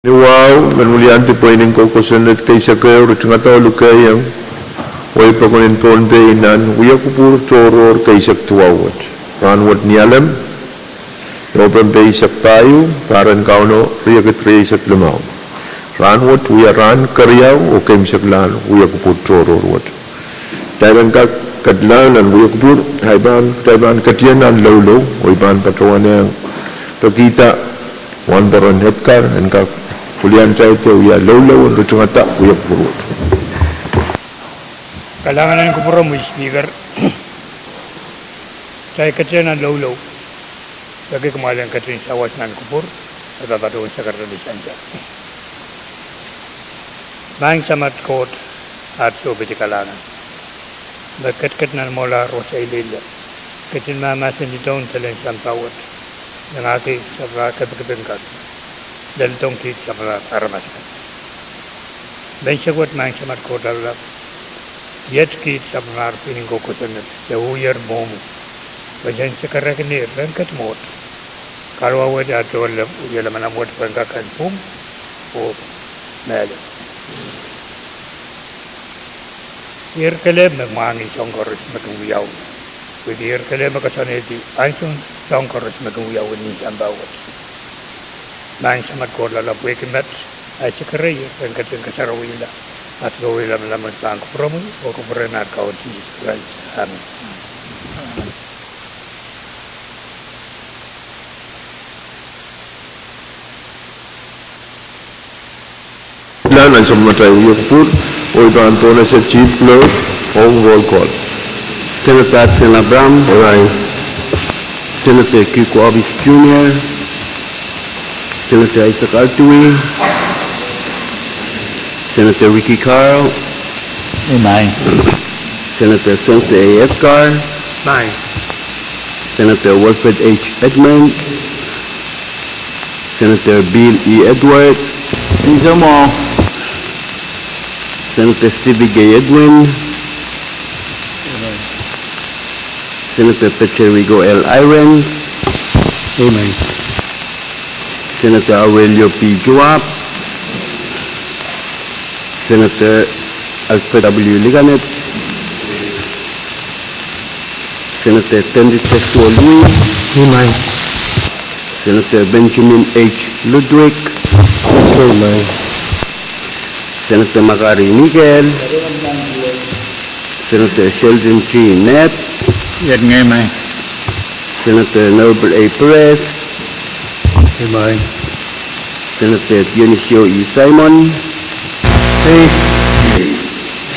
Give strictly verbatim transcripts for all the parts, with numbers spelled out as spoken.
Ni wahu, men wiliandi pweinen koukosonned keisek ehu, ritingada oh lukehiong wehi pokon en Pohnpei nan wiekupwur tohrohr keisek duwau wet. Rahnwet Nialem, Nohpempe eisek pahieu, pahr en Kauno riekid rieisek limau. Rahnwet wia rahn keriau oh keimwseklahn wiekupwur tohrohr wet. Kitail en kak ketlahng nan wiekupwur, kitail pahn, kitail pahn ketien nan loulou, oh I pahn patohwanohng pekihda Wahnporon Edgar en kak wiliandi wia loulou en ritingada wiekupwur wet. Kalahngan en kupwuromwi Speaker, kitail ketien nan loulou, peki kumwail en ketin sawas nan kupwur, e pahn patohwan Secretary Center. Maing Samat Koht, at sohpeidi kalahngan, me ketiket nan mwohlahr oh saileila, ketin mahmahsen idohn selen sampah wet, mengahki sampah kepikipik kan, leldohng kiht samwalahro aramas akan. Menseng wet Maing Samat Koht Lapalap, iet kiht samwalahro pwihn en koukosonned, se uhier mwohmwi, pwe sen sekerehkin ihr rehn ket mwohd. Kahluwa wet, at towe lamalam wet pwehn kak kin pwung oh mehlel. Ihr kelehpw me mwahngih soahng koaros me kin wiawi, pwehki ihr kelehpw me koasoanehdi ansoun soahng koaros me kin wiawi ni sampah wet. Maing Samat Koht Lapalap, pwehki met, a I sekerehie pwehn ketin kasarawihla. At towe lamalam wet pahn kupwuromwi oh kupwuren at Kaun Sises Krais. Amen. Nan sapwellimatail wiekupwur, oh I pahn pohnese Chief Clerk ong roll call. Senator Hudson Abraham. Aye. Senator Kiko Hobbs Junior. Senator Isaac R. Duwe. Senator Ricky Carl. Aye. Senator Sons A. Edgar. Aye. Senator Wilfred H. Edmund. Senator Bill E. Edward. Senator Stevie K. Edwin. Senator Paterico L. Irons. Amen. Senator Aurelio P. Joab. Senator Alfred W. Liggett. Senator Tendite Louis. Amen. Senator Benjamin H. Ludwig. Amen. Senator Makari Mikael. Senator Sheldon G. Knapp. Amen. Senator Noble A. Perez. Amen. Senator Dionisio E. Simon. Aye.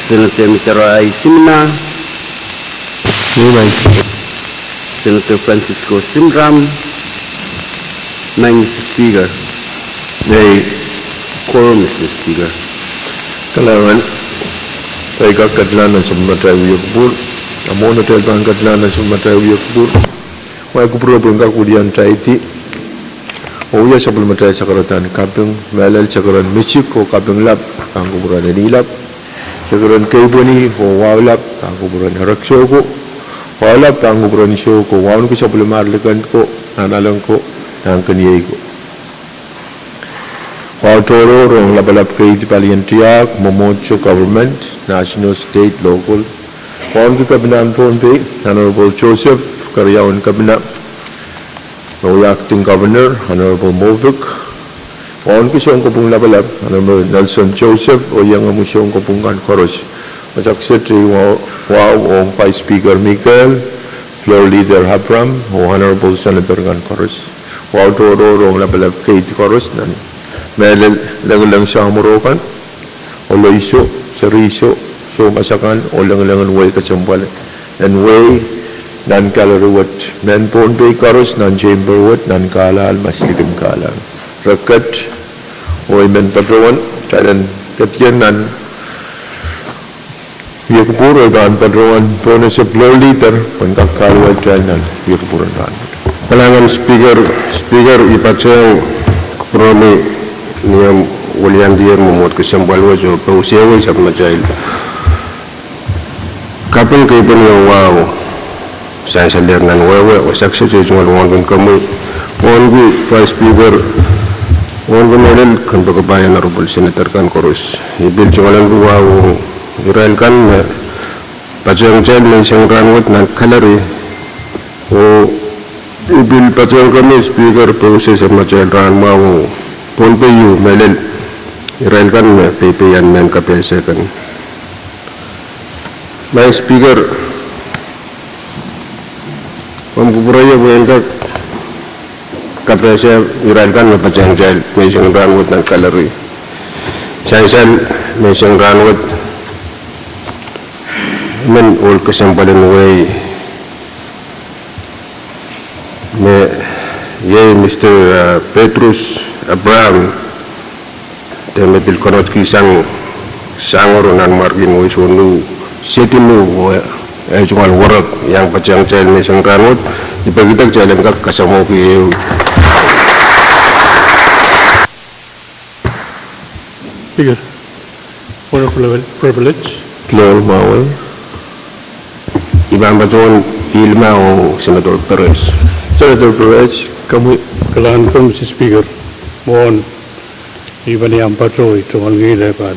Senator Mitara I. Simina. Amen. Senator Francisco Simram. Maing Mister Speaker. Aye. Quorum, Mister Speaker. Kalahngan. Kitail kak ketlahng nan sapwellimatail wiekupwur. A mwohn atail pahn ketlahng nan sapwellimatail wiekupwur, ma I kupwure pwehn kak wiliandi oh wia sapwellimatail sakaradahn kaping, mehlel sakaradahn misik oh kaping lap pahn kupwuren Eni Lap, sakaradahn keipweni oh wahu lap pahn kupwuren Ereksoko, wahu lap pahn kupwuren Soko, wauneki sapwellimar liken ko, nahnalek ko, nahnkeniei ko. Wahu tohrohr ong lapalap keidi palien tiahk, mwomwohdiso, government, national, state, local. Wauneki Kepina en Pohnpei, Honorable Joseph, keriaun Kepina, me wia Acting Governor, Honorable Movic. Wauneki sounkopwung lapalap, Honorable Nelson Joseph, oh iengomwi sounkopwung kan koaros. Masak sehte wahu, wahu ong Vice Speaker Mikael, Floor Leader Abraham, oh Honorable Senator kan koaros. Wahu tohrohr ong lapalap keidi koaros nan mehlel, lengileng samworo kan, Oloiso, Seriso, Soumasakan, oh lengilengen wehi kesempwal en wehi nan gallery wet, mehn Pohnpei koaros nan chamber wet, nan kahlahl, maslikin kahlahl. Re ket, oh I men patohwan, kitail en ketikihong nan wiekupwur, oh I pahn patohwan pohnese Floor Leader pwehn kak kahluwa kitail nan wiekupwur en rahnwet. Kalahngan Speaker, Speaker, I patohwan kupwuromwi ni omw wiliandier mwomwohd kesempwal wet oh pousehwei sapwellimatail kaping, keipweni oh wahu. Sansalehr nan wehwe, oh masak sehte tungoal wauneki komwi, wauneki Vice Speaker Wauneki mehlel, kompoakepahi Honorable Senator kan koaros. I pil tungoalenki wahu ong irail kan me patehng kitail menseng rahnwet nan gallery. Oh I pil patehng komwi Speaker, pwe use samatail rahn mwahu ong Pohnpei U mehlel, irail kan me peipeian mehn kapehse kan. Maing Speaker, komw kupwure ie pwe en kak kapehse irail kan me patehng kitail menseng rahnwet nan gallery. Sansal menseng rahnwet, I men ohl kesempwal en wehi me iei Mister Petrus Abraham, de me pil konehng sang, sangoro nanmwarkien wehi sounu, seti mu, oh e tungoal werek iang patehng kitail menseng rahnwet. I pekida kitail en kak kasamwohki ehu. Speaker, what a privilege. Floor mwahu. I pahn patohwan ilmah ong Senator Perez. Senator Perez, komwi. Kalahngan, Mister Speaker. Mwohn I pahn iang patoh, I tungoal ngihl eh pahn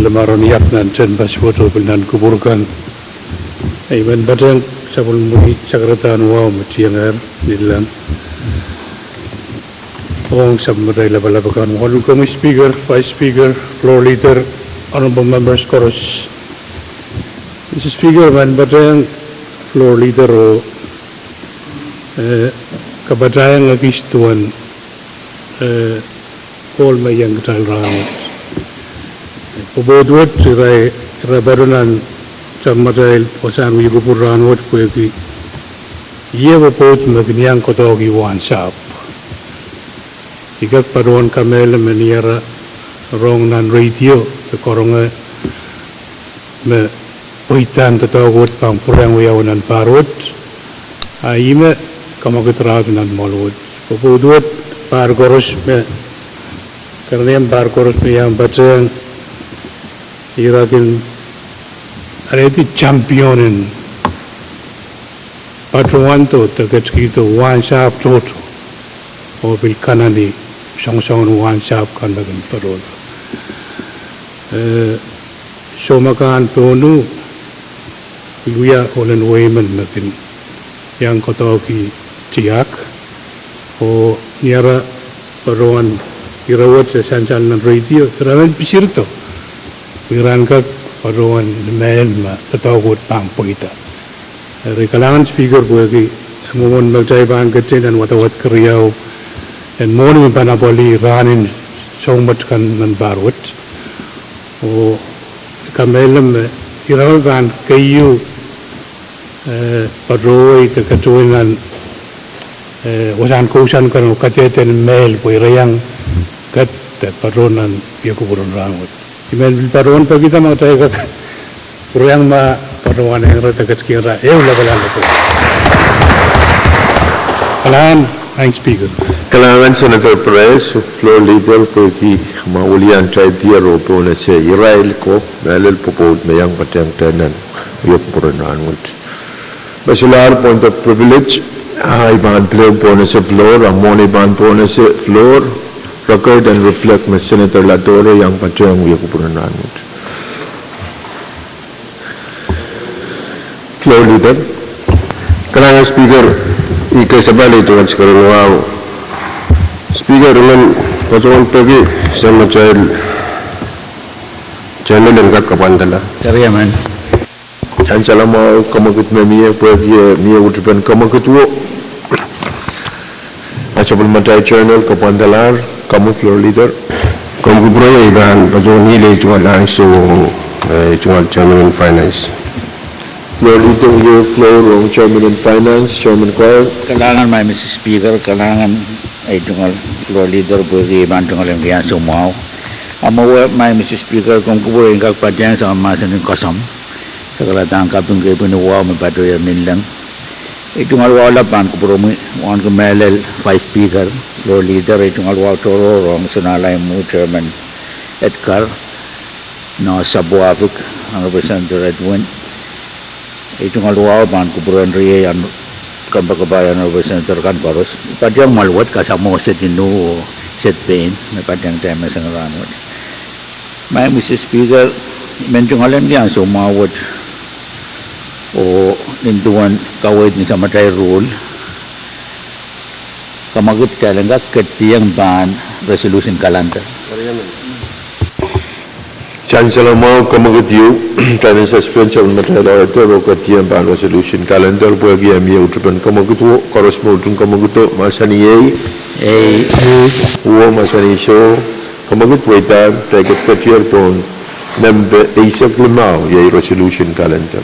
lemahr en iak nan tehnpas wet oh pil nan kupwur kan. I men patehng sapwellimomwi sakaradahn wahu me tiengehr, Nillan, ong sapwellimatail lapalap akan. Wauneki komwi Speaker, Vice Speaker, Floor Leader, Honorable Members koaros. Mister Speaker, I men patehng Floor Leader oh, eh, kapatahieng ekis duwen, eh, ohl me iang kitail rahnwet. Pwopwoud wet, ira, ira patohwan sapwellimatail wasahn wia kupwur rahnwet pwehki ih pwopwoud me kin iang koadoahki wahnsahpw. I kak patohwan kamehlele me ni ara rong nan radio de karonge me pweidahn doadoahk wet pahn pwurehng wiawi nan pahr wet, a ih me kamwakid raut nan mwoahl wet. Pwopwoud wet, pahr koaros me, kerenieng pahr koaros me iang patehng, ira kin alehdi champion en patohwando de ketkihdo wahnsahpw tohto, oh pil kanani soangsoangen wahnsahpw kan me kin patohdo. Eh, soumwakan pohn u, I wia ohl en wehi men me kin iang koadoahki tiahk, oh ni ara patohwan ire wet sansal nan radio, ira men pisirdo pwe ira en kak patohwan mehlel me doadoahk wet pahn pweida. Eri kalahngan Speaker pwehki mwomwen me kitail pahn ketin en wadawad keriau en mwohni me pahn apwalih rahn en soumwet kan nan pahr wet. Oh kamehlele me ira me pahn keieu, eh, patohwei de katohwei nan, eh, wasahn kousoan kan oh kadehde mehlel pwe ira iang kat de patoh nan wia kupwur en rahnwet. I men pil patohwan pekida ma kitail kak pwurehng ma patohwan ira de ketkihda ehu lapalap. Kalahngan, Maing Speaker. Kalahngan Senator Perez, Floor Leader pwehki ma wilian tail diar oh pohnese irail ko mehlel pwopwoud me iang patehng kitail nan wia kupwur en rahnwet. Me solahr point of privilege, a I pahn pil pohnese floor, a mwohn I pahn pohnese floor, record en reflect me Senator Ladoro iang patehng wia kupwur en rahnwet. Floor Leader. Kalahngan Speaker, I kesempwal iei tungoal sikeren wahu. Speaker, I men patohwan peki samatail chairman en kak kapwandala. Sansal mwahu, kamwakid me mie, pwehki mie utupen kamwakid wo. A sapwellimatail chairman kapwandalahr, komwi Floor Leader. Komw kupwure ie, I pahn patohwan ngihl ei tungoal ansou ong, eh, ei tungoal Chairman en Finance. Floor Leader, iei floor ong Chairman en Finance, Chairman Carl. Kalahngan Maing Mister Speaker, kalahngan ei tungoal Floor Leader pwehki pahn tungoal en ansou mwahu. A mwowe Maing Mister Speaker, komw kupwure en kak patehng samamahsen en koasoandi, sakaradahn kaping kei pwihn wahu me patohwan Nillan. Ei tungoal wahu lap pahn kupwuromwi, wauneki mehlel Vice Speaker, Floor Leader, ei tungoal wahu tohrohr ong Sohnalai Mwo, Chairman Edgar, no Sapwahpik, Honorable Senator Edwin. Ei tungoal wahu pahn kupwuren riei, kompoakepahi Honorable Senator kan koaros. Patehng mwoahl wet, kasamwo seti nu, Sed pein me patehng dahme sang rahnwet. Madam Mister Speaker, I men tungoalenki ansou mwahu wet oh nin duwen kaweid ni samatail ruhl, kamwekid kitail en kak ketieng pahn resolution calendar. Sansal mwahu, kamwekid ieu, kitail en suspend sapwellimatail order oh ketieng pahn resolution calendar pwehki eh mie uhtupen kamwekid wo. Koaros me utung kamwekido mahsanih ei. Ei. Uhwong mahsanih soh. Kamwekid pweida, kitail ketiketier pohn nempe eisek limau, iei resolution calendar.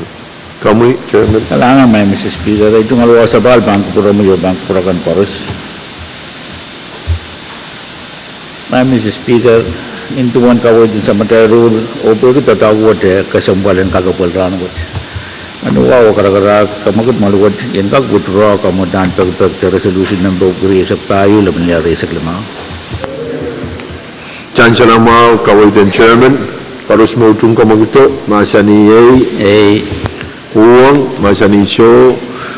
Komwi Chairman. Kalahngan Madam Mister Speaker, ei tungoal wahu sapahl pahn kupwuromwi oh pahn kupwur akan koaros. Madam Mister Speaker, nin duwen kaweid ni samatail ruhl oh pwehki doadoahk wet eh kesempwal en kakepwel rahnwet, anuwahu oh karakarahk, kamwekid mwahl wet I en kak withdraw kamwedahn pekipek de resolution nempe epwiki rieisek pahieu, lepin lel rieisek limau. Sansal mwahu, kaweid en Chairman. Koaros me utung kamwekido mahsanih ei. Ei. Uhwong mahsanih soh.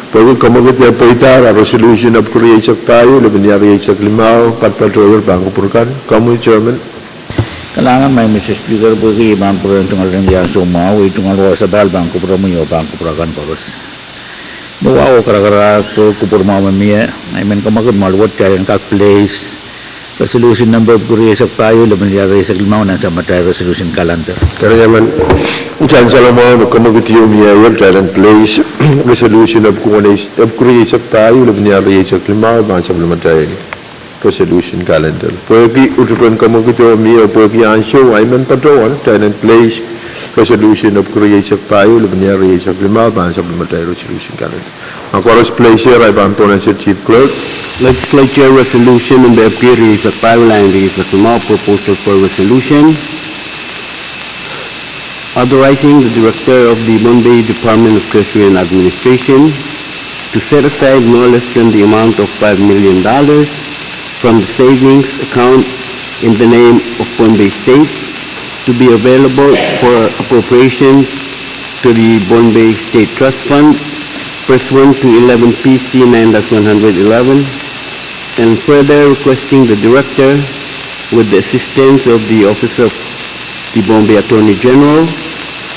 Pwehki kamwekid eh pweida, a resolution epwiki rieisek pahieu, lepin lel rieisek limau, patopato ier pahn kupwur kan. Komwi Chairman. Kalahngan Madam Mister Speaker, pwehki I pahn pwurehng tungoal len ansou mwahu, ei tungoal wahu sapahl pahn kupwuromwi oh pahn kupwur akan koaros. Anuwahu oh karakarahk, pwehki kupwur mwahu me mie, I men kamwekid mwahl wet kitail en kak place resolution nempe epwiki rieisek pahieu, lepin lel rieisek limau nan samatail resolution calendar. Sansal mwahu, kamwekid ieu mie, kitail en place resolution epwiki rieisek pahieu, lepin lel rieisek limau pahn sapwellimatail resolution calendar. Pwehki uhtupen kamwekido mie, pwehki ansou I men patohwan, kitail en place resolution epwiki rieisek pahieu, lepin lel rieisek limau pahn sapwellimatail resolution calendar. Ma koaros place er, I pahn pohnese Chief Clerk. Legislature Resolution nempe epwiki rieisek pahieu, line rieisek limau, Proposal for Resolution authorizing the Director of the Pohnpei Department of Treasury and Administration to set aside no less than the amount of five million dollars from the savings account in the name of Pohnpei State to be available for appropriation to the Pohnpei State Trust Fund pursuant to eleven P C nine dash one hundred eleven, and further requesting the Director, with the assistance of the Office of the Pohnpei Attorney General,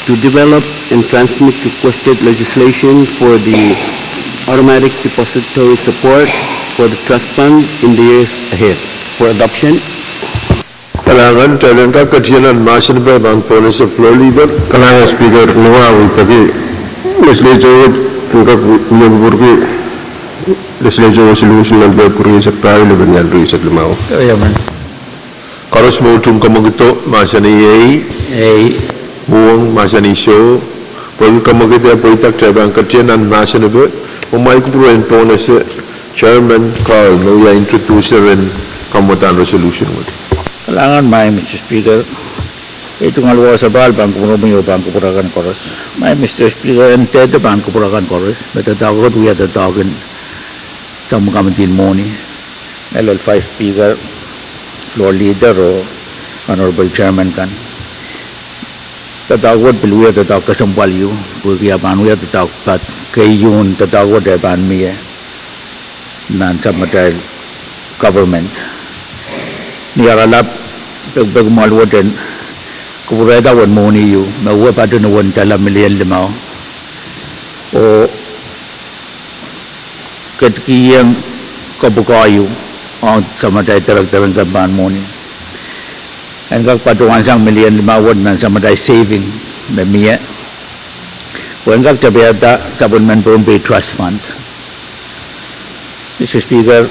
to develop and transmit requested legislation for the automatic depository support for the trust fund in the years ahead for adoption. Kalahngan, kitail en kak ketieng nan mahsen epe pahn pohnese Floor Leader. Kalahngan Speaker, anuwahu pwehki Legislature wet en kak wia kupwurki Legislature Resolution nempe epwiki rieisek pahieu, lepin lel rieisek limau. Koaros me utung kamwekido mahsanih ei. Ei. Uhwong mahsanih soh. Pwehki kamwekid eh pweida, kitail pahn ketieng nan mahsen epe, oh kumwail kupwur en pohnese Chairman Carl me wia introducer en kamwedahn resolution wet. Kalahngan Madam Mister Speaker, ei tungoal wahu sapahl pahn kupwuromwi oh pahn kupwur akan koaros. Madam Mister Speaker, en dehde pahn kupwur akan koaros me doadoahk wet wia doadoahk en sapwellimatail mwohni, me lel Vice Speaker, Floor Leader oh Honorable Chairman kan. Doadoahk wet pil wia doadoahk kesempwal ieu, pwehki e pahn wia doadoahk pat keieun doadoahk wet e pahn mie nan sapwellimatail government. Ni ara lap, pekipeki mwahl wet en kupwurehda uwen mwohni ieu me uwe patehng uwen dola milion limau, oh ketikihong kopwukoa ieu ong sapwellimatail director en kempe en mwohni, en kak patohwansang milion limau wet nan sapwellimatail saving me mie, oh en kak tepida sapwellimen Pohnpei Trust Fund. Mister Speaker,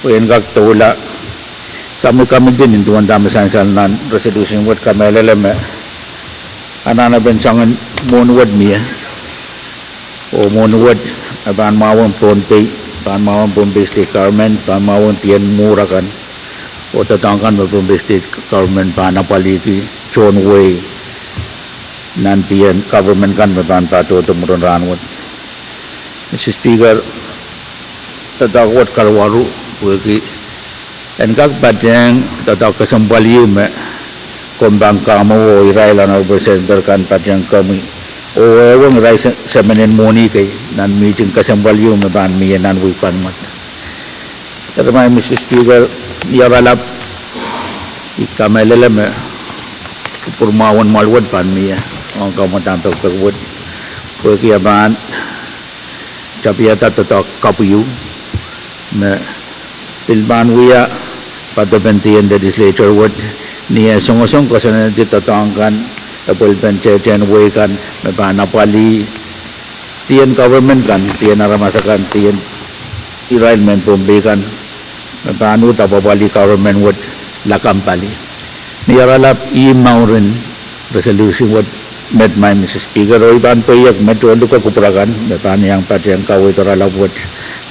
pwe en kak doula, sapwellimatail committee nin duwen dahme sansal nan resolution wet kamehlele me anahnepen soangen mwohni wet mie, oh mwohni wet me pahn mwahuwong Pohnpei, pahn mwahuwong Pohnpei State Government, pahn mwahuwong dien mwuhr akan, oh doadoahk kan me Pohnpei State Government pahn apwalihki tohn wehi nan dien government kan me pahn patohdo mwurin rahnwet. Mister Speaker, doadoahk wet karawaru, pwehki en kak patehng doadoahk kesempwal ieu me komw pahn kamwoh oh irail Honorable Senator kan patehng komwi, oh ehuong irail se-, semen en mwohni kei nan mihting kesempwal ieu me pahn mie nan wehi kan wet. Eri Madam Mister Speaker, ni ara lap, I kamehlele me kupwur mwahu en mwoahl wet pahn mie ong kamwadang pekpek wet, pwehki e pahn tapihada doadoahk kapw ehu me pil pahn wia patohwan dien legislature wet, ni eh songosong koasoanehdi doadoahk kan, epwelpen tehtehn wehi kan me pahn apwalih dien government kan, dien aramas akan, dien irail mehn Pohnpei kan, me pahn uhd apwapwalih government wet lakapw pali. Ni oaralap ih mouren resolution wet met, Maing Mr Speaker, oh I pahn pweiek me tohn luke kupwur akan me pahn iang patehng kaweid oaralap wet,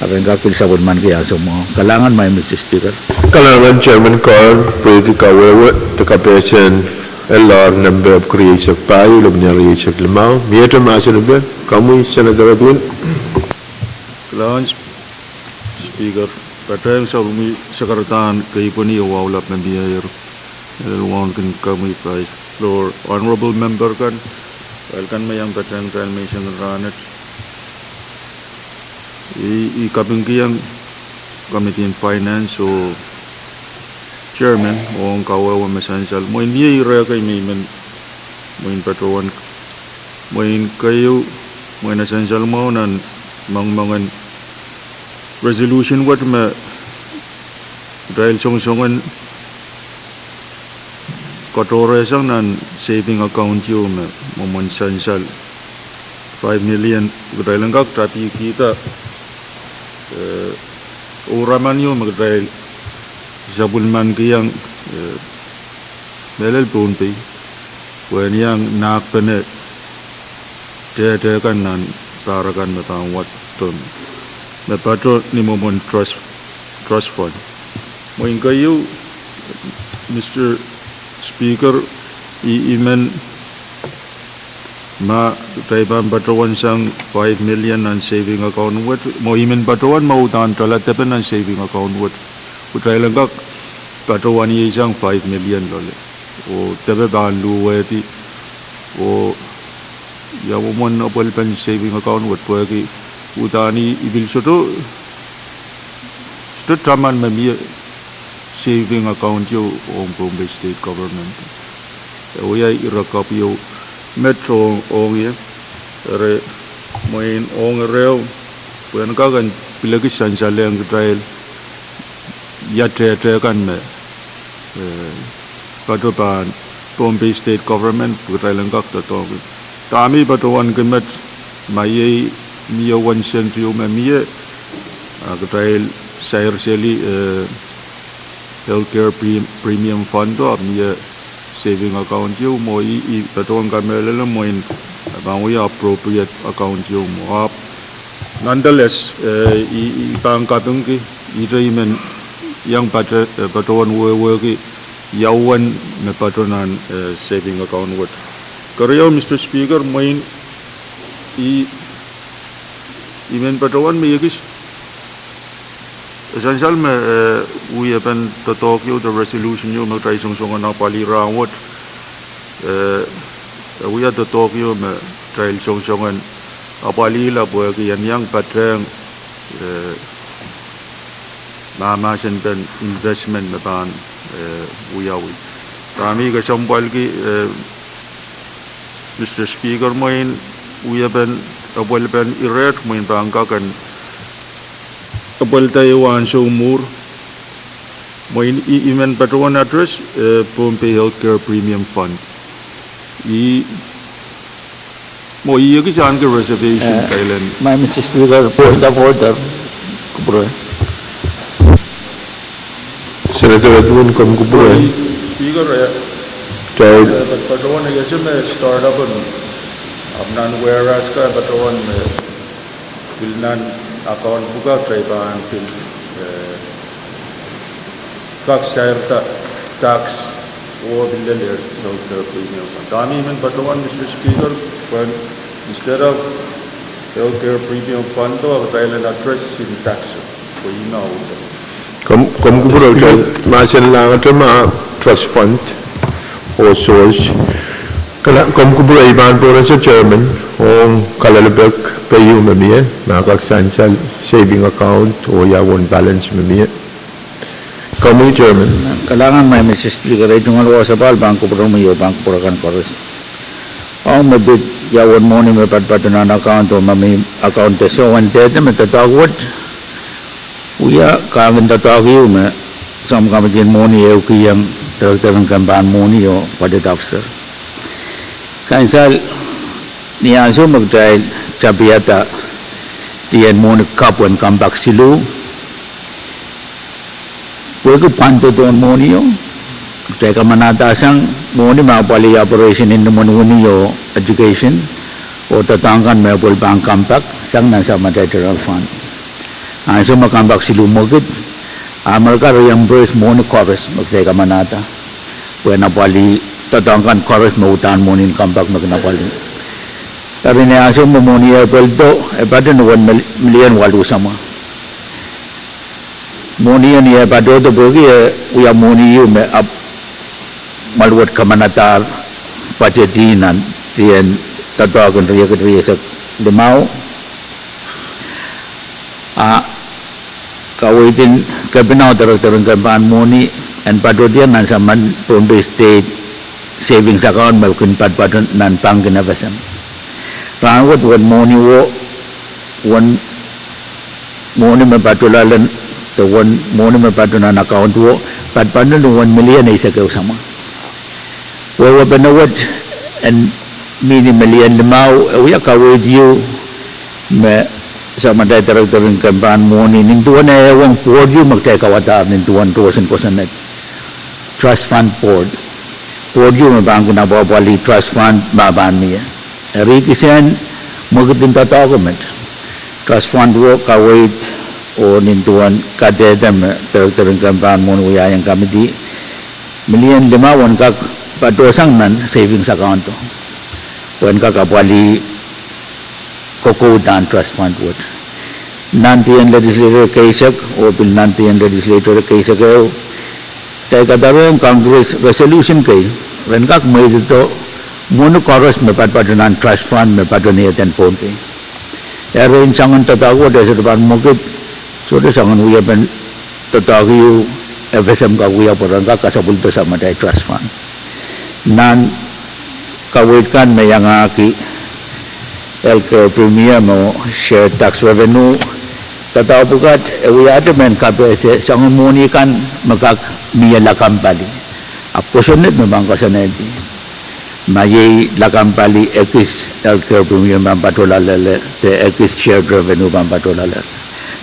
a ren kak pil sapwellimaniki ansou mwahu. Kalahngan, Maing Mr Speaker. Kalahngan Chairman Carr, pwehki kawehwe de kapehsehn elahr nempe epwiki rieisek pahieu, lepin rieisek limau. Miehte mahsen epe, komwi Senator Edwin. Kalahngan Speaker, patehng sapwellime sakaradahn keipweni oh wahu lap me miehier, eh, wauneki komwi Vice Speaker, Honorable Member kan, irail kan me iang patehng atail menseng en rahnwet. I, I kapingkihong Committee on Finance oh Chairman ong kawehwe me sansal. Mwein mie ire kei me I men, mwein patohwan, mwein keieu, mwein e sansal mwahu nan mongemongen resolution wet me kitail songosongen katohrehsang nan saving account ieu me mwomwen sansal five million, kitail en kak tapihkihda, eh, ouraman ieu me kitail sapwellimankihong, eh, mehlel Pohnpei pwehn iang nahkpene tehtehn kan nan pahr akan me pahn wad, me pato ni mwomwen trust, trust fund. Mwein keieu, Mr Speaker, I, I men, ma kitail pahn patohwan sang five million nan saving account wet, mwo I men patohwan ma uhdahn doala depe nan saving account wet, kitail en kak patohwan iang sang five million loale, oh depe pahn luhwehdi, oh ia mwomwen epwelpen saving account wet, pwehki uhdahn I, I pil sohte, sohte taman me mie saving account ieu ong Pohnpei State Government. E wia ire kapw ieu met ong, ong ie, eri mwein ong ire ieu pwehn kak en pil ekis sansalehng kitail ia tehtehn kan me, eh, pato pahn Pohnpei State Government pwe kitail en kak doadoahngki. Dahme I patohwanki met, ma iei mie wen sent ieu me mie, a kitail sair seli, eh, healthcare pre-, premium fund o, ahpw mie saving account ieu mwo, I, I patohwan kamehlele mwein e pahn wia appropriate account ieu mwo. Ahpw nonetheless, eh, I, I pahn kapingki, ihte I men iang pat-, eh, patohwan wehwehki ia uwen me pato nan, eh, saving account wet. Keriau, Mr Speaker, mwein I, I men patohwan me I ekis sansal me, eh, wiepen doadoahk ieu de resolution ieu me kitail songosongen apwalih rahnwet, eh, e wia doadoahk ieu me kitail songosongen apwalihla pwehki en iang patehng, eh, mahmahsenpen investment me pahn, eh, wiawi. Dahme I kesempwalki, eh, Mr Speaker, mwein wiepen epwelpen iret mwein pahn kak en epwelda ehu ansou mwuhr. Mwein I, I men patohwan address, eh, Pohnpei Healthcare Premium Fund. I, mwo I ekis ahneki reservation, eh, kailen. Maing Mr Speaker, point of order. Kupwure. Senator Edwin, komw kupwure? Speaker, eh, kitail, eh, pat-, patohwan iei me startup en, ahpw nan whereas ka patohwan me pil nan account pwukat kitail pahn pil, eh, kak sairda tax oh pil lel healthcare premium fund. Dahme I men patohwan, Mr Speaker, pwehn instead of healthcare premium fund o, kitail en address-i tax o, pwe ih me aude. Komw, komw kupwure, kitail mahsenlahngete ma trust fund oh source. Kala, komw kupwure, I pahn pwurehng chairman ong kalelapak keieu me mie, ma kak sansal saving account oh ia uwen balance me mie. Committee Chairman. Kalahngan, Madam Speaker, ei tungoal wasa pahn kupwuromwi oh pahn kupwur akan koaros. Ong me pid ia uwen mwohni me patopato nan account oh ma mie account de soh, en dehde me doadoahk wet wia kahngin doadoahk ehu me Sub-Committee en Mwohni ehukihong Director en Kempahn Mwohni oh Budget Officer. Kansal, ni ansou me kitail tapihada dih en mwohni kapw en Compact siluh, pwehki pwand doadoahk en mwohnio, kitail kamanahda sang mwohni me apwalih operation en limwen wini oh education oh doadoahk kan me pwel pahn Compact sang nan Supplementary General Fund. Ansou me Compact siluh mwekid, Amerika reimburse mwohni koaros me kitail kamanahda pwehn apwalih doadoahk kan koaros me uhdahn mwohni en Compact me kin apwalih. Eri ni ansou me mwohni e pweldo, e patohdo ni uwen mil-, milion waluh samwa. Mwohnio ni e patohdo pwehki e wia mwohni ehu me ahpw mwaluwet kamanadahr budget nan dih en doadoahk en riekid rieisek limau. A kaweid en Kepina oh Director en Kempahn Mwohni en patohdiong nan saman Pohnpei State savings account me kin patopato nan pangkin F S M. Rahnwet uwen mwohni wo, uwen mwohni me pato loale, de uwen mwohni me pato nan account wo, patopato ni uwen milion eisek ehu samwa. Wehwehpene wet en mihmi ni milion limau, e wia kaweid ehu me Supplementary Director en Kempahn Mwohni nin duwen e ong board ehu me kitail kauwadahr nin duwen roson kosonned, Trust Fund Board. Board ehu me pahn kin apwapwalih trust fund me pahn mie. Eri kisehn mwekid en doadoahk met, trust fund wo kaweid oh nin duwen kadehde me Director en Kempahn Mwohni wiahiong committee milion limau en kak patohsang nan savings account o pwehn kak apwalih kokoudahn trust fund wet. Nan dih en legislature keisek oh pil nan dih en legislature keisek ehu, kitail kadarohng Congress resolution kei ren kak mweidohdo mwohni koaros me patopato nan trust fund me pato ni eden Pohnpei. Erein soangen doadoahk wet e sohte pahn mwekid, sohte soangen wiepen doadoahk ehu F S M kak wia pwe ren kak kasapwildo Supplementary Trust Fund. Nan kaweid kan me iangahki healthcare premium oh shared tax revenue, doadoahk pwukat e wiahte mehn kapehse soangen mwohni kan me kak mie lakapw pali. Ahpw kosonned me pahn koasoanehdi ma iei lakapw pali ekis healthcare premium pahn pato loalel, de ekis shared revenue pahn pato loalel.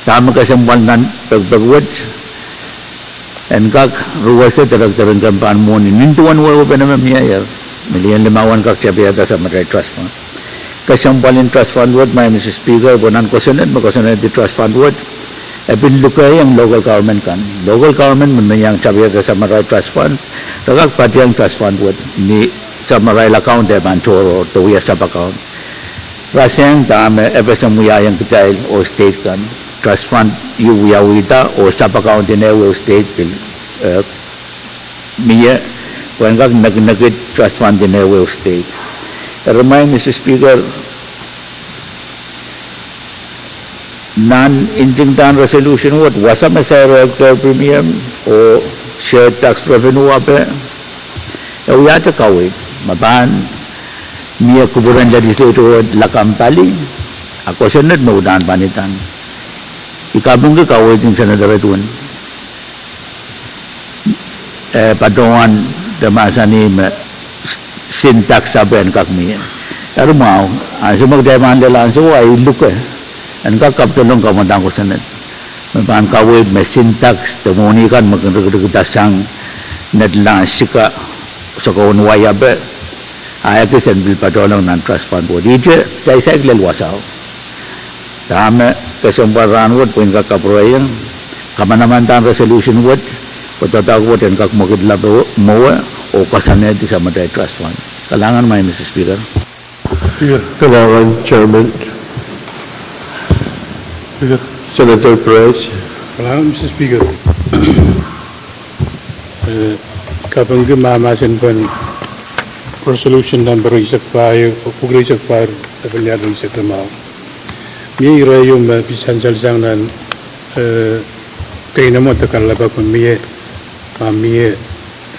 Dahme kesempwal nan pekipek wet, en kak ruwese Director en Kempahn Mwohni nin duwen wehwehpene me mieier, milion limau en kak tapihada Supplementary Trust Fund. Kesempwal en trust fund wet, Madam Speaker, pwe nan kosonned me koasoanehdi trust fund wet, e pil lukehiong local government kan. Local government me iang tapihada Supplementary Trust Fund, re kak patohng trust fund wet ni Supplementary account e pahn tohrohr de wia sub-account. Rasehng dahme F S M wiahiong kitail oh state kan. Trust fund ehu wiawihda oh sub-account en ehu state pil, eh, mie, pwehn kak nekinekid trust fund en ehu state. Eri Madam Speaker, nan ntingdahn resolution wet, wasa me sair healthcare premium oh shared tax revenue ape, e wiahte kaweid me pahn mie kupwuren legislature wet lakapw pali, a kosonned me uhdahn pahn idahn. I kapingki kaweid en Senator Edwin eh, patohwan de mahsanih me sin tax ape en kak mie. Eri mwahu, ansou me kitail pahn lel ansou, a I luke en kak kapedolong kamwadang kosonned me pahn kaweid me sin tax de mwohni kan me kin rikirikidasang netlahn sika, sokoun wai ape, a ekis en pil patohlong nan trust fund wet. Ihte kitail saik lel wasao. Dahme kesempwal rahnwet pwehn kak kapwurehiong kamanamandan resolution wet, pwe doadoahk wet en kak mwekidla mwowe oh koasoanehdi Supplementary Trust Fund. Kalahngan, Madam Speaker. Kalahngan, Chairman. Senator Pryce. Kalahngan, Mister Speaker. Eh, kapingki mahmahsen pwehn resolution number eisek pahieu, pwukat eisek pahieu, epweliar eisek limau. Mie ire ieu me pil sansal sang nan, eh, keinemwe de kalelapak me mie Ma mie,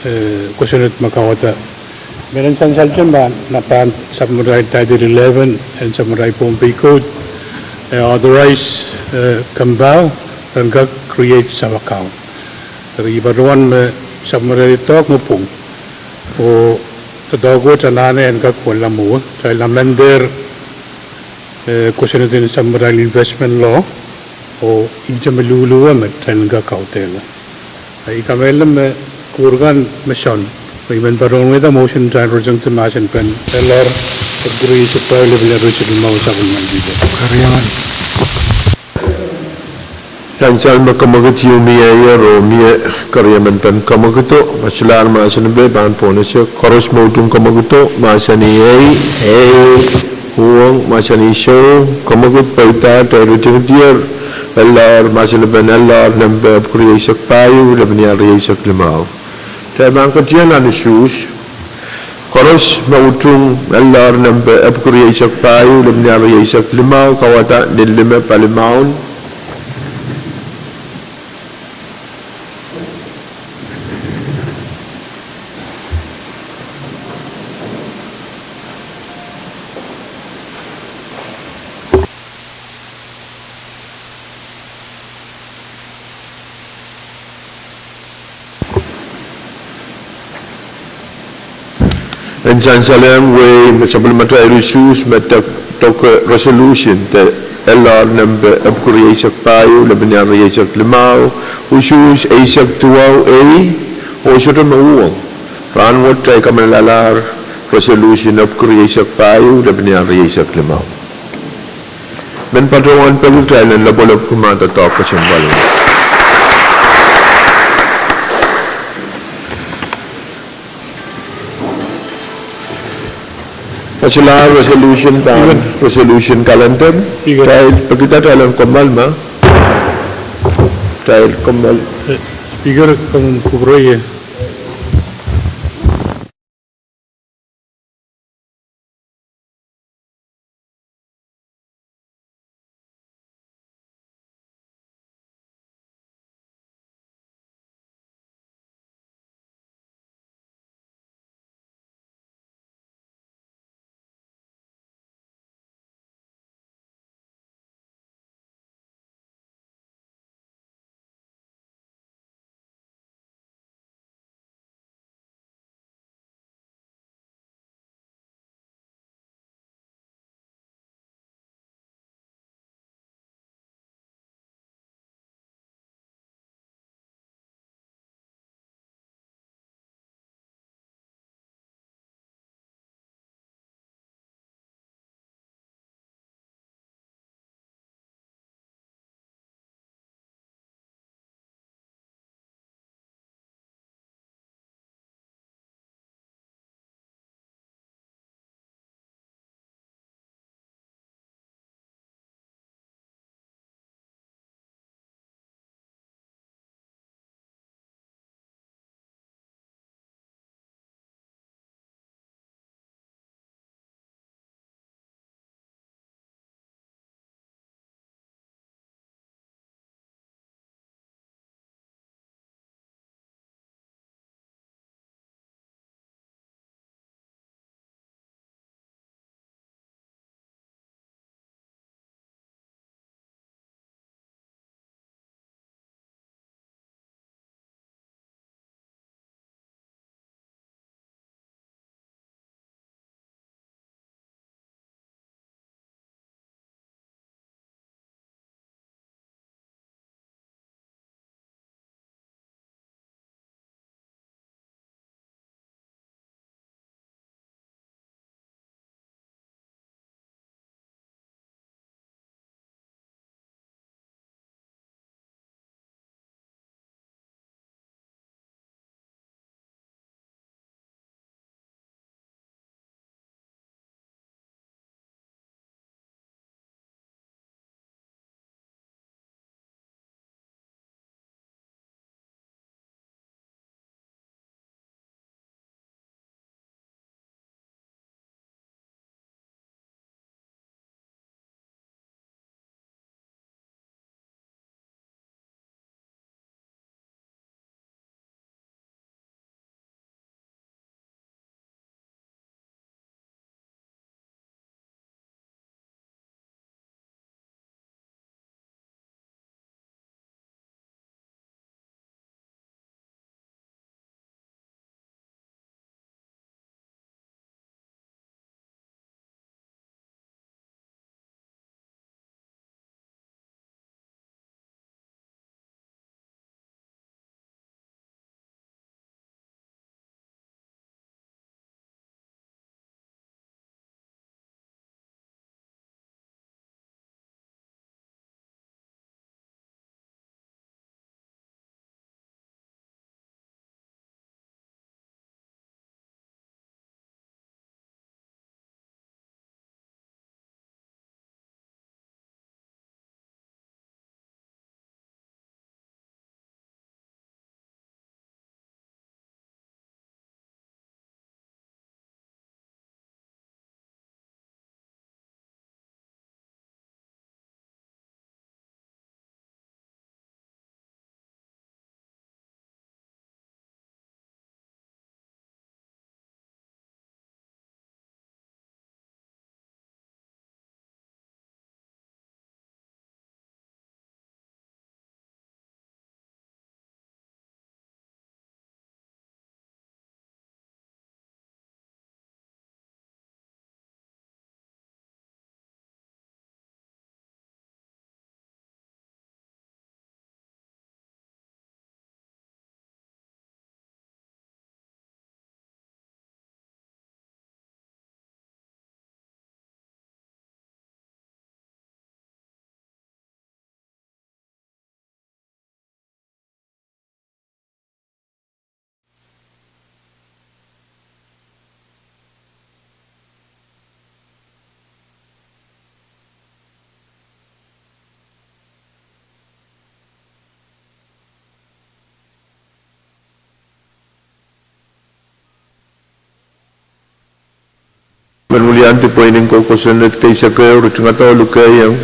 eh, kosonned me kauwada. Mehn sansal te ma, ma pahn sapwellimatail Title eleven en sapwellimatail Pohnpei Code, eh, authorize, eh, kempa, ren kak create sub-account. Eri I patohwan me sapwellimatail doadoahk me pwung. Oh doadoahk wet anahne en kak wella mwowe. Kitail amend-ehr, eh, kosonned en sapwellimatail investment law. Oh ihte me luhluwe me kitail en kak kaudehla. I kamehlele me kupwur kan me sohn, me I men patohwan wehda motion kitail rochongte mahsen pen L R, epwiki rieisek pahieu, lepin rieisek limau, sapwellimen Lipo. Keriaun. Sansal me kemwekid ieu mieier oh mie keriemen pen kemwekido, ma solahr mahsen pwe pahn pwonese. Koaros me utung kemwekido, mahsanih ei, ei, uhwong, mahsanih sou, kemwekid, pweida. Kitail ritingdier L R, mahsen pen L R nempe epwiki rieisek pahieu, lepin rieisek limau. Kitail pahn ketien nan usuhs. Koaros me utung L R nempe epwiki rieisek pahieu, lepin rieisek limau, kauwada nin lime palimaun. En sansalehng wehi me sapwellimatail usuhs me dok-, doke resolution de L R nempe epwiki rieisek pahieu, lepin rieisek limau, usuhs eisek duwau ei, oh sohte me uhwong. Rahnwet kitail kamanalahr resolution epwiki rieisek pahieu, lepin rieisek limau. Men patohwan peki kitail en lepwelopki me doadoahk kesempwal. Kitail solahr resolution pahn, resolution calendar. Kitail pekida kitail en kommoal ma. Kitail kommoal. Speaker, komw kupwure ie. Andi pweinen ko kosonned keisek ehu, ritingada oh lukehiong.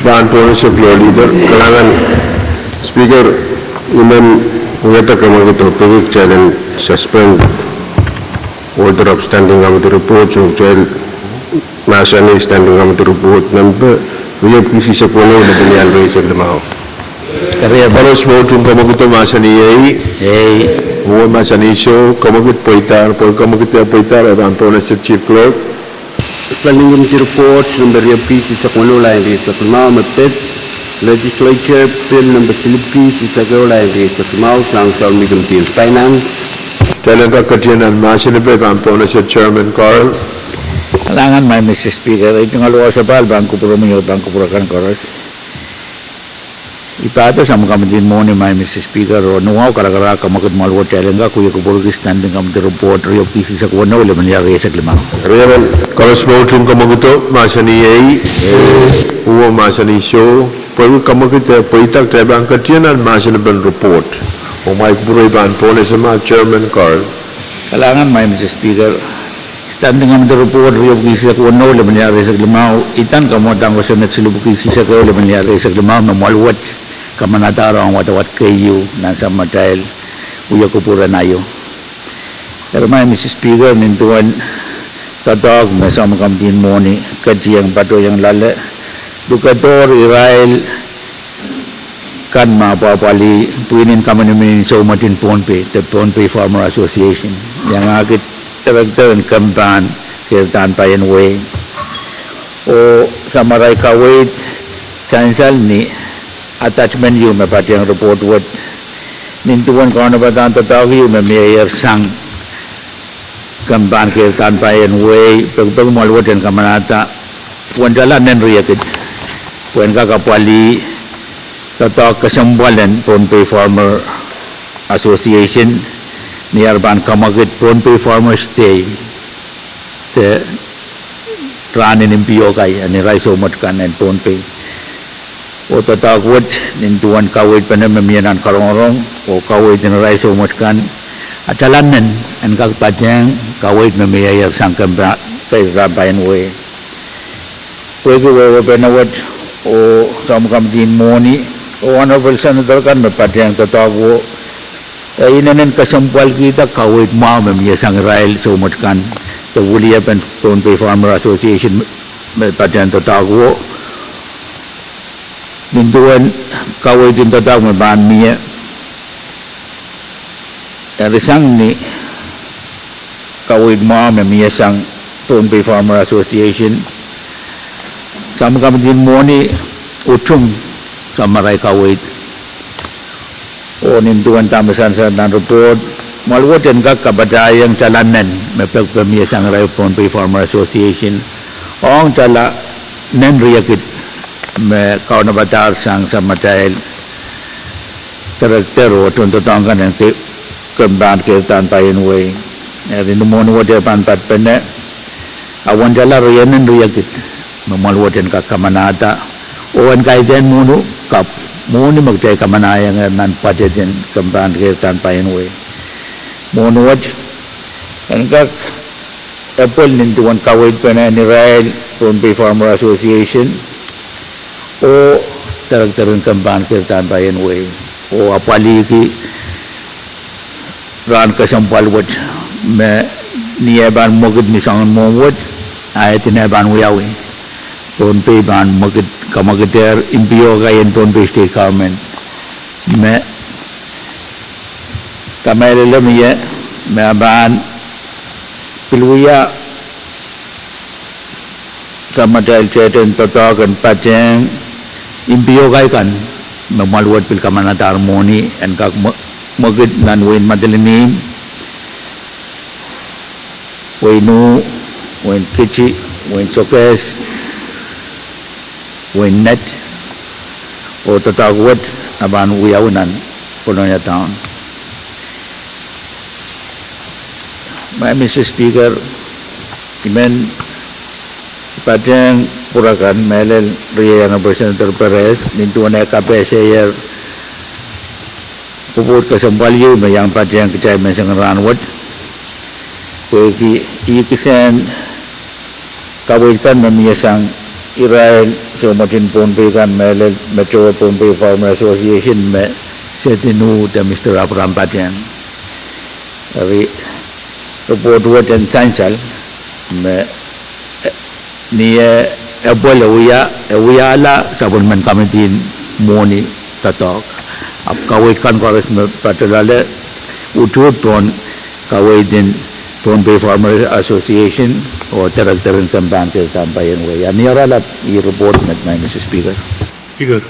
Pahn pohnese Floor Leader. Kalahngan Speaker, I men wiahda kamwekid oh peki kitail en suspend order of standing committee report, oh kitail mahsanih standing committee report nempe riepwiki eisek weneu lepin riesek limau. Koaros me utung kamwekido mahsanih ei. Uwen mahsanih soh, kamwekid pweidahr, pwe kamwekid pweidahr, e pahn pohnese Chief Clerk. Standing committee report nempe riepwiki eisek weneu lel riesek limau me pid Legislature Bill nempe silipwiki eisek ehu lel riesek limau, sang Sounmei Committee on Finance. Kitail en kak ketien nan mahsen ipe, pahn pohnese Chairman Carl. Kalahngan maing Mister Speaker, ritingada sapahl pahn kupwuromwi oh pahn kupwur akan koaros. I pahda Sounmei Committee en Mwohni maing Mister Speaker, oh ni wahu karakarahk kamwekid mwoahl wet kitail en kak wie kupwurki standing committee report riepwiki eisek weneu lepin riesek limau. Riemen koaros me utung kamwekido mahsanih ei. Uwen mahsanih soh, pwehki kamwekid pweidahr, kitail pahn ketien nan mahsen ipen report. Oh ma I kupwure, I pahn pohnese ma Chairman Carl. Kalahngan maing Mister Speaker, standing committee report riepwiki eisek weneu lepin riesek limau, I pahn kamwadang kosonned silipwiki eisek ehu lepin riesek limau me mwoahl wet kamanadahr ong wadawad keieu nan samatail wie kupwur en aio. Eri maing Mister Speaker, nin duwen doadoahk me Sounmei Committee en Mwohni ketieng patohiong loale, lukehdohr irail kan me apwahpwalih pwihn en kamenimen en soumwetin Pohnpei, the Pohnpei Farmer Association, iangahki director en kempahn keirdahn paien wehi. Oh samarail kaweid sansal ni attachment ieu me patehng report wet, nin duwen kaunopadahn doadoahk ieu me mieier sang kempahn keirdahn paien wehi, pekipeki mwoahl wet en kamanada uwen tala nen riekid pwehn kak apwalih doadoahk kesempwal en Pohnpei Farmer Association ni ar pahn kamwekid Pohnpei Farmers Day, de rahn en impiokai en irail soumwet kan en Pohnpei. Oh doadoahk wet nin duwen kaweidpene me mie nan karongorong oh kaweid en irail soumwet kan, a tala nen en kak patehng kaweid me mieier sang kempahn keirdahn paien wehi. Pwehki wehwehpene wet, oh Sounmei Committee en Mwohni oh Honorable Senator kan me patehng doadoahk wo, e inenen kesempwalkihda kaweid mwahu me mie sang irail soumwet kan, de weliepen Pohnpei Farmer Association me patehng doadoahk wo. Nin duwen kaweid en doadoahk me pahn mie, eri sang ni kaweid mwahu me mie sang Pohnpei Farmer Association, Sounmei Committee en Mwohni utung samarail kaweid. Oh nin duwen dahme sansal nan report, mwoahl wet en kak kapatahieng tala nen me pek me mie sang irail Pohnpei Farmer Association, ong tala nen riekid me kaunopadahr sang samatail director oh tohndoadoahk kan en kempahn keirdahn paien wehi. Eri ni mwohni wet e pahn patpene, a uwen tala rienen riekid me mwoahl wet en kak kamanada, oh en kaidehn mwohni kapw, mwohni me kitail kamanahiengehr nan budget en kempahn keirdahn paien wehi. Mwohni wet en kak apwalih nin duwen kaweidpene en irail Pohnpei Farmer Association oh director en kempahn keirdahn paien wehi, oh apwalihki rahn kesempwal wet me ni eh pahn mwekid ni soangen mwohmw wet, a e kin eh pahn wiawi, Pohnpei pahn mwekid kamwakidehr impiokai en Pohnpei State Government me kamehlele mie me e pahn pil wia samatail tehte en doadoahk en patehng impiokai kan me mwahl wet pil kamanadahr mwohni en kak mwe-, mwekid nan wehin Madolenihmw, wehin Wu, wehin Kiti, wehin Sokehs, wehin Net, oh doadoahk wet e pahn wiawi nan Kolonia Town. Maing Mister Speaker, I men patehng pwurodo kan mehlel riei Honorable Senator Perez, nin duwen eh kapehsehier pwopwoud kesempwal ieu me iang patehng kitail menseng en rahnwet. Pwehki ih kisehn kaweid kan me mie sang irail soumwetin Pohnpei kan mehlel me towe Pohnpei Farmer Association me Sehdinuh de Mister Abraham patehng. Eri, report wet en sansal me, eh, ni eh, Epwel e wia, e wiahla sapwellimen committee en mwohni doadoahk. Ahpw kaweid kan koaros me patoh loale, utuht pohn kaweid en Pohnpei Farmers Association oh director en kempan kei kan pahn wehi. A ni oaralap ih report met, Maing Mister Speaker. Speaker.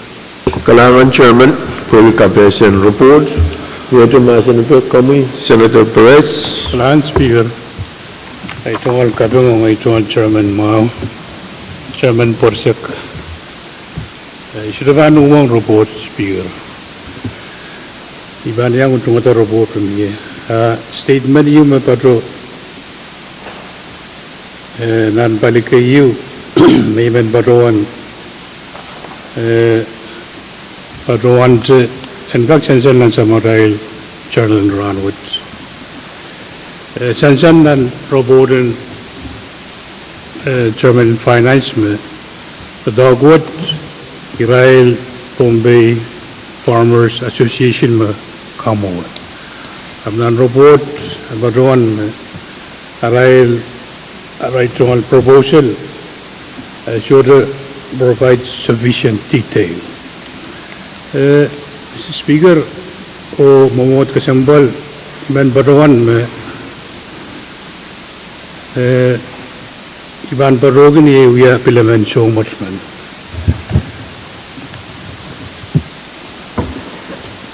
Kalahngan Chairman, pwehki kapehse en report, iei mahsen pwe komwi Senator Perez. Kalahngan Speaker, ei tungoal kaping ong ei tungoal Chairman mwahu, Chairman Pwerisek. Eh, I sohte pahn uhwong report, Speaker. I pahn iang utungada report mie. Ah, statement ieu me patoh, eh, nan pali keieu, me I men patohwan, eh, patohwante en kak sansal nan samatail journal en rahnwet. Eh, sansal nan report en eh, Chairman Finance me, doadoahk wet irail Pohnpei Farmers Association me kamwomwe. Ahpw nan report, eh, patohwan me, arail, arail tungoal proposal, eh, sohte provide sufficient detail. Eh, Mister Speaker, oh mwomwohd kesempwal, I men patohwan me, eh, I pahn patohwan wia pil emen soumwet men.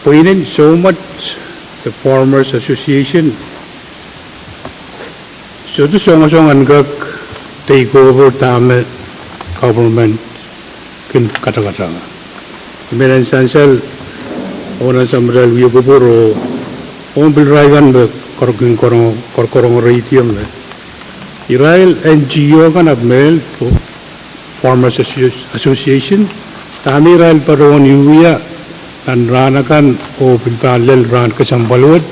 Pwe inen soumwet de Farmers Association, sohte songosong en kak take over dahme government kin katakatang. I men en sansal, oh nan samatail wiepe pwuro, oh pil irail kan me kor-, kin korongo-, kor-, korongo radio me. Irail N G O kan ahpw mehlel Farmers Associ-, Association, dahme irail patohwan wia nan rahn akan oh pil pahn lel rahn kesempwal wet,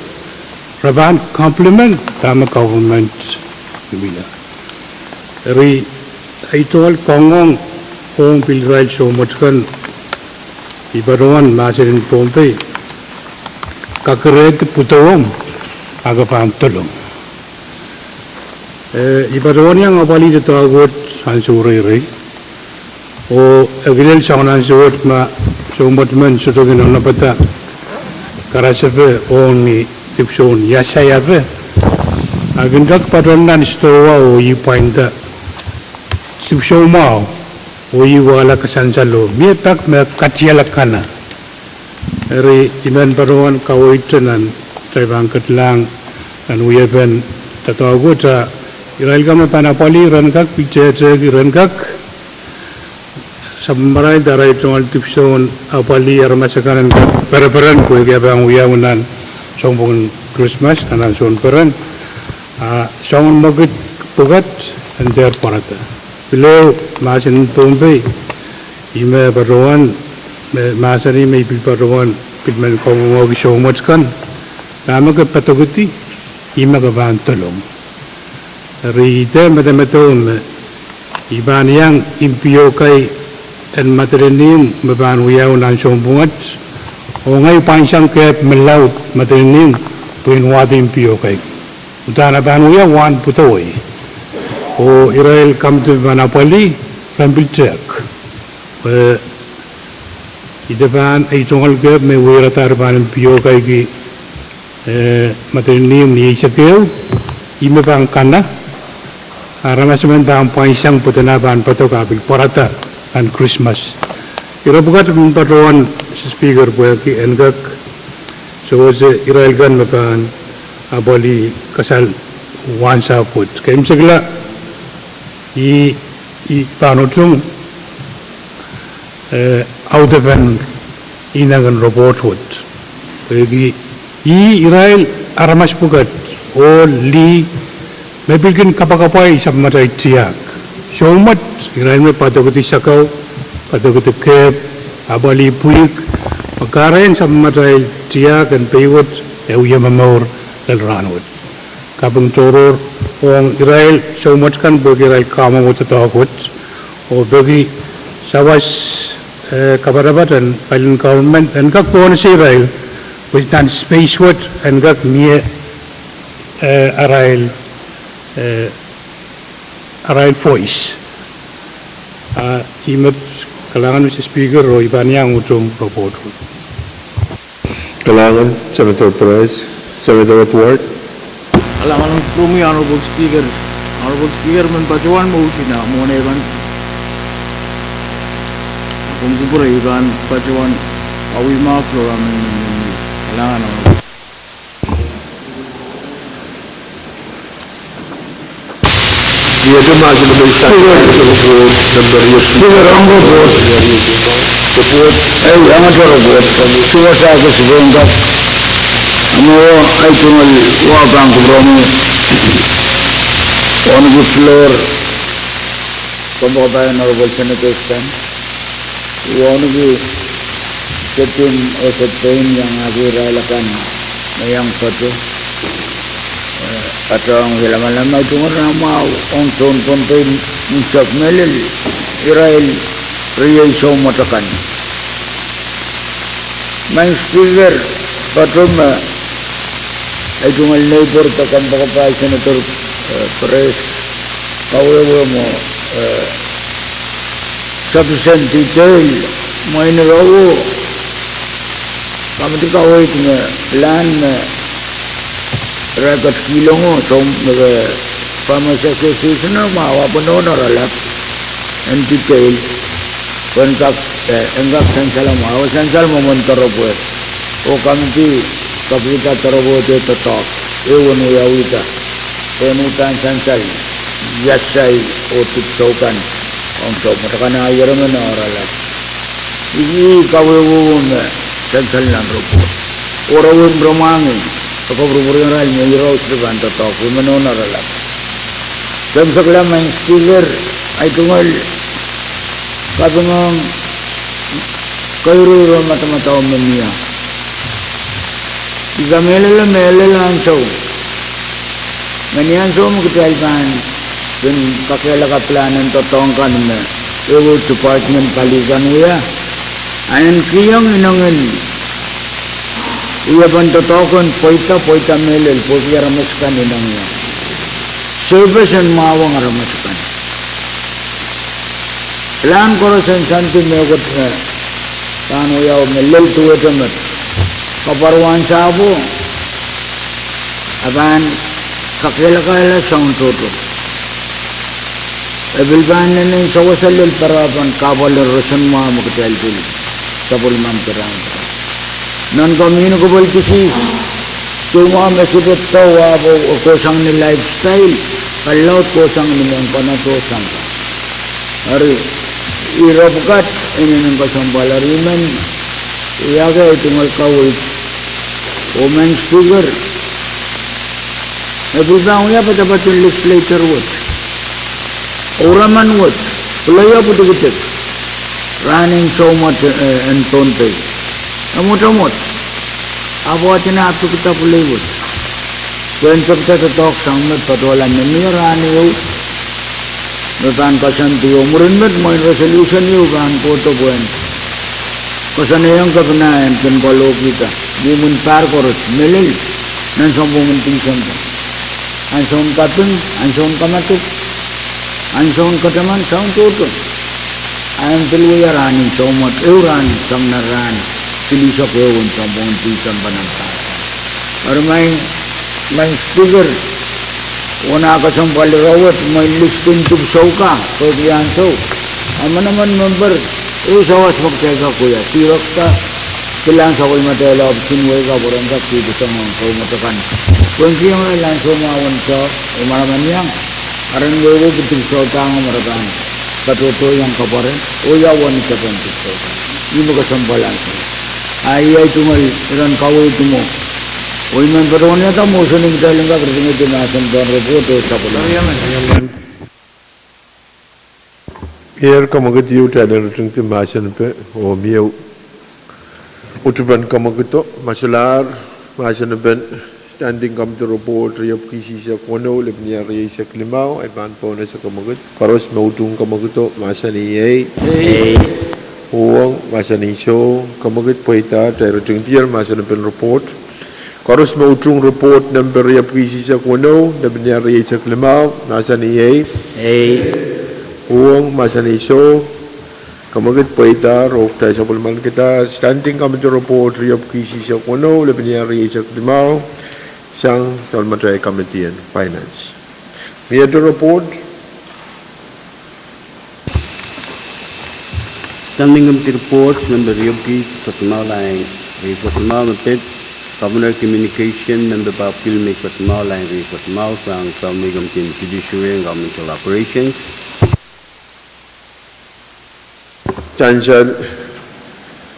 re pahn complement dahme government wia. Eri, ei tungoal kangoang ong pil irail soumwet kan, I patohwan mahsen en Pohnpei, kakerehdi pwudohwong, a ke pahn dolong. Eh, I patohwan iang apwalih doadoahk wet ansou reirei. Oh e kilel soangen ansou wet ma soumwet men sohte kin onopada karasepe ong ni dipwisoun iasaiape, a kin kak patohwan nan sitowa oh ih pwainda dipwisou mwahu, oh ih wahla kasansalo, mie pak me katiala kana. Eri I men patohwan kaweidte nan kitail pahn kedlahng nan wiepen doadoahk wet, a irail kan me pahn apwalih ren kak pil tehtehki ren kak sapwellimarail de arail tungoal dipwisoun apwalih aramas akan en kak pereperen pwehki e pahn wiawi nan sounpwongen Krismas nan ansou en peren, a soangen mwekid pwukat en dehr pwarada. Pil ehu mahsen en Pohnpei, ih me patohwan, me mahsanih me I pil patohwan pil men kangoangehki soumwet kan, dahme ke padokedi, ih me ke pahn dolong. Eri I dehr medemedewe me I pahn iang impiokai en Madolenihmw me pahn wiawi nan sounpwong wet, oh ngehi pwahnsang kehp me laud Madolenihmw pwehn wahdo impiokai. Uhdahn e pahn wia wahn pwudowei, oh irail kamidi me pahn apwalih ren pil tehk. Eh, ih pahn ei tungoal kehp me wia ire pahn en pil kaiki, eh, Madolenihmw ni eisek ehu, ih me pahn kana, aramas emen pahn pwain sang pwe dene pahn padok ah pil pwarada nan Krismas. Ire pwukat kin patohwan, Speaker, pwehki en kak sewese irail kan me pahn apwalih kasal wahnsahpw wet. Keimwseklahng, ih, ih pahn utung, eh, audepen inengen report wet. Pwehki ih irail aramas pwukat, ohl, lih, me pil kin kapakapwai sapwellimatail tiahk. Soumwet irail me padokedi sakau, padokedi kehp, apwalih pwihk, me kahrehiong sapwellimatail tiahk en pei wet, e wia momour lel rahn wet. Kaping tohrohr ong irail soumwet kan pwehki irail kamwenge doadoahk wet. Oh peki sawas, eh, kapatapat en palien government en kak pohnese irail, pwe nan space wet en kak mie, eh, arail, eh, arail voice. Ah, ih met, kalahngan Mister Speaker, oh I pahn iang utung report wet. Kalahngan, Senator Perez. Senator Edward. Kalahngan rong Honorable Speaker. Honorable Speaker, men patohwan motion ah mwohn ei pahn komw kupwure, I pahn patohwan awih mahk loramen men. Kalahngan. Speaker, ong report. Ei, ong report. Suwasa kesipen kak. Mwo, ei tungoal wahpahn kupwuromwi. Wauneki floor. Kompoakepahi Honorable Senators kan. Wauneki Setim oh Setein iang aki irail akan me iang patoh. Eh, patohwan lamalam, ei tungoal mwahu ong tohn Pohnpei unsek mehlel irail riei soumwet akan. Maing Speaker, patoh me ei tungoal neighbor de kompoakepahi Senator, eh, Perez kawehwe mwo, eh, sufficient detail, mwein irail, komiti kaweid me plan me irail ketikihong, soh, me Farmers Association mwahu ahpw nohn oaralap en detail, pwe en kak, eh, en kak sansal mwahu, sansal mwomwen doaropwe. Oh komiti kak ida doaropwe de doadoahk, ehu en wiawihda, pwe en uhdahn sansal iasai oh dipwisou kan ong soumwet akan, a ire men oaralap. Ih kawehwe me sansal nan report. Oh re win re mwahngih, e kopwurupwuriong irail me irail sohte pahn doadoahk, wia me nohn oaralap. Keimwseklahng Maing Speaker, ei tungoal kaping ong keiru ire madamadau me mie. I kamehlele, mehlel ansou, me ni ansou me kitail pahn kin kakehlaka plan en doadoahk kan me ehu department pali kan wia, a en kihong inengen wiepen doadoahk en pweida, pweida mehlel pwehki aramas kan ineng ie. Service en mwahuong aramas kan. Plan koaros en santi mehkot me pahn wiawi me lel duwehte met, kapwar wahnsahpwo, a pahn kakehlakahla soahng tohto. E pil pahn inenen sewese lel pere pahn kahpwal roson mwahu me kitail pil sapwellimomwi rahn. Non communicable disease, soumwahu me sohte doh ahpw kohsang ni lifestyle, kalaud kohsang ni mehn konoto sang. Eri, ire pwukat inenen kesempwal, eri I men, I ake ei tungoal kaweid, oh Maing Speaker, me pil pahn wia padapadahn legislature wet, oh iraman wet, pil wia pwudikidik rahn en soumwet, eh, en Pohnpei. E mwotomwot, ahpw e wahda ahpw pwukida pwulei wet, pwehn pekida doadoahk sang me patohla me mie rahn ieu, me pahn koasoandi oh mwurin met mwein resolution ieu pahn kohdo pwehn koasoanehdi kepina en kin kalohkihda mwomwen pahr koaros mehlel nan sounpwongen Tisempe. Ansoun kaping, ansoun kamadipw, ansoun kataman, soahng tohto. Ahn pil wia rahn en soumwet, ehu rahn sang nan rahn silihsek ehu en sounpwong en Tisempe nan pahsa. Eri Maing, Maing Speaker, uwen ah kesempwal ire wet, mwein list en dipwisou ka, pwehki ansou, emenemen memper, ehu sawas me kitail kak wia, siroks ka, kilang sapwellime atail ohpis en wehi ka pwe ren kak dipwisou ong koumote kan. Pwehki irail ansou me wen soh, e maraman iang, aren wehwehki dipwisou dahme re pahn patohdo iang kapware, oh ia wen I tepin dipwisou kan. Ih me kesempwal ansou. A ih ei tungoal iren kaweid mwo. Oh I men patohwan wiahda motion en kitail en kak ritingedi mahsen pohn report oh sapwellime. Mie kamwekid ieu kitail en ritingedi mahsen epe, oh mie utupen kamwekido, ma solahr mahsen epen Standing Committee Report riepwiki isihsek weneu, lepin iar rieisek limau, I pahn pohnese kamwekid. Koaros me utung kamwekido, mahsanih ei. Uhwong, mahsanih soh. Kamwekid pweida, kitail ritingedier mahsen epen report. Koaros me utung report nempe riepwiki isihsek weneu, lepin iar rieisek limau, mahsanih ei. Uhwong, mahsanih soh. Kamwekid pweida, oh kitail sapwellimanikihda Standing Committee Report riepwiki isihsek weneu, lepin iar rieisek limau, sang sapwellimatail Committee en Finance. Miehte report. Standing Committee Report nempe riepwiki isihsek limau, lain rieisek limau, me pid Governor Communication nempe papkil me isihsek limau, lain rieisek limau, sang sapwellime Committee en Judiciary and Governmental Operations. Sansal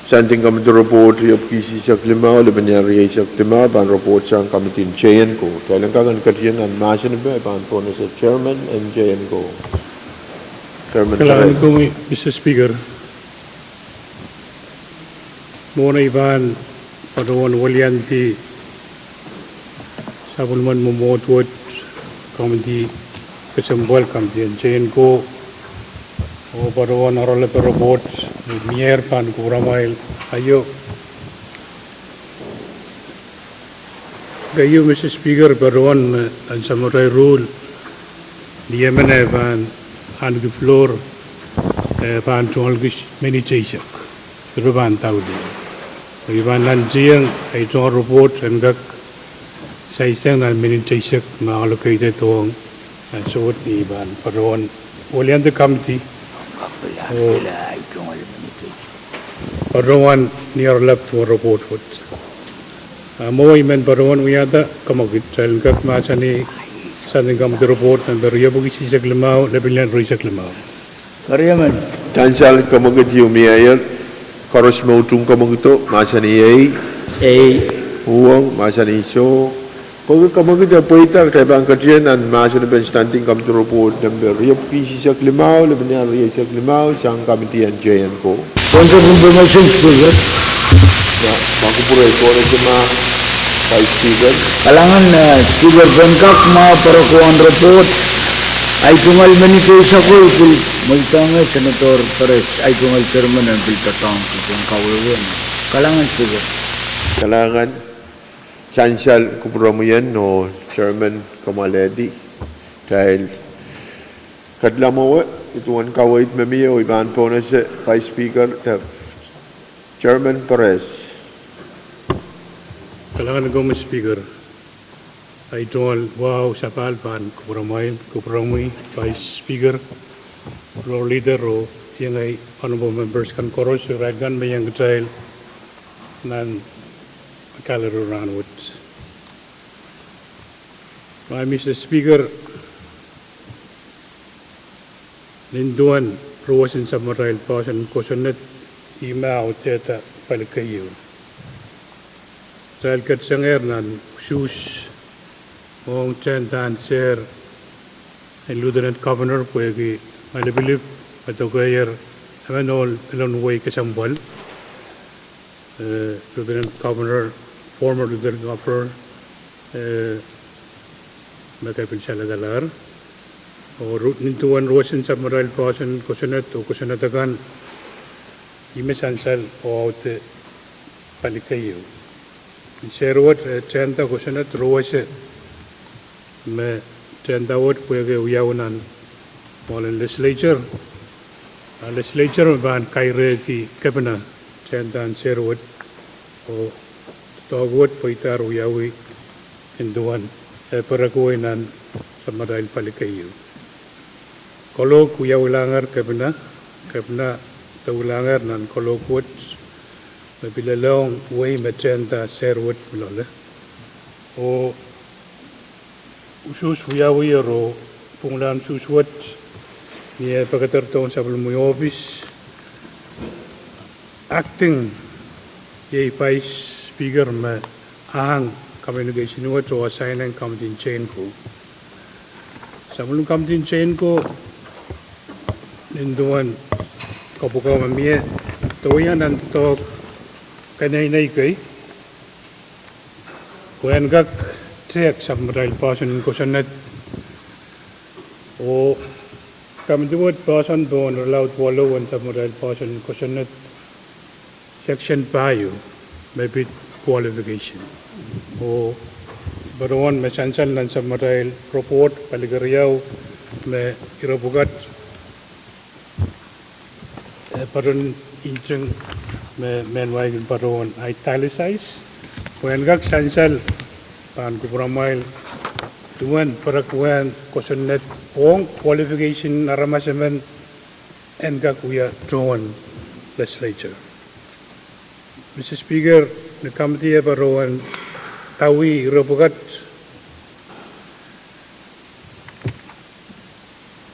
Standing Committee Report riepwiki isihsek limau, lepin iar rieisek limau, pahn report sang Committee en J and Co. Kitail en kak en ketin nan mahsen epe, I pahn pohnese Chairman en J and Co. Chairman Kalahngan Teres. Komwi, Mister Speaker. Mwohn ei pahn patohwan weliandi sapwellimen mwomwohd wet, Committee kesempwal, Committee en J and Co, oh patohwan oaralap report me mier pahn kupwuramwail aio. Keieu, Mister Speaker, patohwan me nan samatail ruhl, ni emen eh pahn ahneki floor, eh pahn tungoal kis minute eisek, ire pahn daulih. I pahn nantihong ei tungoal report en kak sansal nan minute eisek me allocated ong ansou wet ni pahn patohwan weliandi committee oh patohwan ni oaralap tungoal report wet. A mwo I men patohwan wiahda kamwekid, kitail en kak mahsanih Standing Committee Report nempe riepwiki isihsek limau, lepin iar rieisek limau. Sansal kamwekid ieu mieier, koaros me utung kamwekido, mahsanih ei. Uhwong, mahsanih soh. Pwehki kamwekid e pweida, kitail pahn ketin nan mahsen epen Standing Committee Report nempe riepwiki isihsek limau, lepin iar rieisek limau, sang Committee en J and Co. Point of information, Speaker. Ma kupwure, pohnese ma Vice Speaker. Kalahngan, eh, Speaker, pwehn kak mwahu poarokohng report, ei tungoal minute eisek ko, I pil mweidohng Senator Perez, ei tungoal Chairman en pil doadoahngki pohn kawehwe. Kalahngan, Speaker. Kalahngan. Sansal kupwuromwi en oh Chairman kamwalehdi. Kitail ketin mwowe, ih duwen kaweid me mie oh I pahn pohnese Vice Speaker, Chairman Perez. Kalahngan komwi Speaker. Ei tungoal wahu sapahl pahn kupwuromwail, kupwuromwi Vice Speaker, Floor Leader oh iengei honorable members kan koaros, irail kan me iang kitail nan gallery rahnwet. Maing Mister Speaker, nin duwen ruohs en samatail poahsoan kosonned, I me audehda pali keieu. Kitail ketisengehr nan usuhs ong tehnda en sehr en Lieutenant Governor pwehki malipilip me dokehier emen ohl Pohnpei kesempwal, eh, Lieutenant Governor, former Lieutenant Governor, eh, me kepil saledalahr. Oh nin duwen ruohs en samatail poahsoan kosonned oh kosonned akan, I me sansal oh aude pali keieu. Nin sehr wet, eh, tehnda kosonned ruwese me tehnda wet pwehki wiawi nan mwoalen legislature. Legislature me pahn kairehki kepina tehnda en sehr wet, oh doadoahk wet pweidahr wiawi nin duwen eh perekuwei nan sapwmatail pali keieu. Kolohk wiawilahngehr kepina, kepina de wilahngehr nan kolohk wet me pil lelohng wehi me tehnda sehr wet me loale. Oh usuhs wiawier oh pwungalahn usuhs wet, ni eh pekeder dohn sapwellimomwi ohpis, acting iei Vice Speaker me ahng communication wet oh assign-eng Committee en Chain ko. Sapwellime Committee en Chain ko, nin duwen kapwukawa me mie, de wia nan doadoahk keneinei kei, pwe en kak tehk sapwmatail poahsoan en kosonned, oh committee wet poahsoan pohn irelaud waluh en sapwmatail poahsoan en kosonned, section pahieu me pid qualification, oh patohwan me sansal nan sapwmatail report pali keriau me ire pwukat eh patohwan nting me mehn wai kin patohwan italicize, pwe en kak sansal pahn kupwuramwail duwen perekuwehn kosonned ong qualification aramas emen, en kak wia tohn legislature. Mr Speaker, ni committee eh patohwan pawih ire pwukat,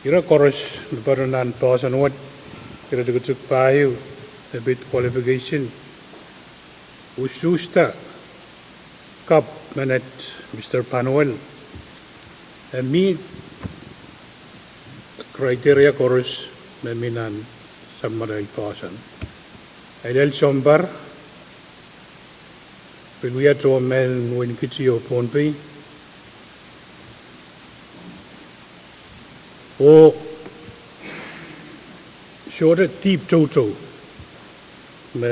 ire koaros me patohwan nan poahsoan wet, ire tikitik pahieu me pid qualification, usuhsda kapw menet Mr Panuel, e meet criteria koaros me mi nan sapwmatail poahsoan. E lel sounpar, pil wia tohn mehn wehin Kiti oh Pohnpei, oh sohte dihp toutou me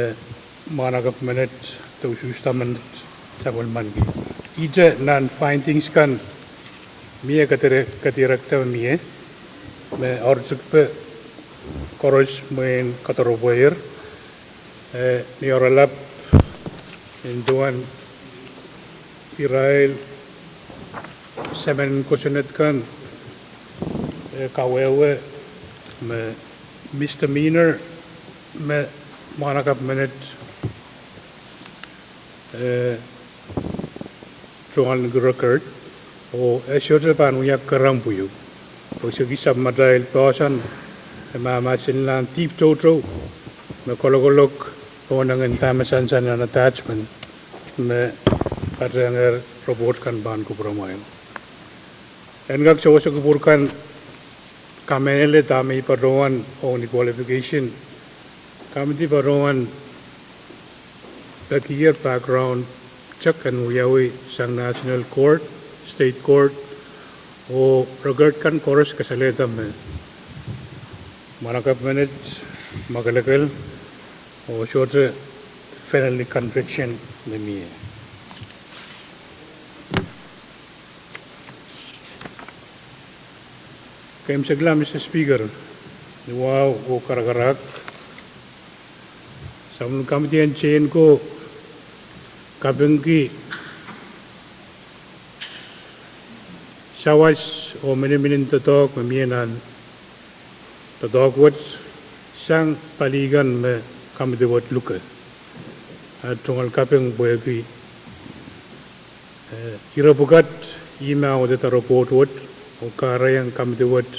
mwahnakapw menet de usuhsda menet sapwellimaniki. Ihte nan findings kan mie, kadirekda me mie, me oartikpe koaros mwein kadoropwehier, eh ni oaralap nin duwen irail semen kosonned kan, eh kawehwe me misdemeanor me mwahnakapw menet eh tungoal record, oh e sohte pahn wia kerempwiu, oh sehki sapwmatail poahsoan e mahmahsenlahng dihp toutou me kolokolok pohn engen dahme sansal nan attachment me katehngehr report kan pahn kupwuramwail. En kak sewese kupwur kan kamehlele dahme I patohwan ong ni qualification, committee patohwan pekier background check en wiawi sang national court, state court, oh record kan koaros kasalehda me mwahnakapw menet mwakelekel oh sohte felony conviction me mie. Keimwseklahn Mr Speaker, ni wahu oh karakarahk, sapwellimen committee en chain ko kapingki sawas oh miniminin doadoahk me mie nan doadoahk wet sang pali kan me committee wet luke. A tungoal kaping pwehki ire pwukat ih me awedehda report wet oh kahrehiong committee wet,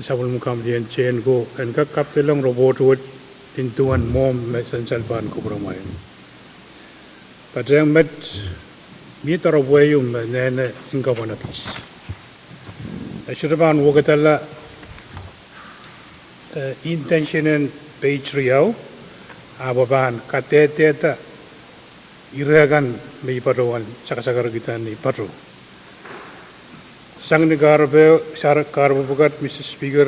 sapwellimen committee en chain ko en kak kapidelong report wet nin duwen mwomw me sansal pahn kupwuramwail. Patehng met, mie doaropwehieu me nehne ingkapwan ekis. E sohte pahn wekidala intention en page riau, ahpw e pahn kadehdehda ire kan me I patohwan sakasakarkihda ni pato. Sang ni kahrepe, kahrepe pwukat Mr Speaker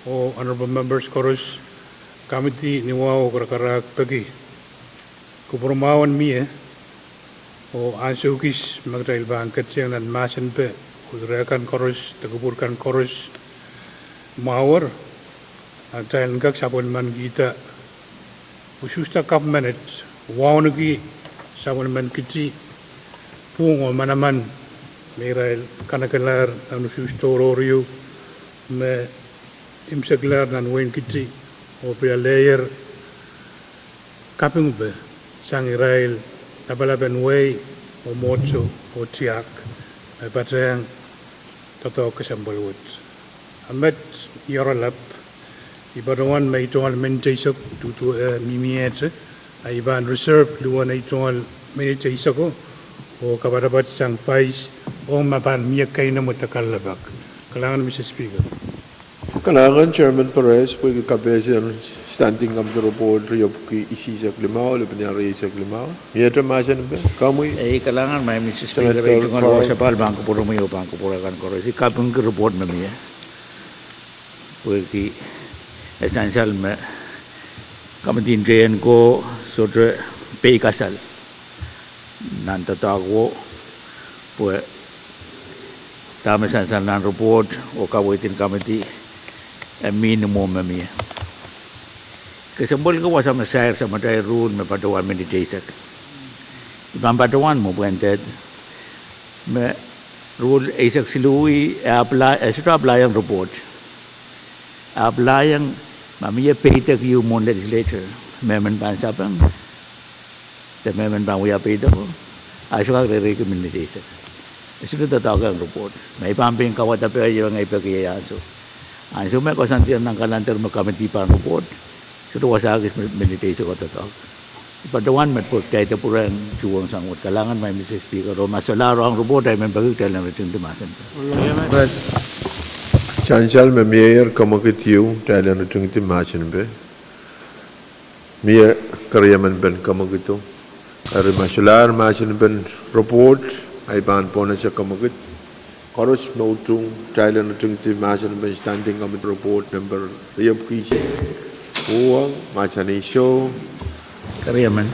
oh honorable members koaros, committee ni wahu oh karakarahk peki kupwurmwahu en mie oh ansou kis me kitail pahn ketkihong nan mahsenpe oh ire kan koaros de kupwur kan koaros mwahuer, Atail en kak sapwellimanikihda usuhsda government wauneki sapwellimen kiti pwuhng oh manaman me irail kanekelahr nan usuhs tohrohr ieu me imwseklahr nan wehin kiti oh pil alehier kapingpe sang irail lapalapen wehi oh mwomwohdiso oh tiahk me patehng doadoahk kesempwal wet. A met I oaralap, I patohwan me I tungoal minit eisek duduwe, eh, mihmihte, a I pahn reserve luhwen ei tungoal minit eiseko oh kapatapat sang Vice ong me pahn mie keinemwe de kalelapak. Kalahngan Mister Speaker. Kalahngan Chairman Perez pwehki kapehse en Standing Committee Report riepwiki isihsek limau, lepin rieisek limau. Miehte mahsen en pil, komwi? Ei, kalahngan Mister Speaker, Senator Carl. Pahn kupwuromwi oh pahn kupwure kan koaros. I kapingki report me mie pwehki e sansal me committee en teienko sohte peikasal nan doadoahk wo pwe dahme sansal nan report oh kaweid en committee e mihmi mwo me mie. Kesempwal ko wasa me sair samatail ruhl me patohwan minit eisek. I pahn patohwan mwo pwehn dehr me ruhl eisek siluh e apply, e sohte apply ong report. Apply ong ma mie peidek ieu mwohn legislature, mehmen pahn sapeng de mehmen pahn wia peideko, a sohte kak reireiki minit eisek. E sohte doadoahk ong report. Ma I pahn pein kawada peh ieu ngehi peki ei ansou. Ansou me koasoandi nan calendar me committee pahn report, sohte wasa kis minit eisek doadoahk. I patohwan met pwe kitail de pwurehng tuhwong sang wet. Kalahngan Mister Speaker, oh ma solahr ong report, I men peki kitail en ritingdi mahsen. Sansal me mieier, komwekid ieu, kitail en ritingdi mahsen pil. Mie keriemen pen komwekido. Eri ma solahr mahsen pen report, I pahn pwonese komwekid koaros me utung, kitail en ritingdi mahsen pen Standing Committee Report nempe riepwiki isuh. Uhwong, mahsanih soh. Keriemen.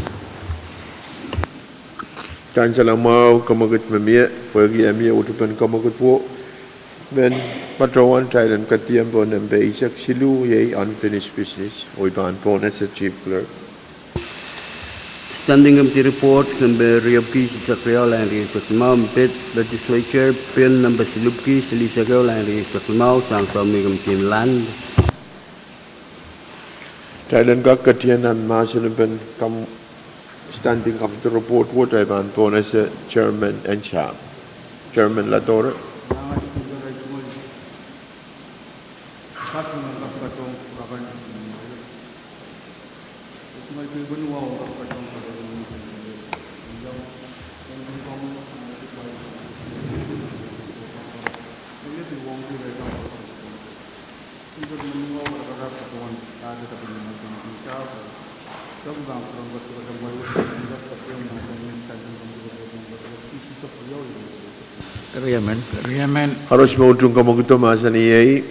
Sansal mwahu, komwekid me mie, pwehki e mie utupen komwekid wo. Men patohwan kitail en kadiempe nempe eisek siluh, iei unfinished business, oh I pahn pwonese Chief Clerk. Standing Committee Report nempe riepwiki isihsek riau, lain rieisek limau, State Legislature Bill nempe silipwiki silihsek ehu, lain rieisek limau, sang Committee en Land. Kitail en kak ketien nan mahsen pen Standing Committee Report wo, I pahn pwonese Chairman Ensam. Chairman Ladore. Keriemen. Keriemen. Koaros me utung komwekido mahsanih ei.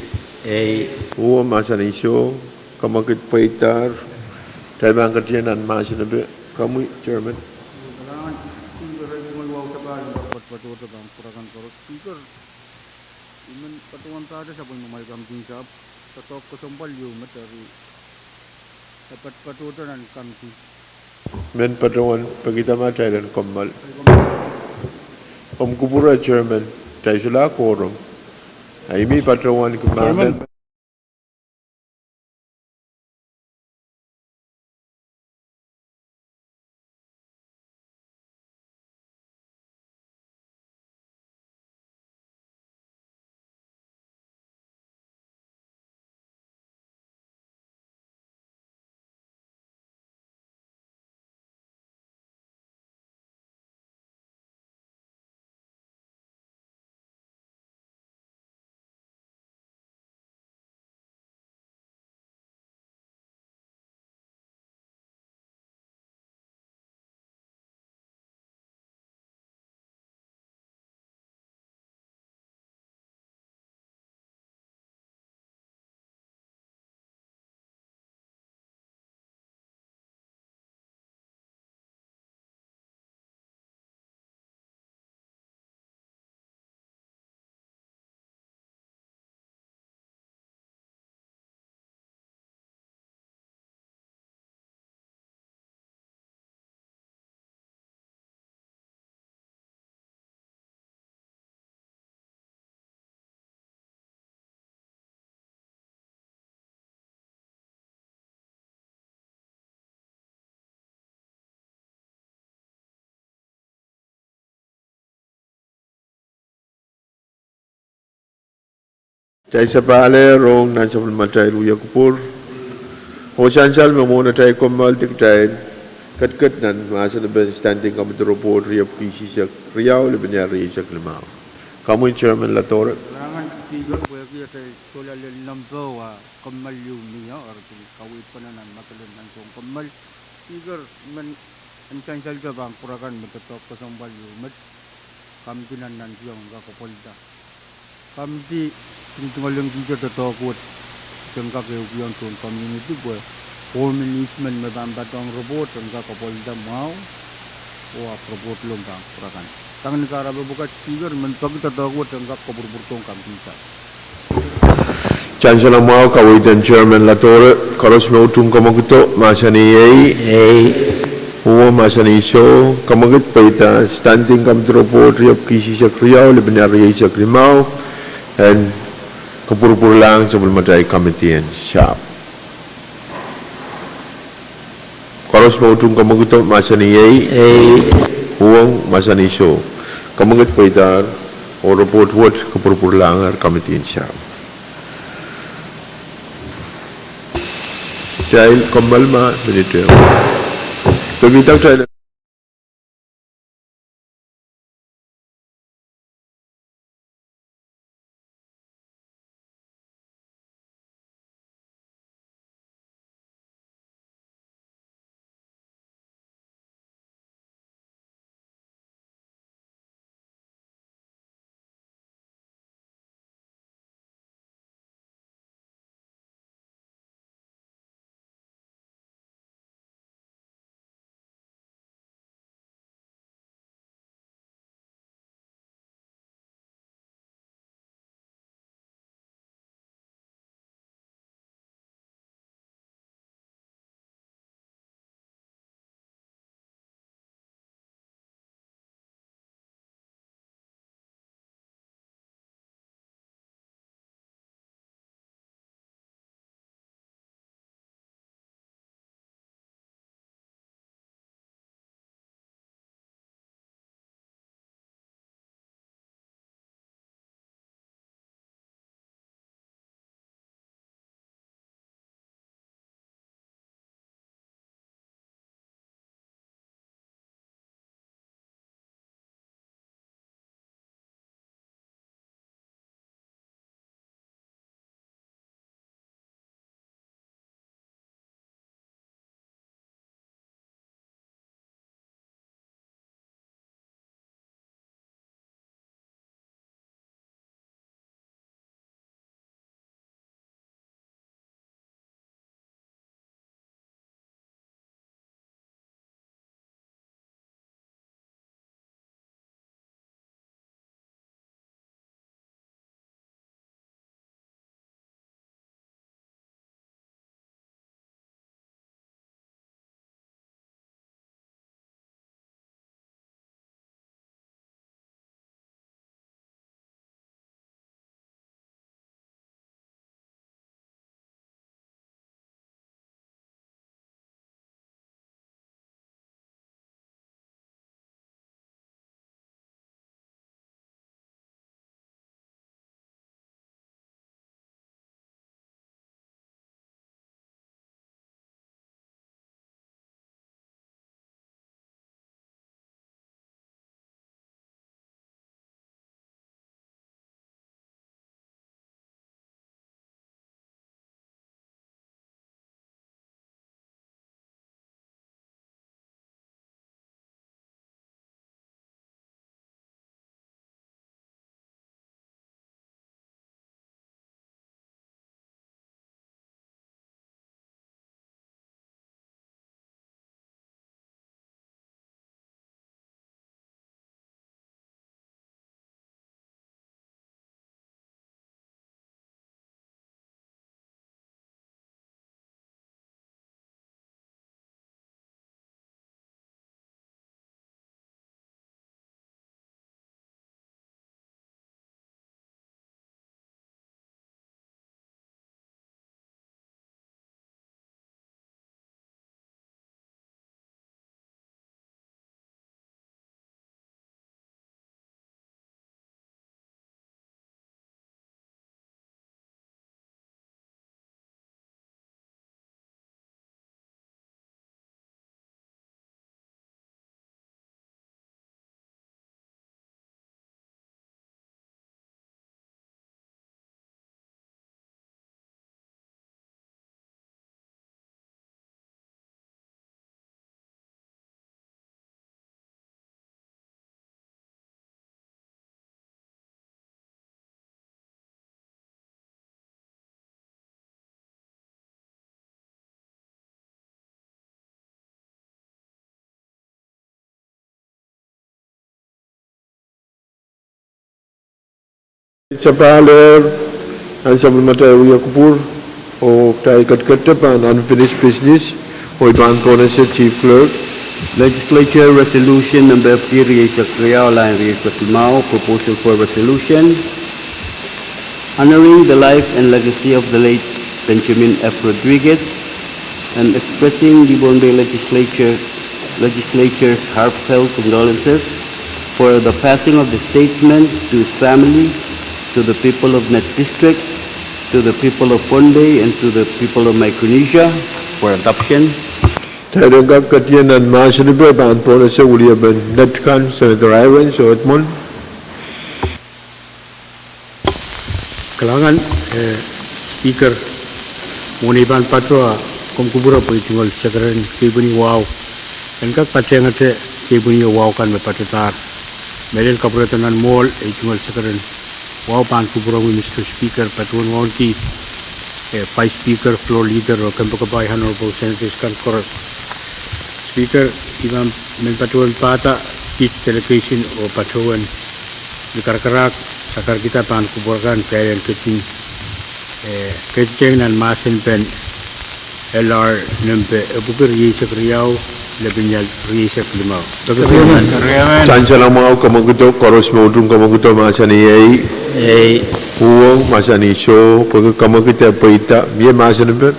Ei. Uhwong, mahsanih soh. Komwekid pweidahr. Kitail pahn ketien nan mahsen pen komwi, Chairman. I men patohwan pahte sapwellimamwail committee sahpw, doadoahk kesempwal ieu me teri, e patohdo nan committee. Men patohwan pekida ma kitail en kommoal. Omw kupwure Chairman, kitail solahr quorum. Ahi, I men patohwan ki ma Chairman. Kitail sapahl rong nan sapwellimatail wia kupwur. Oh sansal me mwohn atail kommoal de kitail ketiket nan mahsen en Standing Committee Report riepwiki isisek riau, lepin riesek limau. Komwi Chairman Ladore. Speaker, pwehki atail sohla lel nempe wa kommoal ieu mie, eri pil kaweid pene nan medelen nan soun kommoal. Speaker, men en sansal te pahn kupwur akan me doadoahk kesempwal ieu met. Komiti nan nantiong en kak apwalihda. Komiti tingtingelen kihda doadoahk wet en kak ehukihong tohn community pwe home and easement me pahn patohng report en kak apwalihda mwahu. Oh ahpw report lom pahn kupwur akan. Tang ni kahrepe pwukat Speaker, men peki doadoahk wet en kak kopwurupwurdohng komiti sahpw. Sansal mwahu, kaweid en Chairman Ladore, koaros me utung kamwekid, mahsanih iei. Iei. Uhwong, mahsanih soh. Kamwekid pweida Standing Committee Report riepwiki isisek riau, lepin riesek limau, en kopwurupwurlahng sapwellimatail komiti en sahpw. Koaros me utung kamwekido mahsanih iei. Iei. Uhwong, mahsanih soh. Kamwekid pweidahr, oh report wet kopwurupwurlahngehr komiti en sahpw. Kitail kommoal ma minit ehu. Pepida kitail Sapahl ehr, ansou me kitail wia kupwur, oh kitail ketiketete pahn unfinished business, oh I pahn pohnese Chief Clerk. Legislature Resolution number P rieisek riau, line rieisek limau, proposal for resolution honoring the life and legacy of the late Benjamin F. Rodriguez and expressing the Pohnpei Legislature, Legislature's heartfelt condolences for the passing of the statesman, to his family, to the people of Net District, to the people of Pohnpei, and to the people of Micronesia for adoption. Kitail en kak ketien nan mahsen en pahn pohnese weliepen Net kan, Senator Irons Edmund. Kalahngan, eh, Speaker, mwohn ei pahn patohwan komw kupwure pwe ei tungoal sekeren keipweni wahu en kak patehngete keipweni wahu kan me patohdahr. Mehlel kapwurehda nan mwohl ei tungoal sekeren wahu pahn kupwuromwi Mister Speaker, patohwan wauneki, eh, Vice Speaker, Floor Leader, oh kempoakepahi Honorable Senators kan koaros. Speaker, I men patohwan pahda kis delegation oh patohwan ni karakarahk, sakarkihda pahn kupwur kan kitail en ketin, eh, ketideng nan mahsen pen L R nempe epwiki rieisek riau, lepin ial rieisek limau. Sansal mwahu, kamwekid, koaros me utung kamwekid mahsanih ei. Uhwong mahsanih soh, pwehki kamwekid e pweida, mie mahsen en pahn.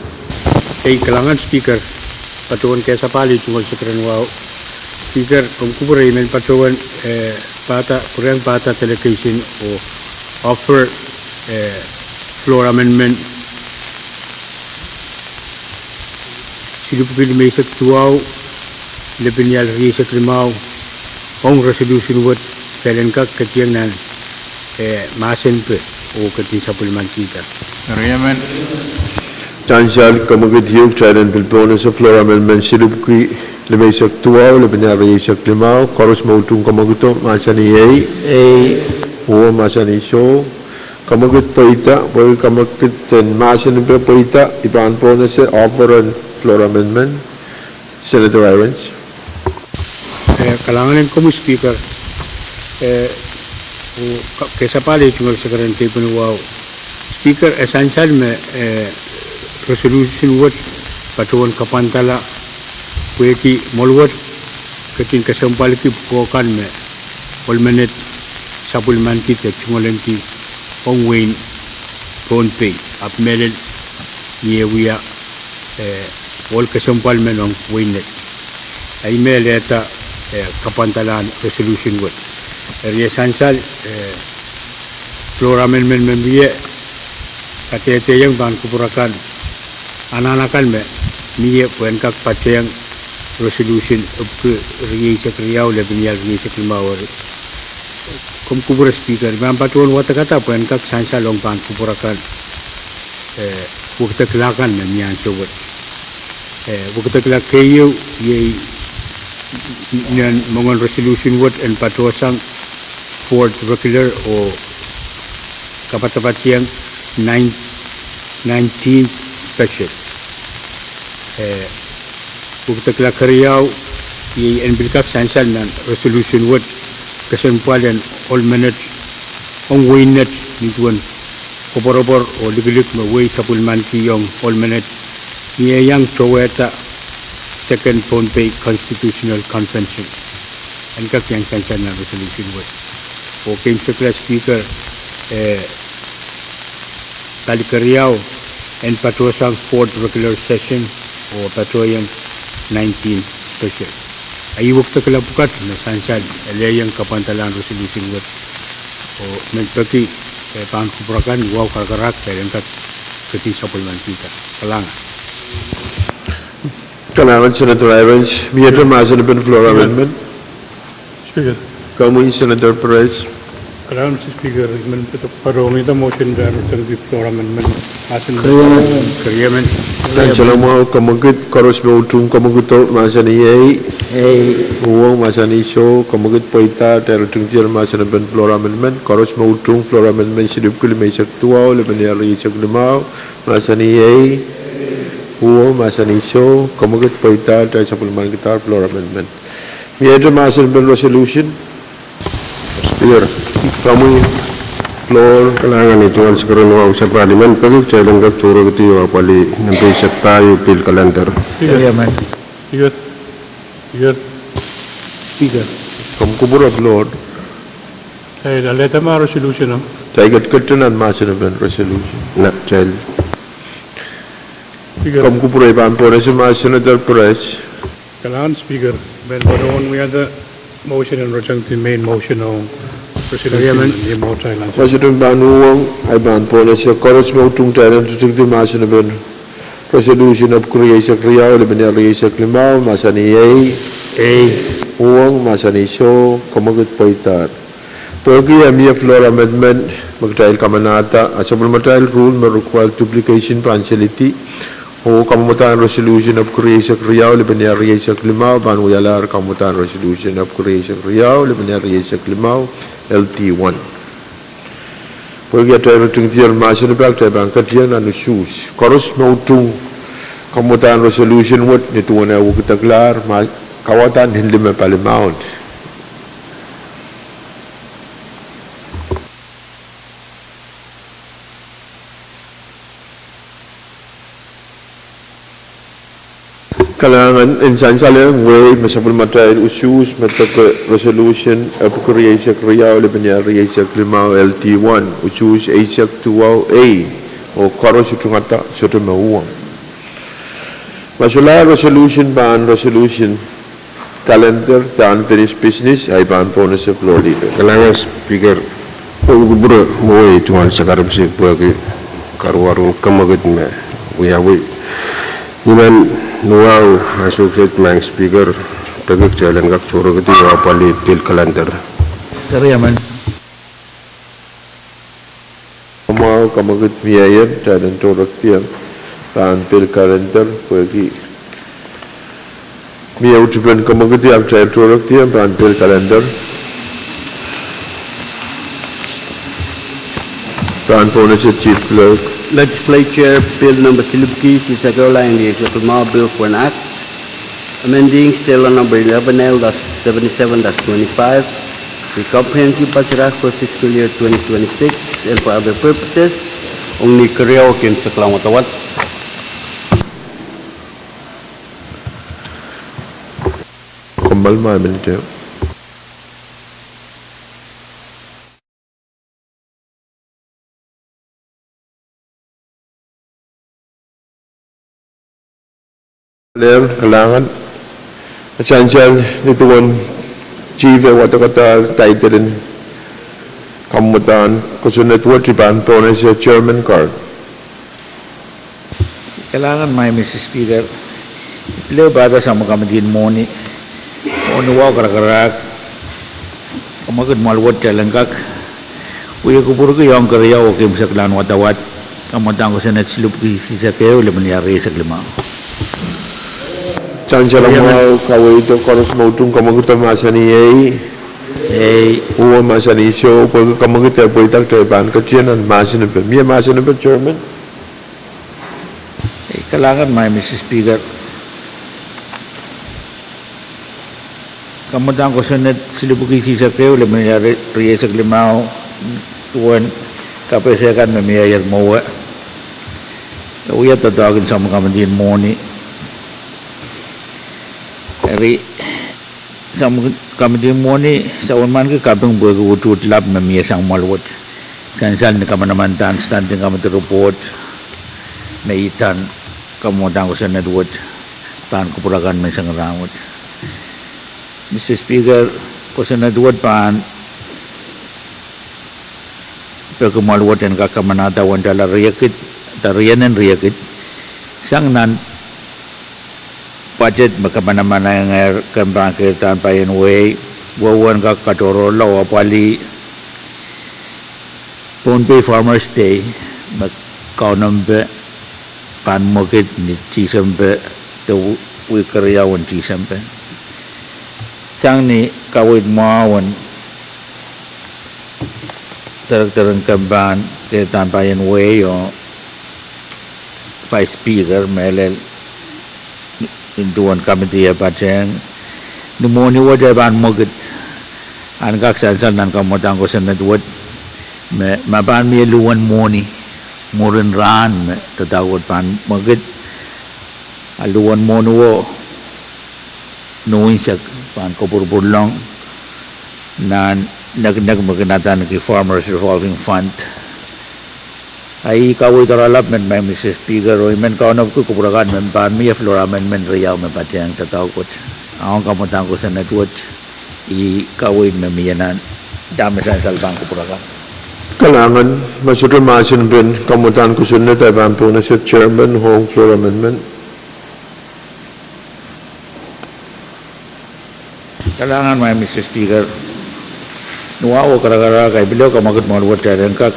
Ei, kalahngan Speaker, patohwan kesapahl ei tungoal sekeren wahu. Speaker, komw kupwure I men patohwan, eh, pahda, pwurehng pahda delegation oh offer, eh, floor amendment silipwki limeisek duwau, lepin ial rieisek limau, ong resolution wet, kitail en kak ketideng nan, eh, mahsen en pahn, oh ketin sapwellimanikihda. Sansal, kamwekid, kitail en pil pohnese floor amendment silipwki limeisek duwau, lepin ial rieisek limau, koaros me utung kamwekido mahsanih ei. Uhwong mahsanih soh, kamwekid pweida, pwehki kamwekid en mahsen en pahn pweida, I pahn pohnese offer en floor amendment. Senator Irons. Eh, kalahngan en komwi Speaker, eh, oh, ka-, kesapahl ei tungoal sekeren keipweni wahu. Speaker, e sansal me, eh, resolution wet patohwan kapwandala pwehki mwohl wet ketin kesempwalki pwukoa kan me ohl menet sapwellimaniki de tungoalenki ong wehin Pohnpei, ahpw mehlel ni eh wia, eh, ohl kesempwal men ong wehin Net. Ahi me lehda, eh, kapwandalahn resolution wet. Eri e sansal, eh, floor amendment me mie, kadehdehiong pahn kupwur akan, anahn akan me mie pwehn kak patehng resolution epwiki rieisek riau, lepin ial rieisek limau. Eri komw kupwure Speaker, I pahn patohwan wadekada pwehn kak sansal ong pahn kupwur akan, eh, wekidekla kan me mie ansou wet. Eh, wekidekla keieu iei nan moangen resolution wet en patohsang fourth regular oh kapadapadiong nine, nineteenth special. Eh, wekidekla keriau iei en pil kak sansal nan resolution wet kesempwal en ohl menet ong wehin Net ni duwen koapworopwor oh likilik me wehi sapwellimanikihong ohl menet ni eh iang towehda Second Pohnpei Constitutional Convention. En kak iang sansal nan resolution wet. Oh keimwseklahn Speaker, eh, pali keriau en patohsang fourth regular session oh patohiong nineteen special. Ahi wekidekla pwukat me sansal, e lehiong kapwandalahn resolution wet. Oh men peki, eh, pahn kupwur akan, wahu karakarahk, peren kak ketin sapwellimanikihda. Kalahngan. Kalahngan Senator Irons, miehte mahsen en pahn floor amendment. Speaker. Komwi Senator Perez. Kalahngan Mister Speaker, I men patohwan pahn rongehda motion pahn tengki floor amendment. Mahsen en pahn. Keriamen. Sansal mwahu, kamwekid, koaros me utung kamwekido mahsanih ei. Uhwong mahsanih soh, kamwekid pweida, kitail utung tiar mahsen en pahn floor amendment, koaros me utung floor amendment silipwki limeisek duwau, lepin ial rieisek limau, mahsanih ei. Uhwong mahsanih soh, kamwekid pweida, kitail sapwellimanikidahr floor amendment. Miehte mahsen en pahn resolution. Speaker, komwi. Floor. Kalahngan. Ni duwen sakarain wahu sapahl emen, peki kitail en kak tohrohrkihdi oh apwalih nempe eisek pahieu, pil kalender. Speaker. Speaker. Speaker. Speaker. Komw kupwure, Floor. Kitail alehda ma resolution o. Kitail ketiket nan mahsen en resolution. Nan kitail. Speaker. Komw kupwure, I pahn pohnese ma Senator Perez. Kalahngan Speaker, I men patohwan wiahda motion en reject the main motion ong resolution. Mahsen en pahn uhwong, I pahn pohnese koaros me utung kitail en reject the mahsen en resolution epwiki rieisek riau, limenia rieisek limau, mahsanih ei. Ei. Uhwong, mahsanih soh, kamwekid pweidahr. Pwehki e mie floor amendment me kitail kamanahda, a sapwellimatail rule me require duplication pahn selidi. Oh kamwadahn resolution epwiki rieisek riau, limenia rieisek limau, pahn wialahr kamwadahn resolution epwiki rieisek riau, limenia rieisek limau, L T one. Pwehki atail ritingdier mahsen en pak, kitail pahn ketieng nan usuhs. Koaros me utung kamwadahn resolution wet ni duwen eh wekideklahr, ma kauwada ni lime palimaun. Kalahngan, I sansalehng wehi me sapwellimatail usuhs me peki resolution epwiki rieisek riau, limenia rieisek limau, L T one, usuhs eisek duwau A, oh koaros utungada sohte me uhwong. Ma solahr resolution pahn resolution calendar de unfinished business, I pahn pohnese floor leader. Kalahngan Speaker, komw kupwure, mwein I duwen sakarepwsik pwehki karuwarun kamwekid me wiawi. Ni men wahu ansou kiset, Madam Speaker, peki kitail en kak tohrohrkihdi oh apwalih pil kalender. Eri emen. Mwahu, kamwekid mieier, kitail en tohrohrkihdiong pahn pil kalender, pwehki mie uhtipen kamwekid, ahpw kitail tohrohrkihdiong pahn pil kalender. Pahn pohnese Chief Clerk. Legislature Bill number silipwki sisek ehu, lain rieisek limau, Bill for an Act amending State Law number eleven L dash seventy-seven dash twenty-five, the Comprehensive Budget Act for fiscal year twenty twenty-six and for other purposes, ong ni keriau kin sekla wadawad. Kommoal ma minit ehu. Lel, kalahngan. Sansal ni duwen Chief eh wadekada title en kamwadahn kosonned wet, I pahn pohnese Chairman Carl. Kalahngan, Madam Speaker. I pil pahda sapwellime committee en mwohni, mwohni wahu karakarahk, kamwekid mwahl wet, kitail en kak wia kupwurki ong keriau oh eisek lahn wadawad, kamwadahn kosonned silipwki sisek ehu, limenia rieisek limau. Sansal mwahu, kaweid koaros me utung kamwekid mahsanih ei. Ei. Uhwong mahsanih soh, pwehki kamwekid eh pweida, kitail pahn ketieng nan mahsen en pil. Mie mahsen en pil, Chairman? Kalahngan, Madam Speaker. Kamwadahn kosonned silipwki sisek ehu, limenia rieisek limau, duwen kapehse kan me mieier mwowe, e wia doadoahk en sapwellime committee en mwohni. Eri, sapwellime committee en mwohni, sapwellimanki kaping pwehki utuht lap me mie sang mwahl wet. Sansal ni kamanamandan standing committee report me idahn kamwadahn kosonned wet, pahn kupwure kan menseng rahnwet. Madam Speaker, kosonned wet pahn peki mwahl wet en kak kamanahda uwen dahla riekid, de rienen riekid, sang nan budget me kamanamanengehr kempen keirda en paien wehi, wehwehn kak katohrohrla oh apwalih Pohnpei Farmers' Day, me kaunohmpe pahn mwekid ni Tisempe, de wihk keriau en Tisempe. Sang ni kaweid mwahu en director en kempen keirda en paien wehi oh Vice Speaker, mehlel ni duwen committee e patehng, ni mwohni wet e pahn mwekid, en kak sansal nan kamwadahn kosonned wet, me ma pahn mie luhwen mwohni mwurin rahn me doadoahk wet pahn mwekid, a luhwen mwohniwo nohnsek pahn kopwurpwurlong nan nekinek me kin adaneki Farmers Revolving Fund. A ih kaweid doaralap men, Madam Speaker, oh I men kaunopki kupwur akan me pahn mie floor amendment riau me patehng doadoahk wet. A ong kamwadang kosonned wet, ih kaweid me mie nan dahme sansal pahn kupwur akan. Kalahngan, ma sohte mahsen en kamwadang kosonned, I pahn pohnese chairman ong floor amendment. Kalahngan, Madam Speaker. Ni wahu oh karakarahk, I pil kamwekid mwohn wet kitail en kak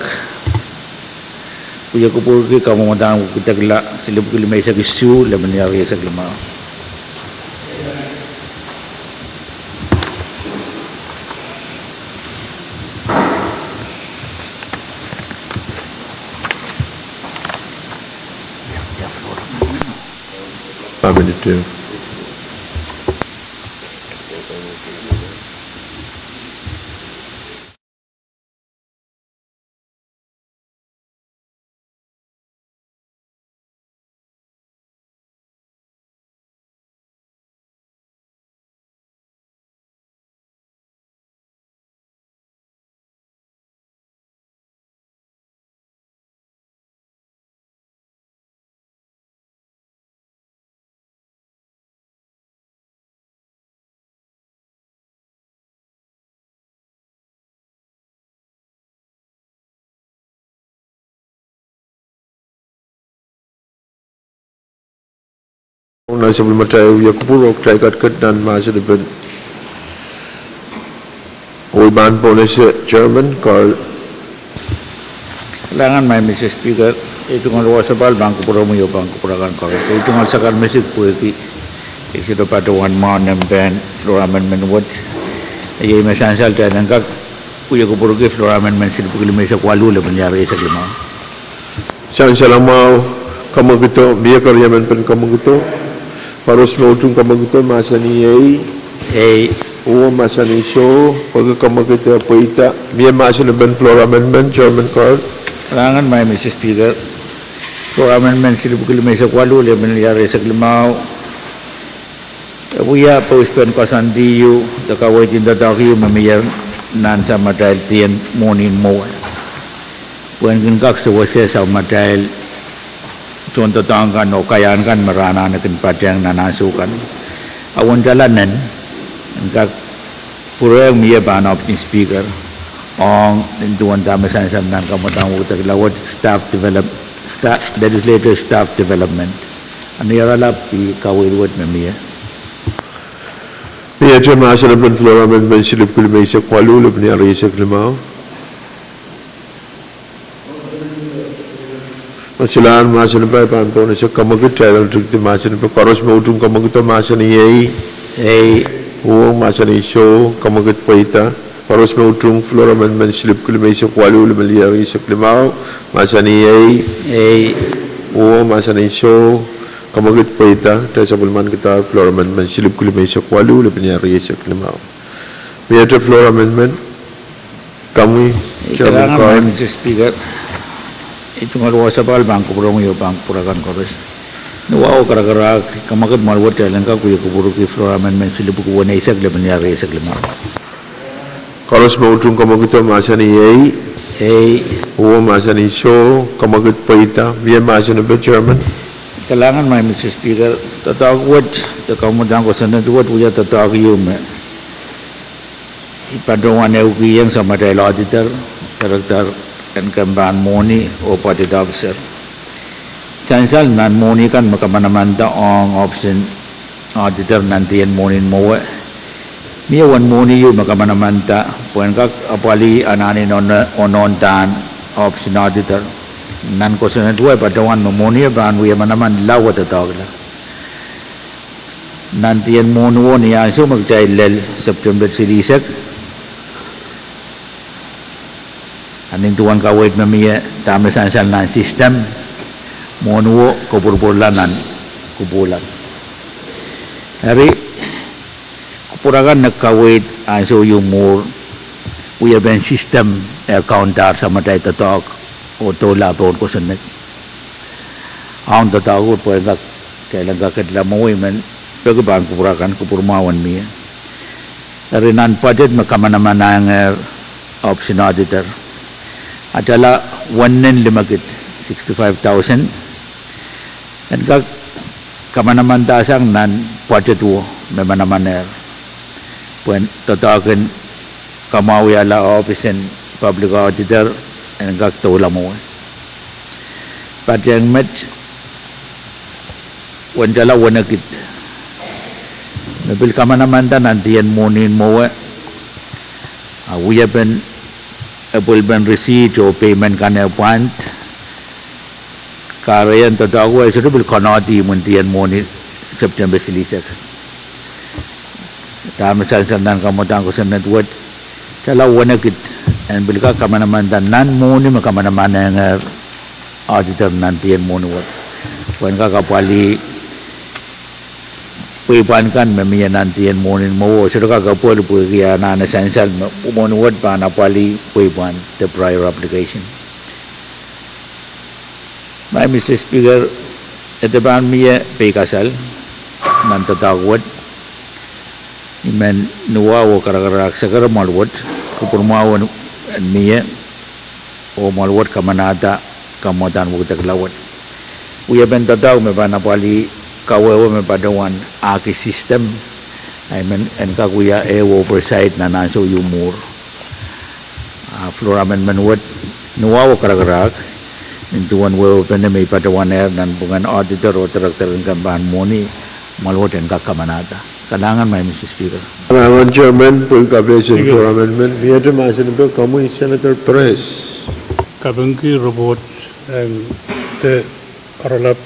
wia kupwurki kamwadang wekidekla silipwiki limeisek isuh, lepin riehsek limau. Nan sapwellimatail wia kupwur oh kitail ketiket nan mahsen en pil. Oh I pahn pohnese chairman, Carl. Kalahngan, Madam Speaker, ei tungoal wasa pahn kupwuromwi oh pahn kupwur akan koaros. Ei tungoal sakar mesik pwehki ei sohte patohwan mwahu nan pahn floor amendment wet. Iei me sansal kitail en kak wia kupwurki floor amendment silipwiki limeisek waluh, lepin riehsek limau. Sansal mwahu, kamwekido, mie keriemen pen kamwekido? Koaros me utung kamwekido, mahsanih ei. Ei. Oh, mahsanih soh, pwehki kamwekido pweida. Mie mahsen en pahn floor amendment, chairman, Carl. Kalahngan, Madam Speaker. Floor amendment silipwiki limeisek waluh, lepin riehsek limau. E wia pouspen koasoandi ieu de kaweid en doadoahk ieu me mie nan samatail dien mwohnin mwowe, pwehn kin kak sewese samatail tohndoadoahk kan oh kaiahn kan me re anahne kin patehng nan ansou kan. A uwen tala nen, en kak pwurehng mie pahn ohpis en Speaker ong nin duwen dahme sansal nan kamwadang wekidekla wet, staff develop, sta-, legislative staff development. A ni oaralap ih kaweid wet me mie. Mie te mahsen en pahn floor amendment silipwiki limeisek waluh, lepin riehsek limau. Mahsen en pahn pohnese kamwekid, kitail en tikdi mahsen en pahn. Koaros me utung kamwekido, mahsanih ei. Ei. Oh, mahsanih soh, kamwekid pweida. Koaros me utung floor amendment silipwiki limeisek waluh, lepin riehsek limau, mahsanih ei. Ei. Oh, mahsanih soh, kamwekid pweida. Kitail sapwellimankidahr floor amendment silipwiki limeisek waluh, lepin riehsek limau. Mie te floor amendment? Komwi, Chairman. Kalahngan, Madam Speaker. Ei tungoal wasa pahn kupwuromwi oh pahn kupwur akan koaros. Ni wahu oh karakarahk, kamwekid mwohn wet kitail en kak wia kupwurki floor amendment silipwiki weneisek, lepin riehsek limau. Koaros me utung kamwekido, mahsanih ei. Ei. Oh, mahsanih soh, kamwekid pweida. Mie mahsen en pahn, Chairman? Kalahngan, Madam Speaker. Doadoahk wet de kamwadang kosonned wet wia doadoahk ieu me I patohwan ehukihong samatail auditor, director en kempahn mwohni oh budget officer. Sansal nan mwohni kan me kamanamanda ong ohpis en auditor nan dien mwohnin mwowe, mie uwen mwohni ieu me kamanamanda pwehn kak apwalih anahnen onohn dahn ohpis en auditor. Nan kosonned wet patohwan me mwohni e pahn wia manaman lao doadoahkla. Nan dien mwohniwo ni ansou me kitail lel September silihsek, a nin duwen kaweid me mie, dahme sansal nan system, mwohniwo kopwurupwurla nan kupwulan. Eri, kupwur akan ne kaweid ansou ieu mwuhr, Wiepen system e kaundahr samatail doadoahk oh doula pohn kosonned. Ahn doadoahk wet pwe en kak, kitail en kak ketla mwowe, I men peki pahn kupwur akan, kupwur mwahu en mie. Eri nan budget me kamanamanengehr Ohpis en Auditor, atala wenen limekid, sixty-five thousand, en kak kamanamanasang nan budget wo me manamanehr, pwehn doadoahk en kamwahwihala ohpis en Public Auditor en kak doula mwowe. Patehng met, wendala wenekid me pil kamanamanada nan dien mwohni mwowe, a wiepen epwelpen receipt oh payment kan e pwand, kahrehiong doadoahk wet sohte pil konohdi imwin dien mwohni September silihsek. Dahme sansal nan kamwadahn kosonned wet, atala wenekid en pil kak kamanamanada nan mwohni me kamanamanengehr auditor nan dien mwohni wet, pwehn kak apwalih pweipwand kan me mie nan dien mwohni mwowe, sohte kak apwalih pwehki anahne sansal me mwohni wet pahn apwalih pweipwand de prior application. Maing Mister Speaker, e de pahn mie peikasal nan doadoahk wet. I men nuwa oh karakarahk sekere mwoal wet, kupwur mwahu en mie, oh mwoal wet kamanahda kamwadahn wekidekla wet. Wiepen doadoahk me pahn apwalih kawehwe me patohwan aki system, I men en kak wia ehu oversight nan ansou ieu mwuhr. A floor amendment wet, nuwa oh karakarahk, nin duwen wehwehpene me I patohwanehr nanpwungen auditor oh director en kempen mwohni, mwoal wet en kak kamanahda. Kalahngan, Maing Mister Speaker. Kalahngan Chairman pwehki kapehsen floor amendment. Miehte mahsen en pek, komwi Senator Perez. Kapingki report en de oaralap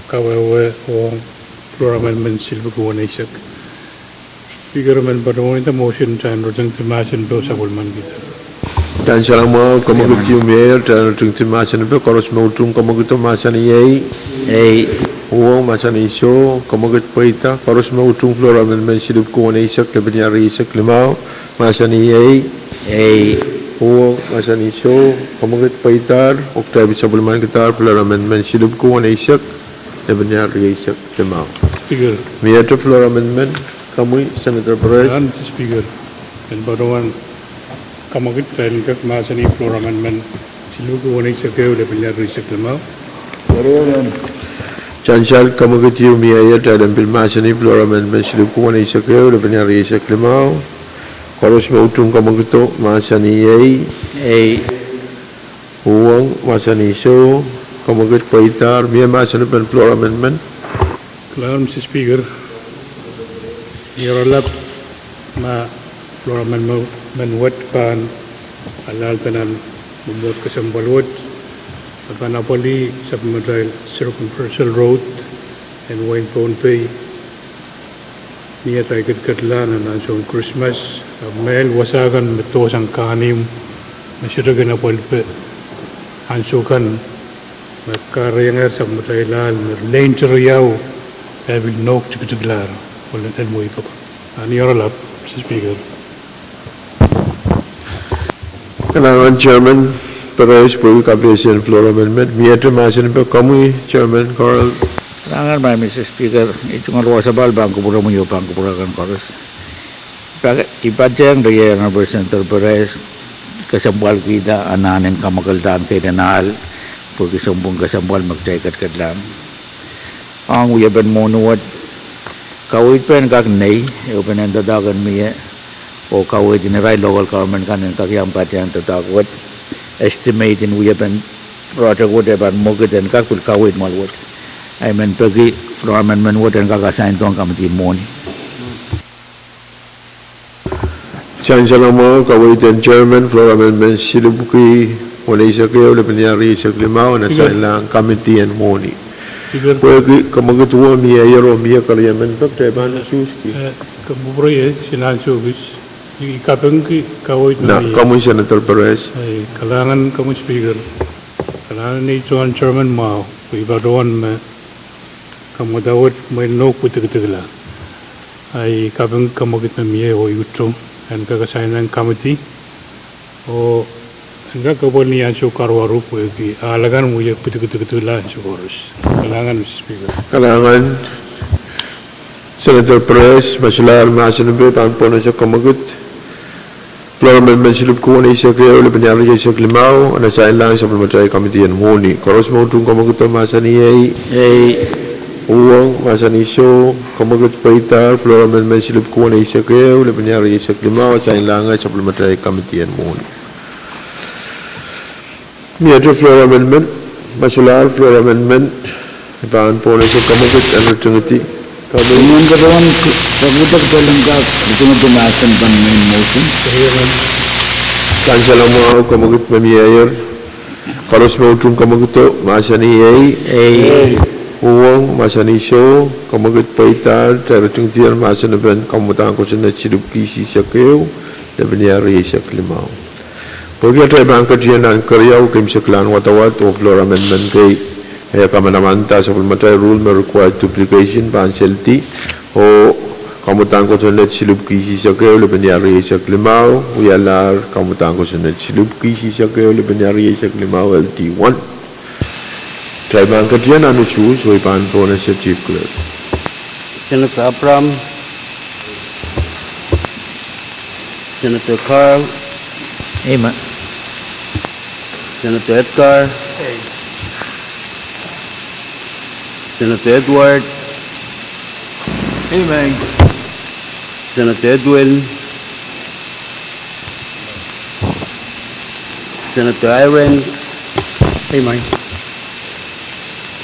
kawehwe ong floor amendment silipwiki weneisek. Speaker, I men patohwanihda motion kitail en ritingdi mahsen en pek sapwellimanikihda. Kitail en salamwahu, kamwekid ieu miehier, kitail en ritingdi mahsen en pek, koaros me utung kamwekido mahsanih ei. Ei. Uhwong mahsanih soh, kamwekid pweida. Koaros me utung floor amendment silipwiki weneisek, lepin ia rieisek limau, mahsanih ei. Ei. Uhwong mahsanih soh, kamwekid pweidahr, oh kitail pil sapwellimanikidahr floor amendment silipwiki weneisek, lepin ia rieisek limau. Speaker. Miehte floor amendment, komwi Senator Perez. Kalahngan Mister Speaker, I men patohwan kamwekid kitail en kak mahsanih floor amendment silipwiki weneisek ehu, lepin ia rieisek limau. Sansal, kamwekid ieu miehier, kitail en pil mahsanih floor amendment silipwiki weneisek ehu, lepin ia rieisek limau. Koaros me utung kamwekido mahsanih ei. Ei. Uhwong mahsanih soh, kamwekid pweidahr, mie mahsen en pek floor amendment. Kalahngan Mister Speaker, ni oaralap ma floor amendment wet pahn alehda nan mwomwohd kesempwal wet, e pahn apwalih sapwellimatail circumferential road en wehin Pohnpei, ni atail kediketlahn nan ansoun Krismas, ahpw mehn wasa kan me doh sang kahnimw me sohte kin apwalipe ansou kan me kahrehiengehr sapwellimatail ahl me lane keriau e pil nohk tikitiklahr, oh lel mwehi pokon. Ni oaralap, Mister Speaker. Kalahngan Chairman Perez pwehki kapehsen floor amendment. Miehte mahsen en pek, komwi Chairman Carl. Kalahngan, Maing Mister Speaker, I tungoal wasapahl pahn kupwuromwi oh pahn kupwur akan koaros. I patehng riei Honorable Senator Perez kesempwalkihda anahn en kamwakelda keiden ahl pwehki sounpwong kesempwal me kitail kediketlahn ong wiepen mwohni wet. Kaweid pahn kak nei, ehupene doadoahk en mie, oh kaweid en irail local government kan en kak iang patehng doadoahk wet. Estimate en wiepen project wet e pahn mwekid en kak pil kaweid mwoal wet. I men peki floor amendment wet en kak asaindohng kamidi mwohni. Sansal mwahu, kaweid en Chairman, floor amendment silipwiki weneisek ehu, lepin ia rieisek limau, en asainlahng kamidi en mwohni. Pwehki kamwekid wet miehier oh mie keriemen pek, kitail pahn susuki. Komwi Senator Perez. Kalahngan komwi Speaker. Kalahngan en Chairman, Chairman mwahu, pwe I patohwan me kamwekid wet mwein nohk pwe tikitikla. Ahi kaping kamwekid me mie oh I utung en kak asainlahng kamidi Oh, en kak kepwel ni ansou karuwaru pwehki ahl akan wie pidikidikidla ansou koaros. Kalahngan, Mister Speaker. Kalahngan, Senator Perez, me solahr mahsen en pei pahn pwonese kemwekid Floor Amendment silup kuwon eisek ehu, lepin iar rieisek limau, en asainlahng sapwellimatail committee en mwohni. Koaros me utung kemwekido mahsanih ei. Ei. Uhwong mahsanih soh. Kemwekid pweidahr, Floor Amendment silup kuwon eisek ehu, lepin iar rieisek limau, asainlahng sapwellimatail committee en mwohni. Miehte Floor Amendment, me solahr Floor Amendment, pahn pwonese kemwekid en ritingidi. Kemwekid. Mwen koasoan k-, kemwekid kitail en kak ritingidi mahsen pahn main motion. Sansal mwahu, kemwekid me mieier. Koaros me utung kemwekido mahsanih ei. Ei. Uhwong mahsanih soh. Kemwekid pweidahr, kitail ritingidi mahsen en pahn kamwadang kosonned silup kis eisek ehu, lepin iar rieisek limau. Pwehki atail pahn ketin nan keriau, keimwseklahn wadawad oh Floor Amendment kei, eh, kamanamanada sapwellimatail rule me require duplication pahn seldi, oh kamwadang kosonned silup kis eisek ehu, lepin iar rieisek limau, wialahr kamwadang kosonned silup kis eisek ehu, lepin iar rieisek limau, L T one. Kitail pahn ketin nan usuhs, oh I pahn pwonese Chief Clerk. Senator Abraham. Senator Carl. Amen. Senator Edgar. Ei. Senator Edward. Amen. Senator Edwin. Senator Irons. Amen.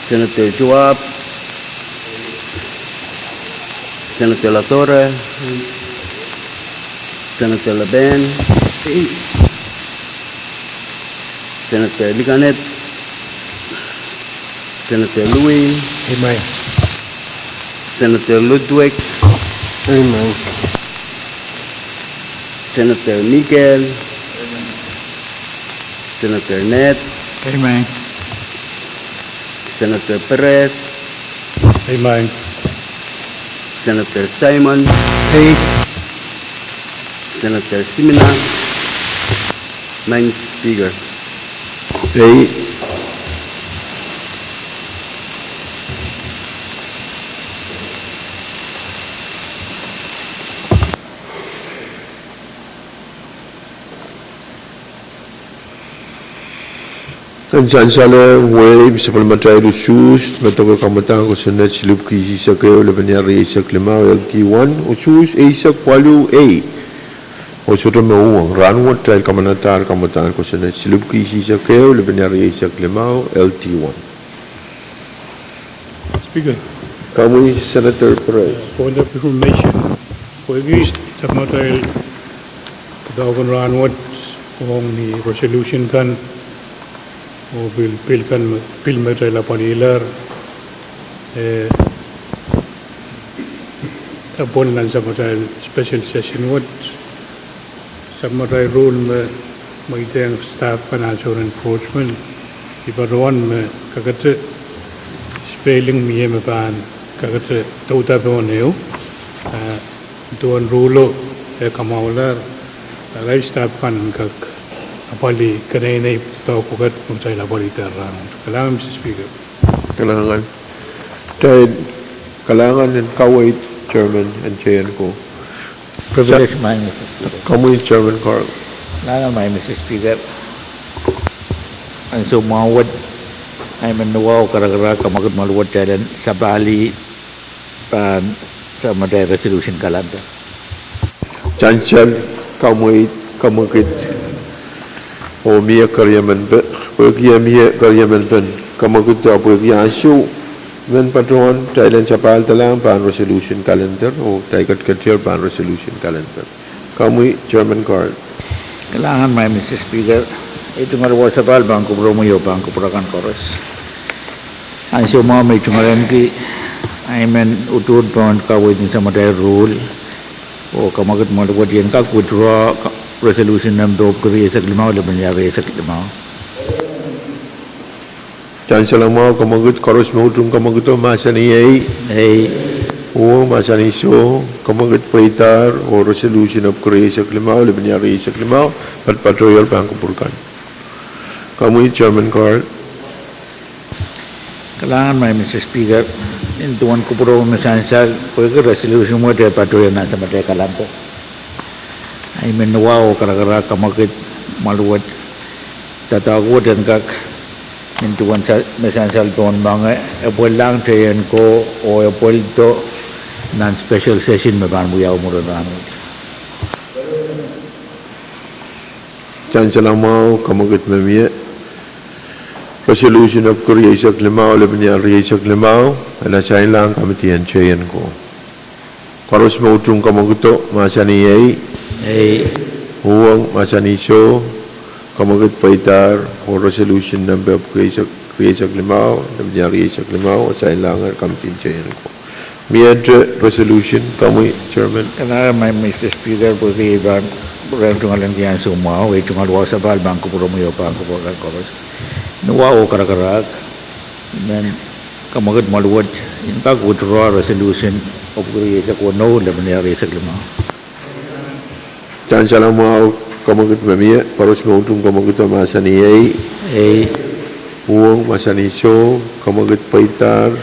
Senator Joab. Senator Latorre. Senator Leben. Senator Likanet. Senator Louie. Amen. Senator Ludwig. Amen. Senator Miguel. Senator Ned. Amen. Senator Perez. Amen. Senator Simon. Ei. Senator Simina. Maing Speaker. Ei. En sansal wehi, sapwellimatail usuhs me doke kamwadang kosonned silup kis eisek ehu, lepin iar rieisek limau, L T one, usuhs eisek waluh ei. Oh sohte me uhwong, rahnwet kitail kamanadahr kamwadang kosonned silup kis eisek ehu, lepin iar rieisek limau, L T one. Speaker. Komwi Senator Perez. Point of information. Pwehki sapwellimatail doadoahk en rahnwet ong ni resolution kan oh pil, pil kan me, pil me kitail apwalihlahr, eh, apwal nan sapwellimatail special session wet. Sapwellimatail rule me mweidehng staff kan ansou en encroachment, I patohwan me kakete spelling mie me pahn kakete douda pohn ehu, eh, duwen rulo e kamwahulahr, eh, staff kan en kak apwalih keneinei doadoahk pwukat me kitail apwalihdahr rahnwet. Kalahngan, Mister Speaker. Kalahngan. Kitail kalahngan en kaweid Chairman en J N ko. Privilege, Maing Mister Speaker. Komwi Chairman Carl. Kalahngan, Maing Mister Speaker. Ansou mwahu wet, I men wahu karakara kemwekid me luwet kitail en sapahlih pahn sapwellimatail resolution calendar. Sansal, kaweid, kemwekid, oh mie keriemen pe-, pwehki e mie keriemen pen kemwekid oh pwehki ansou men patohwan kitail en sapahldahlahng pahn resolution calendar oh kitail ketiketier pahn resolution calendar. Komwi Chairman Carl. Kalahngan, Maing Mister Speaker. I tungoal wasapahl pahn kupwuromwi oh pahn kupwur akan koaros. Ansou mwahu me I tungoal ahneki, I men uduhd pohn kaweid en sapwellimatail rule oh kemwekid me luwet I en kak withdraw resolution nempe rieisek limau, lepin iar rieisek limau. Sansal mwahu, kemwekid, koaros me utung kemwekido mahsanih ei. Ei. Uhwong mahsanih soh. Kamwekid pweidahr oh resolution epwiki rieisek limau, lepin ial rieisek limau, patopato ier pahn kupwur kan. Komwi Chairman Carl. Kalahngan maing Mister Speaker, I duwen kupwuromwi me sansal pwehki resolution wet e patopato nan samatail kalando. I men wa oh karakarahk kamwekid mwahl wet, doadoahk wet en kak, I duwen sa-, me sansal pohn moange, e pwelilahng teien ko oh e pwelido nan special session me pahn wiawi mwurin rahnwet. Sansal mwahu kamwekid me mie, resolution epwiki rieisek limau, lepin ial rieisek limau, e asainlahng kamidi en teien ko. Koaros me utung kamwekido mahsanih ei. Ei. Uhwong mahsanih soh. Kamwekid pweidahr oh resolution nempe epwiki rieisek, rieisek limau, lepin ial rieisek limau, asainlahng kamidi en teien ko. Miehte resolution, komwi Chairman. Kalahngan maing Mister Speaker, pwehki I pahn rehn tungoal en ki ansou mwahu, I tungoal wahu sapahl pahn kupwuromwi oh pahn kupwur kan koaros. Ni wa oh karakarahk, I men kamwekid mwahl wet, I kak withdraw resolution epwiki rieisek weneu, lepin ial rieisek limau. Sansal mwahu kamwekid me mie, koaros me utung kamwekido mahsanih ei. Ei. Uhwong mahsanih soh. Kamwekid pweidahr.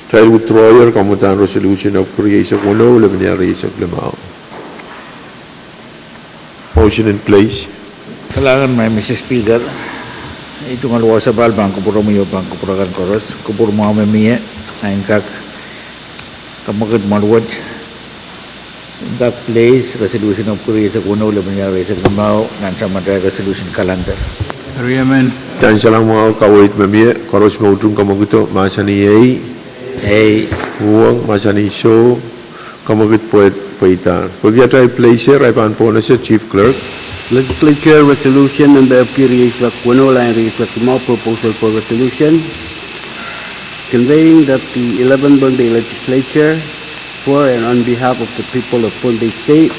Kitail withdraw ier kamwekid en resolution epwiki rieisek weneu, lepin ial rieisek limau. Motion in place. Kalahngan maing Mister Speaker, I tungoal wahu sapahl pahn kupwuromwi oh pahn kupwur kan koaros. Kupwur mwahu me mie, I kak kamwekid mwahl wet, I kak place resolution epwiki rieisek weneu, lepin ial rieisek limau nan samatail resolution kalando. Sansal mwahu, kaweid me mie, koaros me utung kamwekido mahsanih ei. Ei. Uhwong mahsanih soh. Kamwekid pwei-, pweidahr. Pwehki atail place, I pahn pohnese Chief Clerk. Legislature Resolution nempe epwiki rieisek weneu, lain rieisek limau, proposal for resolution conveying that the eleventh Pohnpei Legislature, for and on behalf of the people of Pohnpei State,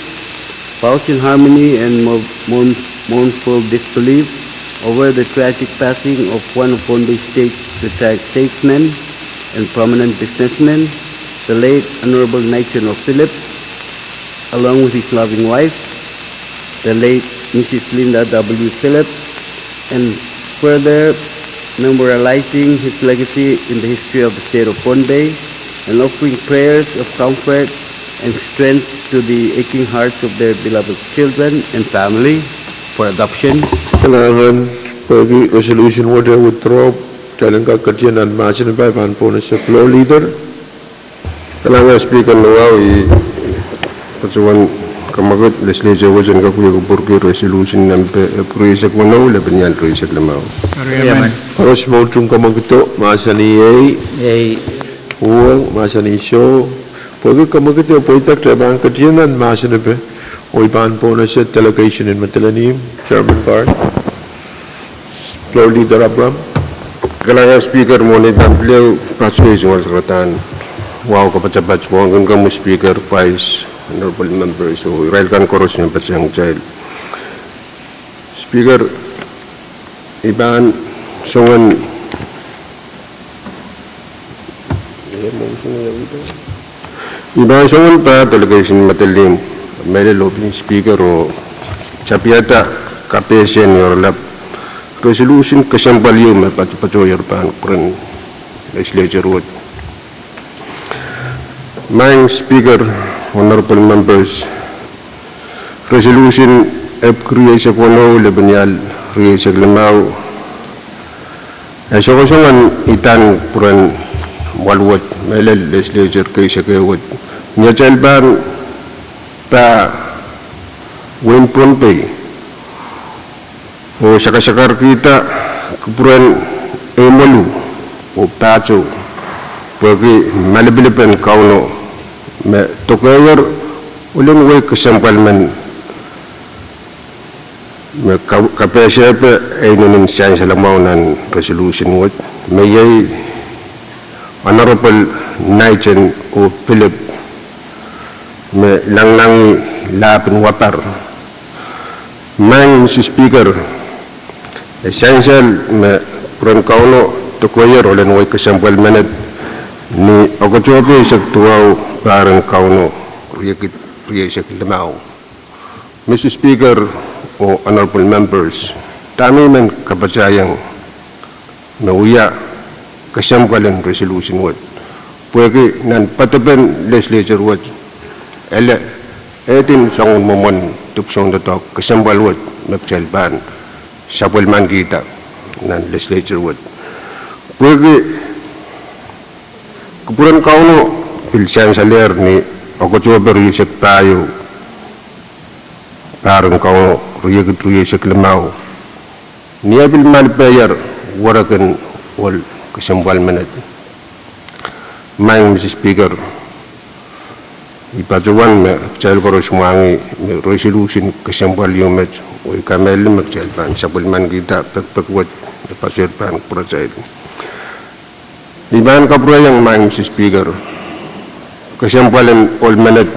bows in harmony and mo-, mourn-, mournful disbelief over the tragic passing of one of Pohnpei State's retired statesmen and prominent businessman, the late Honorable Naichen O. Philip, along with his loving wife, the late Missus Linda W. Philip, and further memorializing his legacy in the history of the state of Pohnpei, and offering prayers of comfort and strength to the aching hearts of their beloved children and family for adoption. Kalahngan, pwehki resolution wet e withdraw, kitail en kak ketin nan mahsen pahn pohnese Floor Leader. Kalahngan Speaker, ni wahu I patohwan kamwekid Legislature wet en kak wia kupwurki resolution nempe epwiki rieisek weneu, lepin ial rieisek limau. Koaros me utung kamwekido mahsanih ei. Ei. Uhwong mahsanih soh. Pwehki kamwekido pweida, kitail pahn ketin nan mahsen pahn, oh I pahn pohnese delegation en Madolenihmw, Chairman Carl. Floor Leader Abraham. Kalahngan Speaker, mwohn ei pahn pil ehu patohwan tungoal sakadahn wahu kapatapat wahu kin komwi Speaker, Vice, Honorable Members, oh irail kan koaros me patehng kitail. Speaker, I pahn soangen I pahn soangen pah delegation Madolenihmw, mehlel oh pwihn Speaker oh tapihada kapehse ni oaralap resolution kesempwal ieu me patopato ier pahn kupwuren Legislature wet. Maing Speaker, Honorable Members, resolution epwiki rieisek weneu, lepin ial rieisek limau, e songosong nan idan kupwuren mwahl wet, mehlel Legislature keisek ehu wet, ni atail pahn pah wehin Pohnpei oh sakasakarkihda kupwuren eimwolu oh pahtou, pwehki malipilipen Kauno me dokedoke, oh lel wehi kesempwal men me ka-, kapehsepe e inenen sansal mwahu nan resolution wet, me iei Honorable Naichen O. Philip, me langlahng lahpen wapar. Maing Mister Speaker, e sansal me kupwuren Kauno dokedoke oh lel wehi kesempwal menet ni Oktope eisek duwau, pahr en Kauno riekid rieisek limau. Mister Speaker, oh honorable members, dahme I men kapatahiong me wia kesempwal en resolution wet, pwehki nan poadopen legislature wet, ele, e kin soangen mwomwen dipwisoun doadoahk kesempwal wet me kitail pahn sapwellimanikihda nan legislature wet. Pwehki kupwuren Kauno pil sansalehr ni Oktohpe rieisek pahieu, pahr en Kauno riekid rieisek limau, ni eh pil malipehier werek en ohl kesempwal menet. Maing Mister Speaker, I patohwan me kitail koaros mwahngih me resolution kesempwal ieu met, oh I kamehlele me kitail pahn sapwellimanikihda pekipek wet me patohwan pahn kupwuratail. I pahn kapwurehiong Maing Mister Speaker, kesempwal en ohl menet,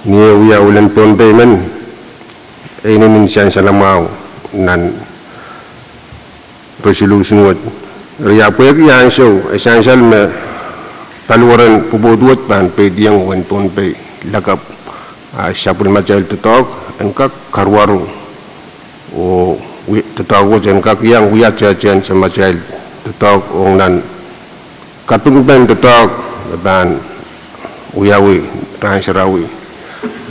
ni eh wia ohlen Pohnpei men, e inenen sansal mwahu nan resolution wet. Eri pwehki ansou e sansal me paliwaren pwopwoud wet pahn peidiong wehin Pohnpei lakapw, a sapwellimatail doadoahk en kak karuwaru, oh doadoahk wet en kak iang wia tehtehn samatail doadoahk ong nan kapingpen doadoahk me pahn wiawi rahn sarawi.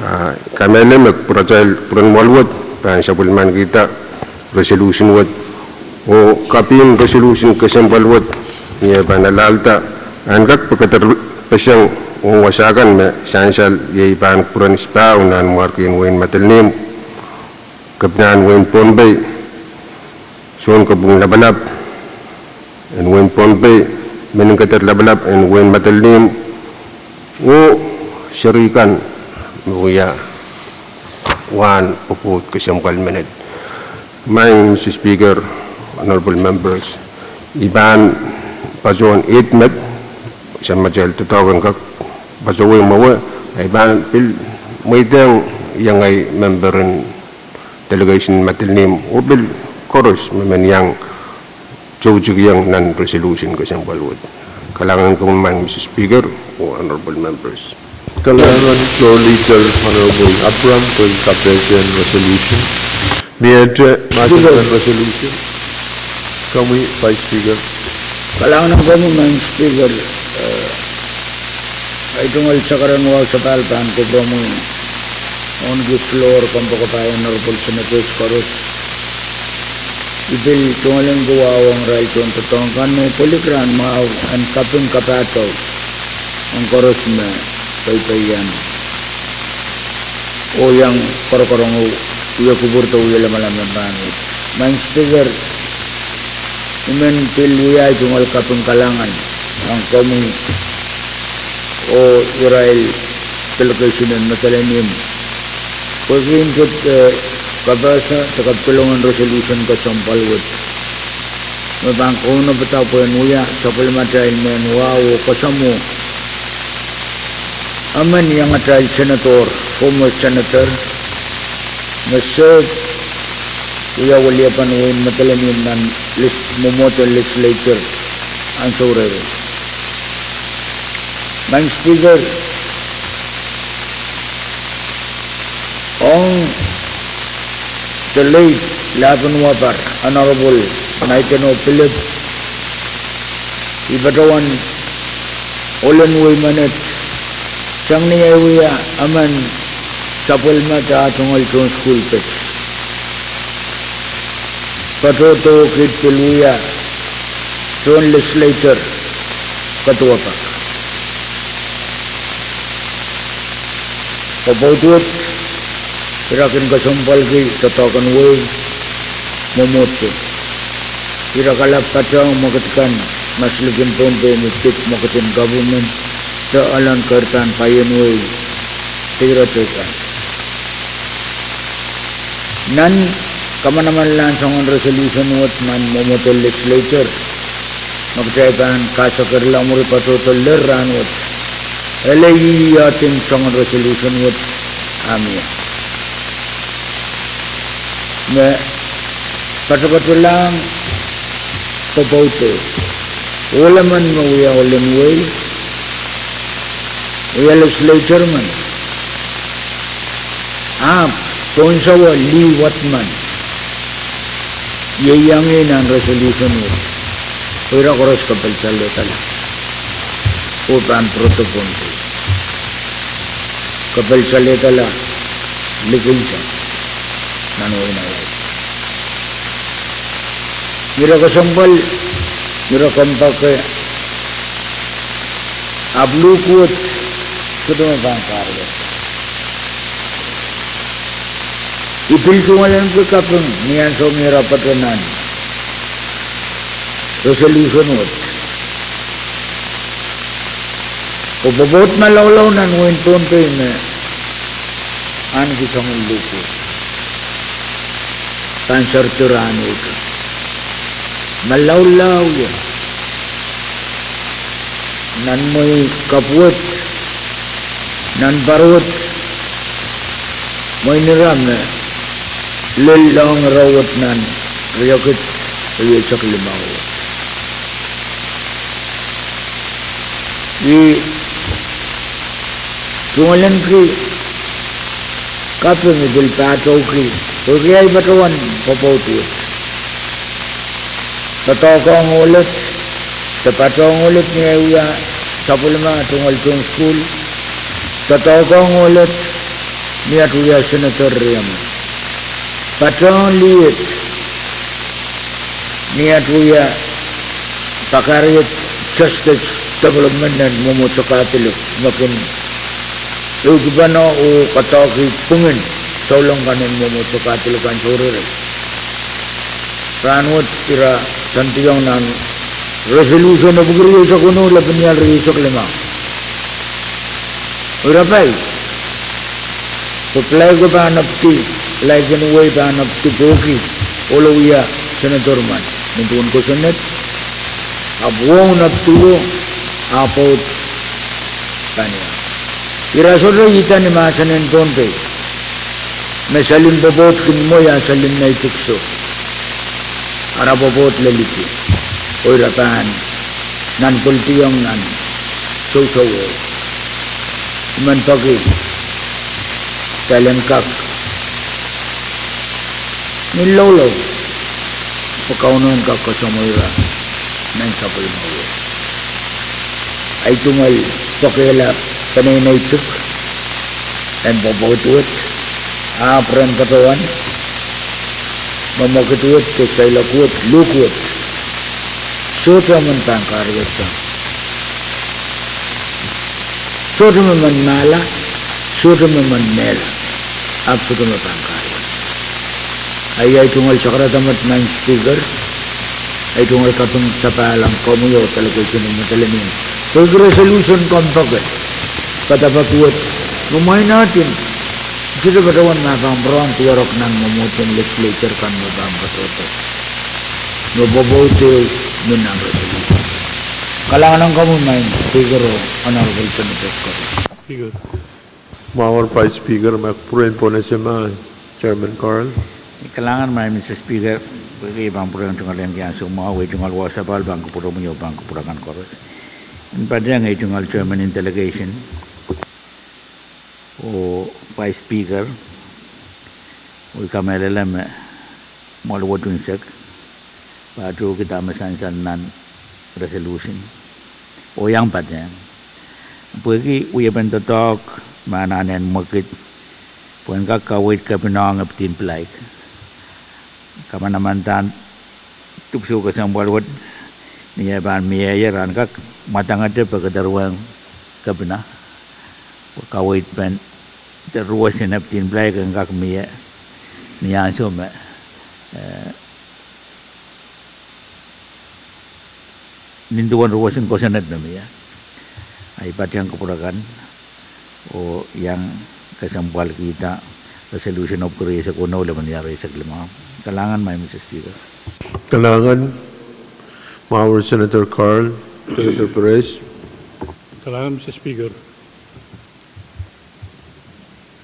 A I kamehlele me kupwuratail kupwuren mwoahl wet pahn sapwellimanikihda resolution wet, oh kaping resolution kesempwal wet, ni eh pahn alahlda en kak pekederpeseng ong wasa kan me sansal, iei pahn kupwuren Sipah oh Nanmwarki en wehin Madolenihmw, kepinahn wehin Pohnpei, Sounkopwung Lapalap en wehin Pohnpei, Meninkeder Lapalap en wehin Madolenihmw, oh seri kan me wia wahn pwopwoud kesempwal menet. Maing Mister Speaker, honorable members, I pahn patohwan ihte met samatail doadoahk en kak patohwei mwowe, a I pahn pil mweidehng iang ahi member en delegation en Madolenihmw oh pil koaros me men iang toutukiong nan resolution kesempwal wet. Kalahngan en komwi Maing Mister Speaker oh honorable members. Kalahngan Floor Leader Honorable Abraham pwehki kapehse en resolution. Miehte mahsen en resolution. Komwi Vice Speaker. Kalahngan en komwi Maing Speaker, eh, ei tungoal sakaradahn wahu sapahl pahn kupwuromwi ohnki floor kompoakepahi honorable senators koaros. I pil tungoalenki wahu ong irail tohndoadoahk kan oh pwilikihdi rahn mwahu en kaping kapahtou ong koaros me peipeian oh iang korokorong oh wie kupwurdo wie lamalam en rahn wet. Maing Speaker, I men pil wia ei tungoal kaping kalahngan ong komwi oh irail delegation en Madolenihmw pwehki ntete kapehse de kapwtolong en resolution kesempwal wet me pahn kaunopada pwehn wia sapwellimatail mehn wahu oh kasamwo emen iang atail senator, former senator, me serve wia weliepen wehin Madolenihmw nan mwomwohden legislature ansou rehrail. Maing Speaker, ong the late Lahpen Wapar, Honorable Naideno Pilip, I patohwan ohlen wehi menet sang ni ei wia emen sapwellimatail tungoal tohn sukuhl pet. Patohdo kiht pil wia tohn legislature kaduwapak. Pwopwoud wet, ira kin kesempwalki doadoahk en wehi mwomwohdiso. Ira kalap patehng mwekid kan maslikin Pohnpei me pid mwekid en government de ahlen keirdan paien wehi de ira teikan. Nan kamanamanlahn soangen resolution wet nan mwomwohden legislature me kitail pahn kasakarla mwuri patohdo lel rahn wet, ele ieiahdin soangen resolution wet, a mie me patopatolahng pwopwoud, ohl emen me wia ohlen wehi Wia legislature men, ahpw tohn sawa lih wet men, ieiang ie nan resolution wet, oh ira koaros kepilsalehdala, oh pahn pwurodo Pohnpei, kepilsalehdala likin sang nan wehin Hawaii. Ira kesempwal, ira kompoake, ahpw luhk wet sohte me pahn kahrehiong. I pil tungoalenki kaping ni ansou me ira patohwan resolution wet, oh pwopwoud malaulau nan wehin Pohnpei me ahneki soangen luhk wet pahn serdi rahnwet. Malaulau ie nan mwehi kapw wet, nan par wet, mwein ira me lel lohng ire wet nan riekid rieisek limau wet. I tungoalenki kaping, I pil patohki, pwehki ahi patohwan pwopwoud wet, doadoahk ong ohl wet, de patohwan ohl wet ni ahi wia sapwellime tungoal tohn sukuhl, doadoahk ong ohl wet ni at wia senator riemen, patohwan lih wet ni at wia pakariet justice development en mwomwohdiso Katolik me kin ehukipene oh kadoahki pwungen souleng kan en mwomwohdiso Katolik kan sohrere. Rahnwet ira sendihong nan resolution epwiki rieisek weneu, lepin ial rieisek limau. Ira pai, pwe Palai ko pahn apwdi, Palai kin wehi pahn apwdi pwehki ohl wia senator men, nin duwen kosonned, ahpw wohn apwdiwo, ah pwoud pahn ia. Ira sohte ihte ni mahsen en Pohnpei me selin pwopwoud kin mwehi a selin neitik soh, ara pwopwoud leliki, oh ira pahn nan koldiong nan sousouwo. I men peki kitail en kak ni loulou pwe Kauno en kak koasoamweira nan sapwellime wet. Ahi tungoal pekehla peneinei tik en pwopwoud wet, ahpw ren patohwan me mwekid wet de seiloak wet, luhk wet, sohte men pahn kahrehiong. Sohte me men mahla, sohte me men mehla, ahpw sohte me pahn kahrehiong. Ahi ahi tungoal sakaradahn met, Madam Speaker, ahi tungoal kaping sapahl ong komwi oh delegation en Madolenihmw, pwehki resolution kompoake, padapad wet, me mwein atin, sohte patohwan ma pahn pwurehng diarek nan mwomwohdiso en legislature kan me pahn patohdo, me pwopwoud ehu mi nan resolution. Kalahngan ong komwi Madam Speaker oh Honorable Senators koaros. Speaker. Mwahu Vice Speaker, ma pwurehng pohnese ma, Chairman Carl. Kalahngan Madam Speaker, pwehki I pahn pwurehng tungoalenki ansou mwahu, oh tungoal wasa sapahl pahn kupwuromwi oh pahn kupwur akan koaros. I pahn patohwan tungoal Chairman en delegation oh Vice Speaker, oh I kamehlele me mwoal wet unsek pahtohki dahme sansal nan resolution, oh iang patehng pwehki wiepen doadoahk me anahne en mwekid pwehn kak kaweid kepina ong Epidin Pilaik. Kamanamandan dipwisou kesempwal wet, ni eh pahn mie ie, rahn kak mwadangete pwe kederuwehng kepina, pwe kaweid pen de ruwesin Epidin Pilaik en kak mie ni ansou me, eh, nin duwen ruwesin kosonned me mie. Ahi patohwan kupwur akan, oh iang kesempwalkihda resolution epwiki rieisek weneu, lepin ial rieisek limau. Kalahngan Madam Speaker. Kalahngan, mwahu Senator Carl, Senator Perez. Kalahngan Mister Speaker.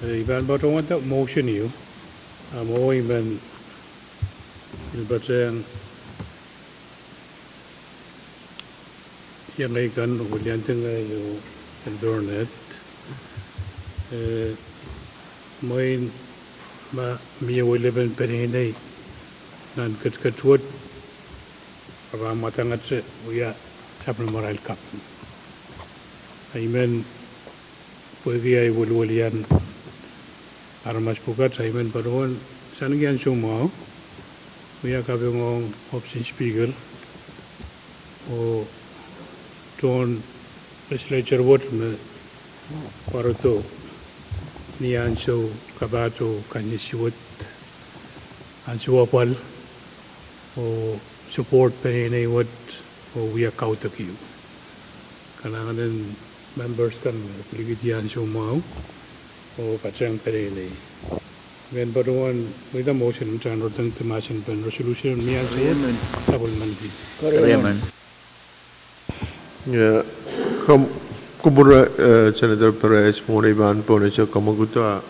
Eh, I pahn patohwanda motion ieu, ah mwo I men pil patehng iang ahi kan oh pil iang tungoal ieu en doarnet. Eh, mwein ma mie weliepen peneinei nan ketiket wet, a pahn mwadangete wia sapwellimarail kaping. I men pwehki ahi welwel ian aramas pwukat, I men patohwan sang ni ansou mwahu wia kaping ong ohpis en Speaker oh tohn legislature wet me pwarodo ni ansou kapahtou kansensuwed, ansou apwal, oh support peneinei wet oh wia kaudok ehu. Kalahngan en members kan me pwilikihdi ansou mwahu oh patehng peneinei. I men patohwan mweidohng motion en tahnrodengdi mahsen pen resolution en mie ansou wet. Sapwellimaniki. Ia, kom, kupwure, eh, Senator Perez mwohn ei pahn pohnese kamwekid, a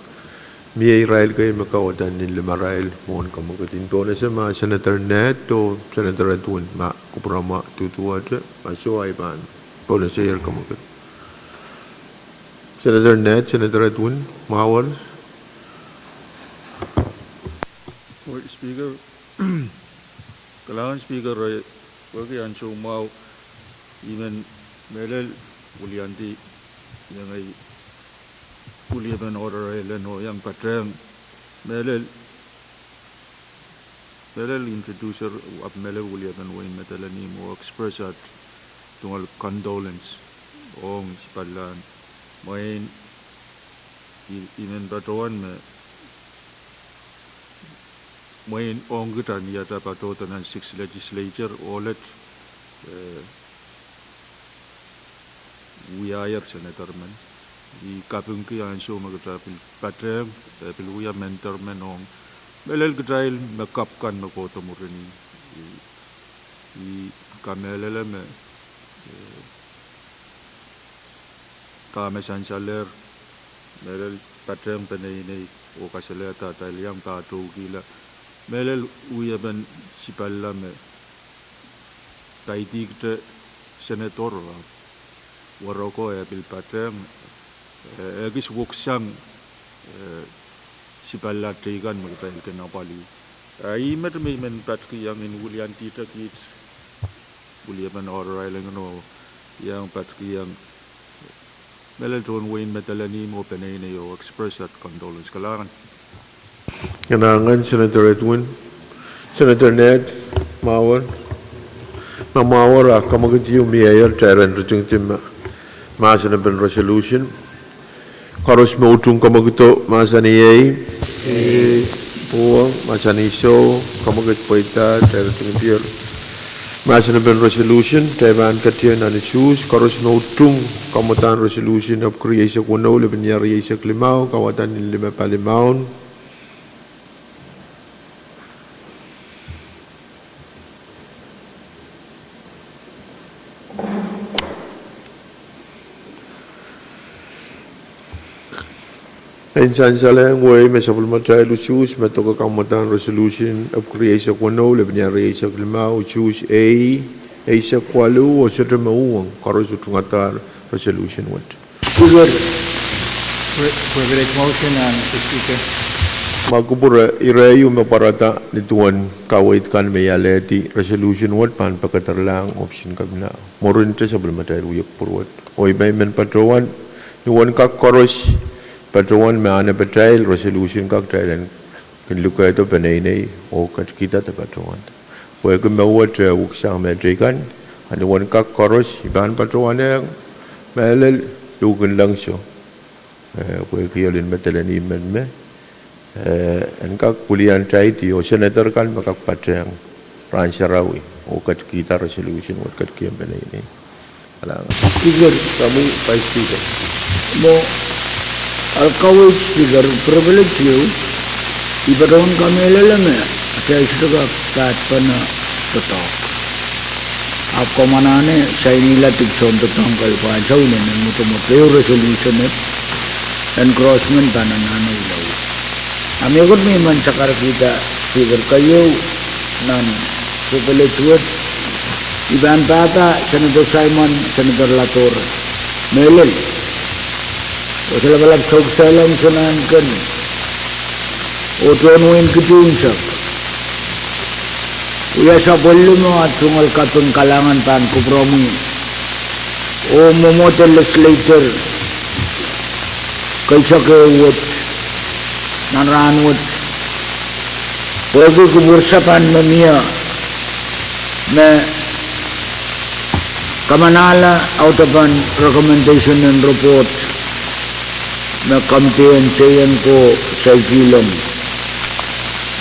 mie irail kei me kauwada nin limarail mwohn kamwekid. I pohnese ma Senator Ned oh Senator Edwin ma kupwuramwa duduwehte, ma soh ei pahn pohnesehier kamwekid. Senator Ned, Senator Edwin, mwahuwel. Speaker, kalahngan Speaker, eh, pwehki ansou mwahu I men mehlel wiliandi iang ei weliepen order island oh iang patehng mehlel, mehlel introducer, ahpw mehlel weliepen wehin Madolenihmw oh express at tungoal condolence ong sipallahn mwein I, I men patohwan me mwein ong kitail ni atail patohdo nan six legislature, ohl et, eh, wiahier senator men. I kapingki ansou me kitail pil patehng, eh, pil wia mentor men ong mehlel kitail me kapw kan me kohdo mwurin ih. I, I kamehlele me, eh, dahme sansalehr, mehlel patehng peneinei oh kasalehda atail iang pahtoukihla, mehlel wiepen sipalla me kaidikte senator, a wereko e pil patehng, eh, ekis woksang, eh, sipalla teikan me kitail kin apwalih. A ih met me I men patkihong en wiliandihte kiht weliepen order island oh iang patkihong mehlel tohn wehin Madolenihmw oh peneinei oh express at condolence. Kalahngan. Kalahngan Senator Edwin. Senator Ned, mwahuwel. Ma mwahuwel, a kamwekid ieu mieier, kitail en ritingdi ma, mahsen pen resolution koaros me utung kamwekido mahsanih ei, pwuhng, mahsanih soh, kamwekid pweida, kitail ritingdier mahsen pen resolution, kitail pahn ketido nan usuhs. Koaros me utung kamwadahn resolution epwiki rieisek weneu, lepin ria rieisek limau, kauwadahn nin lime palimaun. En sansalehng wehi me sapwellimatail usuhs me doke kamwadahn resolution epwiki rieisek weneu, lepin ria rieisek limau, usuhs ei, eisek waluh, oh sohte me uhwong, koaros utungadahr resolution wet. Speaker. Re-, recommendation and Speaker. Ma kupwure ire ieu me pwarada ni duwen kaweid kan me I alehdi, resolution wet pahn pekederlahng ohpis en Kepina. Mwurinte sapwellimatail wiepe pwukat wet. Oh I men patohwan, ni uwen kak koaros patohwan me anahne patail resolution kak kitail en kin lukehdo peneinei oh ketikihda de patohwanda. Pwehki me wet, eh, woksang mehteikan, a ni uwen kak koaros I pahn patohwanehng mehlel luhk en lengso, eh, pwehki ohl en Madolenihmw men me, eh, en kak wiliandi oh senator kan me kak patehng rahn sarawi oh ketikihda resolution wet ketikihong peneinei. Kalahngan. Speaker. Komwi Vice Speaker. Mwo, ah, kaweid Speaker, privilege ieu, I patohwan kamehlele me kitail sohte kak pahtpene doadoahk. Ahpw komw anahne sainihla dipwisoun doadoahk kan pwe ansou inenen mwotomwot, ehu resolution en engrossment pahn anahne wiawi. A mehkot me I men sakarkihda Speaker, keieu nan privilege wet, I pahn pahda Senator Simon, Senator Ladoren, mehlel Wasa lapalap soukisehlong soangen ken, oh tohn wein kihdi unsek. Wia sapwellime ah tungoal kaping kalahngan pahn kupwuromwi oh mwomwohd en legislature keisek ehu wet nan rahnwet. Pwehki kupwur sapan me mie me kamanahla audepen recommendation en report me komiten seion ko saikilong,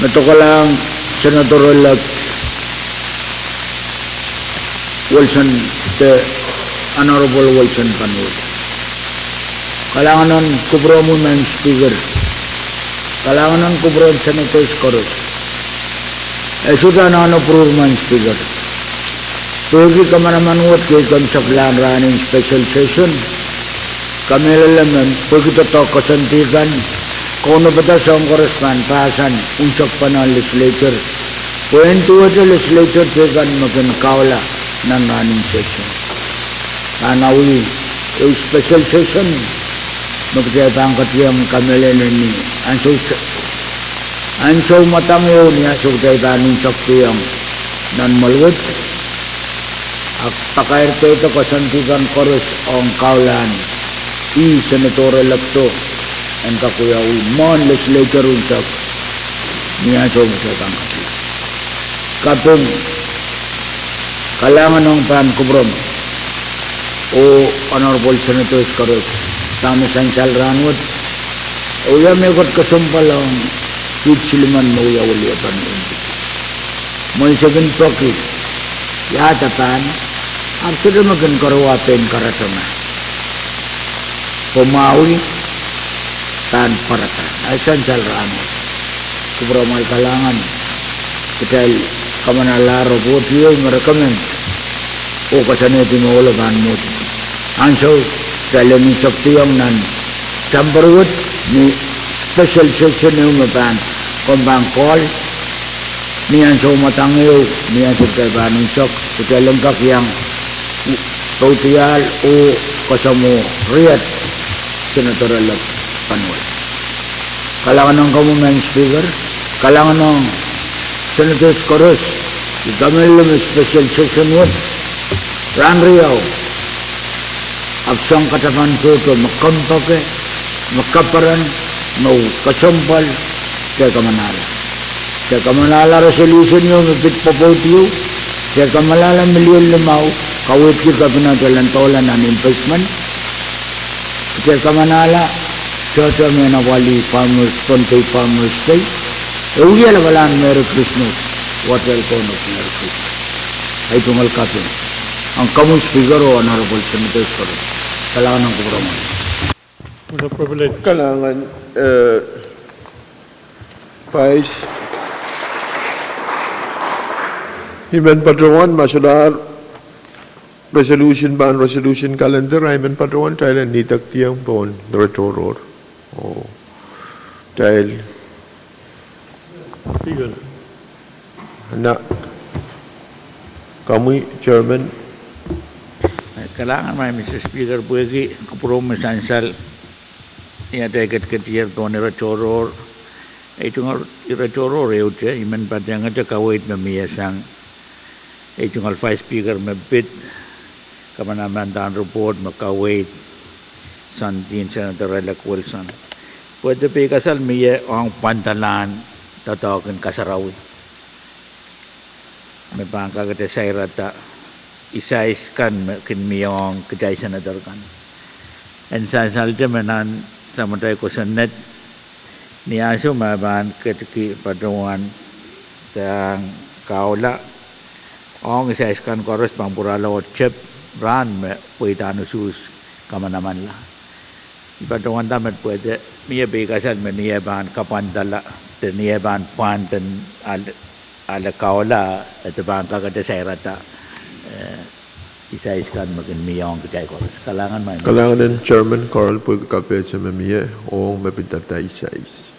me dokelahng Senator-elect Wilson, the Honorable Wilson Panuel. Kalahngan en kupwuromwi Madam Speaker. Kalahngan en kupwuren senators koaros. E sohte anahne pwurur Madam Speaker. Pwehki kamanaman wet kei komw saklahn rahn en special session, kamehlele me pwehki doadoahk koasoandi kan, kaunopada soahng koaros pahn pahsan unsek pahn legislature, pwe en duwehte legislature teikan me kin kahula nan rahn en session. Pahn awih ehu special session me kitail pahn ketiong kamehlele ni ansou, ansou mwadang ehu ni ansou kitail pahn unsek kihong nan mwohl wet, a pakairkihda koasoandi kan koaros ong kahlahn ih Senator-electo en kak wiawi mwohn legislature unsek ni ansou me kitail pahn ketiong. Kaping, kalahngan ong pahn kupwuromwi oh Honorable Senators koaros, dahme sansal rahnwet, e wia mehkot kesempwal ong kiht silimen me wia weliepen wein Fiji. Mwein se kin peki iahda pahn, ahpw sohte me kin koaros pein karatoma, pwe mwahu pahn pwarada. Ahi sansal rahnwet. Kupwuramwail kalahngan. Kitail kamanahla report ieu me recommend oh koasoanehdi me ohlo pahn mwohdi. Ansou kitail en unsek kihong nan sampah wet ni special session ehu me pahn, komw pahn call ni ansou mwadang ehu, ni ansou kitail pahn unsek, kitail en kak iang pwudiahl oh kasamwo riet Senator-elect Panuel. Kalahngan ong komwi Madam Speaker, kalahngan ong senators koaros. I kamehlele me special session wet rahn riau, ahpw soang katapan tohto me kompoake, me kaperen, me kesempwal, kitail kamanahla. Kitail kamanahla resolution ieu me pid pwopwoud ieu. Kitail kamanahla million limau kaweidki Cabinet elen doula nan investment. Kitail kamanahla tohto me en apwalih Farmers, Pohnpei Farmers Day. E wia lapalahn Merry Christmas, watail kaunop Merry Christmas. Ahi tungoal kaping ong komwi Speaker oh Honorable Senators koaros. Kalahngan ong kupwuromwi. Kalahngan, eh, Vice. I men patohwan, ma solahr resolution pahn resolution calendar, I men patohwan kitail en idek kihong pohn ire tohrohr. Oh, kitail Speaker. Na, komwi Chairman. Kalahngan Madam Speaker, pwehki kupwuromwi me sansal, ni atail ketiketier pohn ire tohrohr, ei tungoal ire tohrohr ehute, I men patehngete kaweid me mie sang ei tungoal Vice Speaker me pid kamanamandan report me kaweid soangen Senator-elect Wilson. Pwehde peikasal mie ong pwandalahn doadoahk en kasarawi me pahn kakete sairada isais kan me kin mie ong kitail senator kan. En sansalte me nan samatail kosonned, ni ansou me pahn ketiki patohwan de kahula ong isais kan koaros pahn pwurala oh tep rahn me pweidahn usuhs kamanamanla. I patohwanda met pwehde mie peikasal me ni eh pahn kapwandala, de ni eh pahn pwand en ale, ale kahula, e de pahn kakete sairada, eh, isais kan me kin mie ong kitail koaros. Kalahngan Madam. Kalahngan en Chairman Carl pwehki kapehse me mie ong me pidada isais.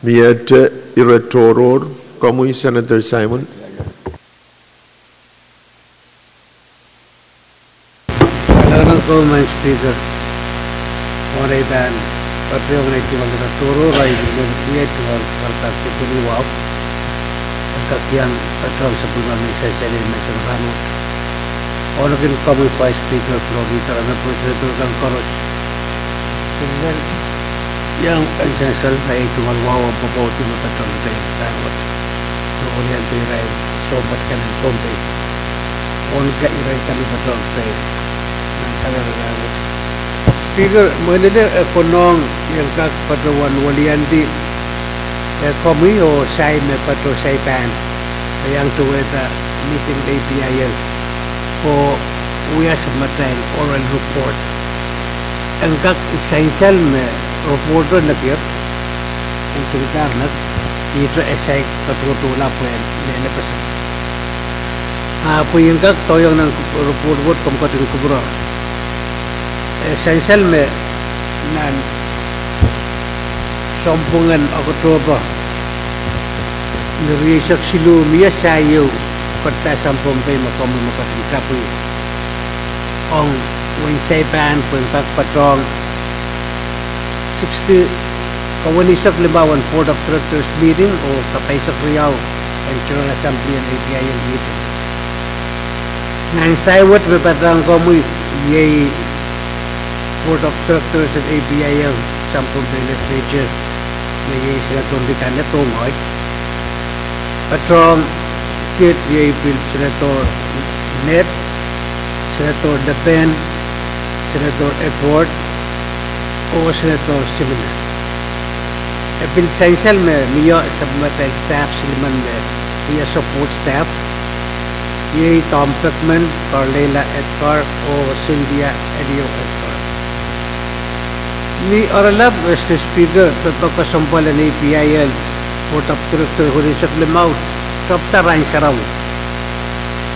Miehte ire tohrohr, komwi Senator Simon. Kalahngan ong komwi Madam Speaker. Mwohn ei pahn patohwan ei tungoal tohrohr, ei pil lel kiei tungoal kak sipwini wahu. En kak iang patohwan sapwellime me sansal en menseng rahnwet. Onkin komwi Vice Speaker Floor Leader, me pwurehng senator kan koaros. Pil lel iang en sansal ei tungoal wahu en pwopwoudi me patohwan kitail rahnwet. Me weliandi irail sounpwong kan en Pohnpei. Onkin irail kan me patohwan kitail nan kalelawo. Speaker, mwein lel e konehng en kak patohwan weliandi, eh, komwi oh sahi me patoh sahi pahn, eh, iang towehda meeting APIL oh wia sapwellime oral report. En kak sansal me report o nekier, en tungdahr nek, ihte e saik patohdohla pwehn lehlepeseng. Ah, pwe I en kak doadoahk nan kup-, report wet komw ketin kupwure. Eh, sansal me nan sounpwong en October, ni rieisek siluh, mie sahi ehu ketidohr sang Pohnpei me komwi me ketin tapwih ong wehin Saipan pwehn kak patohng sixty, kaweneisek limau en Board of Directors meeting oh kapahisek riau en General Assembly en APIL meeting. Nan sahi wet me patohng komwi, iei Board of Directors en APIL sang Pohnpei Legislature, me iei Senator Likane Tongoit. Patohng kid iei pil Senator Ned, Senator Lepen, Senator Edward, oh Senator Simina. E pil sansal me mie sapwellimatail staff silimen me wia support staff, iei Tom Beckman, Carleila Edgar, oh Cynthia Elio Edgar. Ni oaralap, Mister Speaker, doadoahk kesempwal en APIL Board of Directors weneisek limau, tepda rahn sarawi.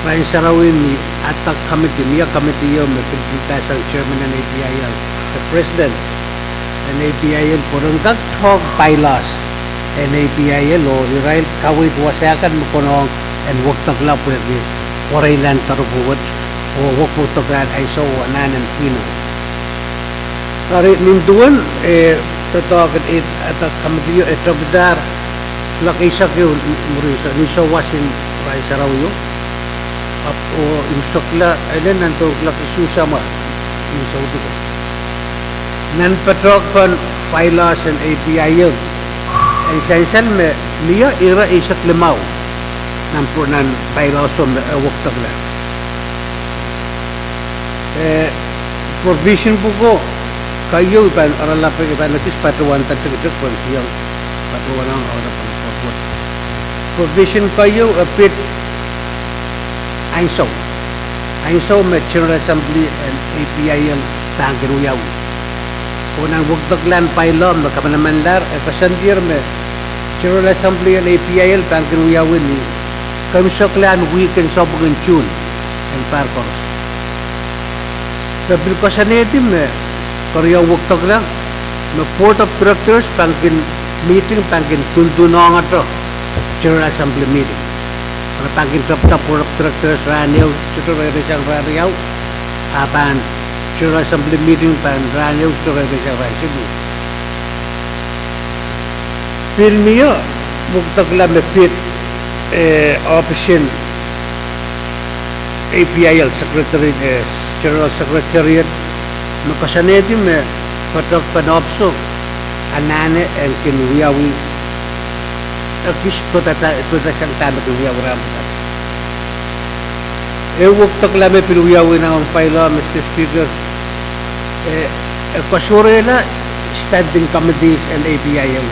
Rahn sarawi ni ad hoc committee, mie committee ieu me pil pil pasang chairman en APIL, the president en APIL, pwe ren kak doadoahk bylaws en APIL oh irail kaweid wasa kan me konehng en wekidekla pwehki wereilan doaropwe wet oh wekwekideklahn ansou oh anahn en pwihno. Eri nin duwen, eh, doadoahk en ad hoc committee ieu, e tepidahr kuloak eisek ehu mwurin, ni souwas en rahn sarawi ieu, ahpw oh imwisekla elen nan douluhl kuloak isuh samwa ni souwas. Nan patohk pahn bylaws en APIL, en sansal me mie ire eisek limau nan pw-, nan bylaws o me e wekidekla. Eh, provision pwuko keieu I pahn oaralap, I pahn ekis patohwanda tikitik pwehn kihong patohwanohng oaralap en report wet. Provision keieu e pid ansou. Ansou me General Assembly en APIL pahn kin wiawi. Oh nan wekideklahn bylaw me kamanamanlahr, e koasoandier me General Assembly en APIL pahn kin wiawi ni keimwseklahn wihk en sounpwong en June en pahr koaros. E pil koasoanehdi me keriau wekidekla me Board of Directors pahn kin meeting, pahn kin tuntungohngete General Assembly meeting. Re pahn kin tepda Board of Directors rahn ehu sohte reireisang rahn riau, a pahn General Assembly meeting pahn rahn ehu sohte reireisang rahn siluh. Pil mie wekidekla me pid, eh, ohpis en APIL Secretary, eh, General Secretariat, me koasoanehdi me patohk pahn ohpiso anahne en kin wiawi, ekis doadoahk, doadoahk sang dahme kin wiawi rahn pwukat. Ehu wekidekla me pil wiawi nan ong bylaw, Mister Speaker, e, e koasoarohrla standing committees en APIL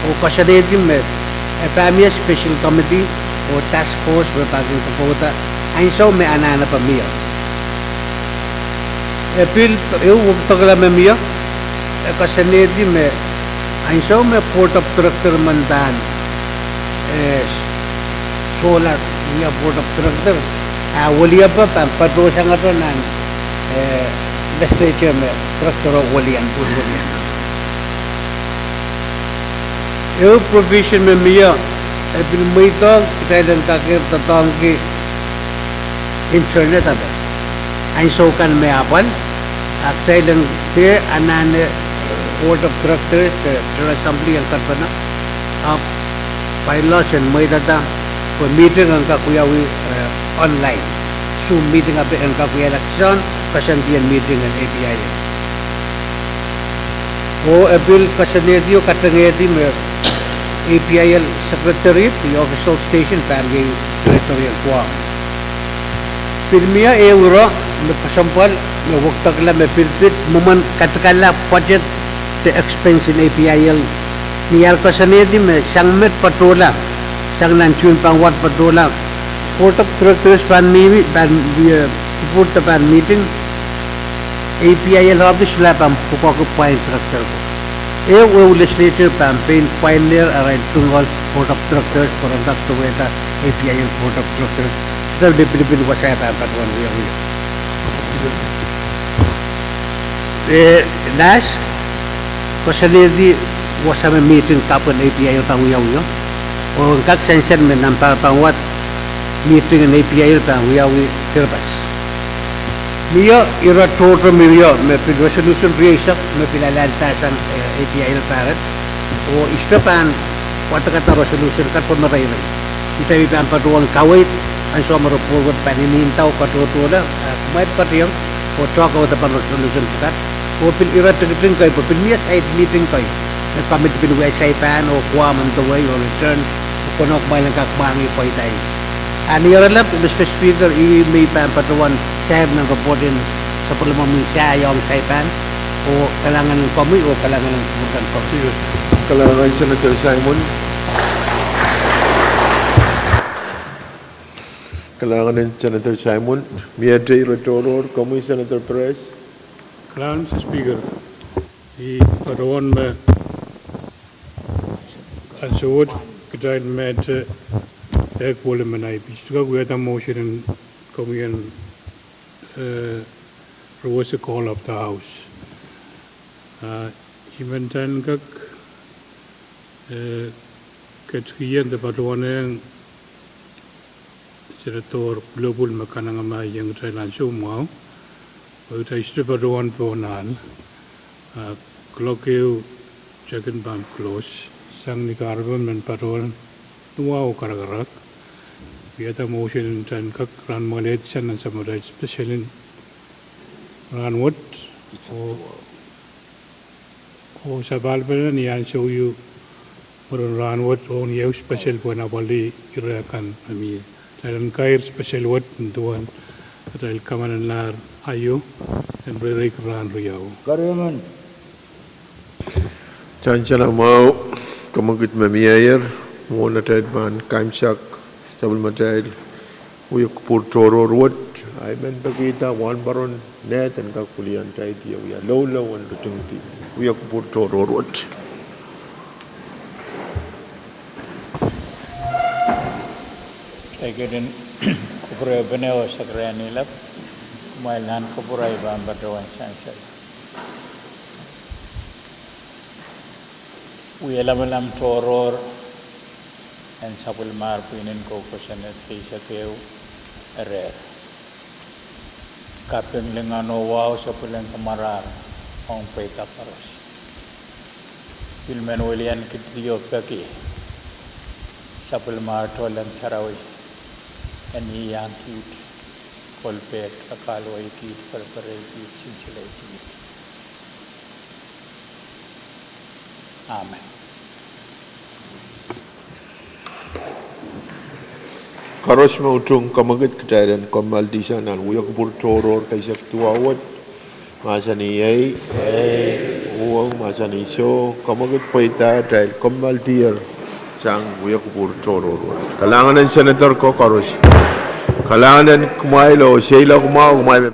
oh koasoanehdi me e pahn mie special committee oh task force me pahn kin kokouda ansou me anahnepe mie. E pil ehu wekidekla me mie, e koasoanehdi me ansou me Board of Director men pahn, eh, sohla wia Board of Director, a weliepe pahn patohsangeto nan, eh, legislature me director o welian, pwuhn welian. Ehu provision me mie, e pil mweidohng kitail en kakehr doadoahngki internet ape ansou kan me apwal, Ahpw kitail en dehr anahne Board of Directors de General Assembly en kadepene, ahpw bylaws en mweidada pwe meeting en kak wiawi, eh, online. Zoom meeting ahpw en kak wia election, koasoandien meeting en A P I L. Oh e pil koasoanehdi oh katengehdi me A P I L Secretariat, the official station, pahn iei Territory en Guam. Pil mie ehu ire me kesempwal me wekidekla me pil pid mwomwen katikala budget de expense en A P I L. Ni ahr koasoanehdi me sang met patohla, sang nan June pahn wad patohla, Board of Directors pahn mihmi, pahn, eh, report de pahn meeting, A P I L office la pahn pwukoahki pwain director. Ehu, ehu legislature pahn pein pwain nehr arail tungoal Board of Directors, pwe ren kak duwehda A P I L Board of Directors. Kitail me pilipil wasa pahn patohwan wiawi. Eh, last, koasoanehdi wasa me meeting kapw en A P I L pahn wiawi. Oh en kak sansal me nan pahr pahn wad meeting en A P I L pahn wiawi Kiribati. Mie ire tohto mie me pil resolution rieisek me pil alehda sang, eh, A P I L pahrek. Oh I sohte pahn wadekada resolution kat pwe me reirei. Kitail pahn patohwan kaweid ansou me report wet pahn inihda oh katohtohla, eh, kumwail patohwan, oh tohkohda pahn resolution pwukat. Oh pil ire tikitik kei pwe pil mie side meeting kei me committee pil wia Saipan oh Guam on the way oh return, oh konehng kumwail en kak mwahngih pweida. A ni ire lap, Mister Speaker, I me I pahn patohwan sair nan report en sapwellimomwi sahiong Saipan, oh kalahngan en komwi oh kalahngan en kupwuren komwi. Kalahngan Senator Simon. Kalahngan en Senator Simon. Miehte ire tohrohr, komwi Senator Perez. Kalahngan Mister Speaker. I patohwan me ansou wet kitail mehte ehk welimen I P C kak wiahda motion en komwi en, eh, rewese call of the House. Ah, I men kitail kak, eh, ketikihong de patohwanehng Senator Pwulopwul me kanengamah ieng kitail ansou mwahu, pwe kitail sohte patohwan pohn ahl. Ah, clock ehu sekin pahn close. Sang ni kahrepen men patohwan ni wahu karakarahk, wiahda motion en kitail kak rahn mwakeleisang nan samatail special en rahnwet, oh oh sapahl pene ni ansou ieu mwurin rahnwet oh ni ehu special pwehn apwalih ire kan me mie. Kitail en kair special wet nin duwen atail kamanenlahr aio en reireiki rahn riau. Sansal mwahu, kamwekid me mieier, mwohn atail pahn kaimwisekda sapwellimatail wia kupwur tohrohr wet, I men pekihda wahnpoaron nehd en kak pwilian taidi oh wia loulou en ritingdi wia kupwur tohrohr wet. Kitail ketin kupwurehpene oh sakarehni lap, kumwail nan kupwur ahi pahn patohwan sansal. Wia lamalam tohrohr en sapwellimahr pwihn en kou kosonned eisek ehu, erehr: Kaping, lingan oh wahu sapweleng kamarahr ong pweida koaros. Pil men wiliankidi oh peki sapwellimahr tohnleng sarawi en iang kiht, kolpehd, kakahlwei kiht, perepere kiht, sinsile kiht. Amen. Koaros me utung, kamwekid, kitail en kommoaldi sang nan wia kupwur tohrohr keisek duwau wet. Mahsanih ei, ei, uhwong, mahsanih soh, kamwekid, pweida, kitail kommoaldier sang wia kupwur tohrohr wet. Kalahngan en senator ko koaros. Kalahngan en kumwail oh seiloak mwahu kumwail me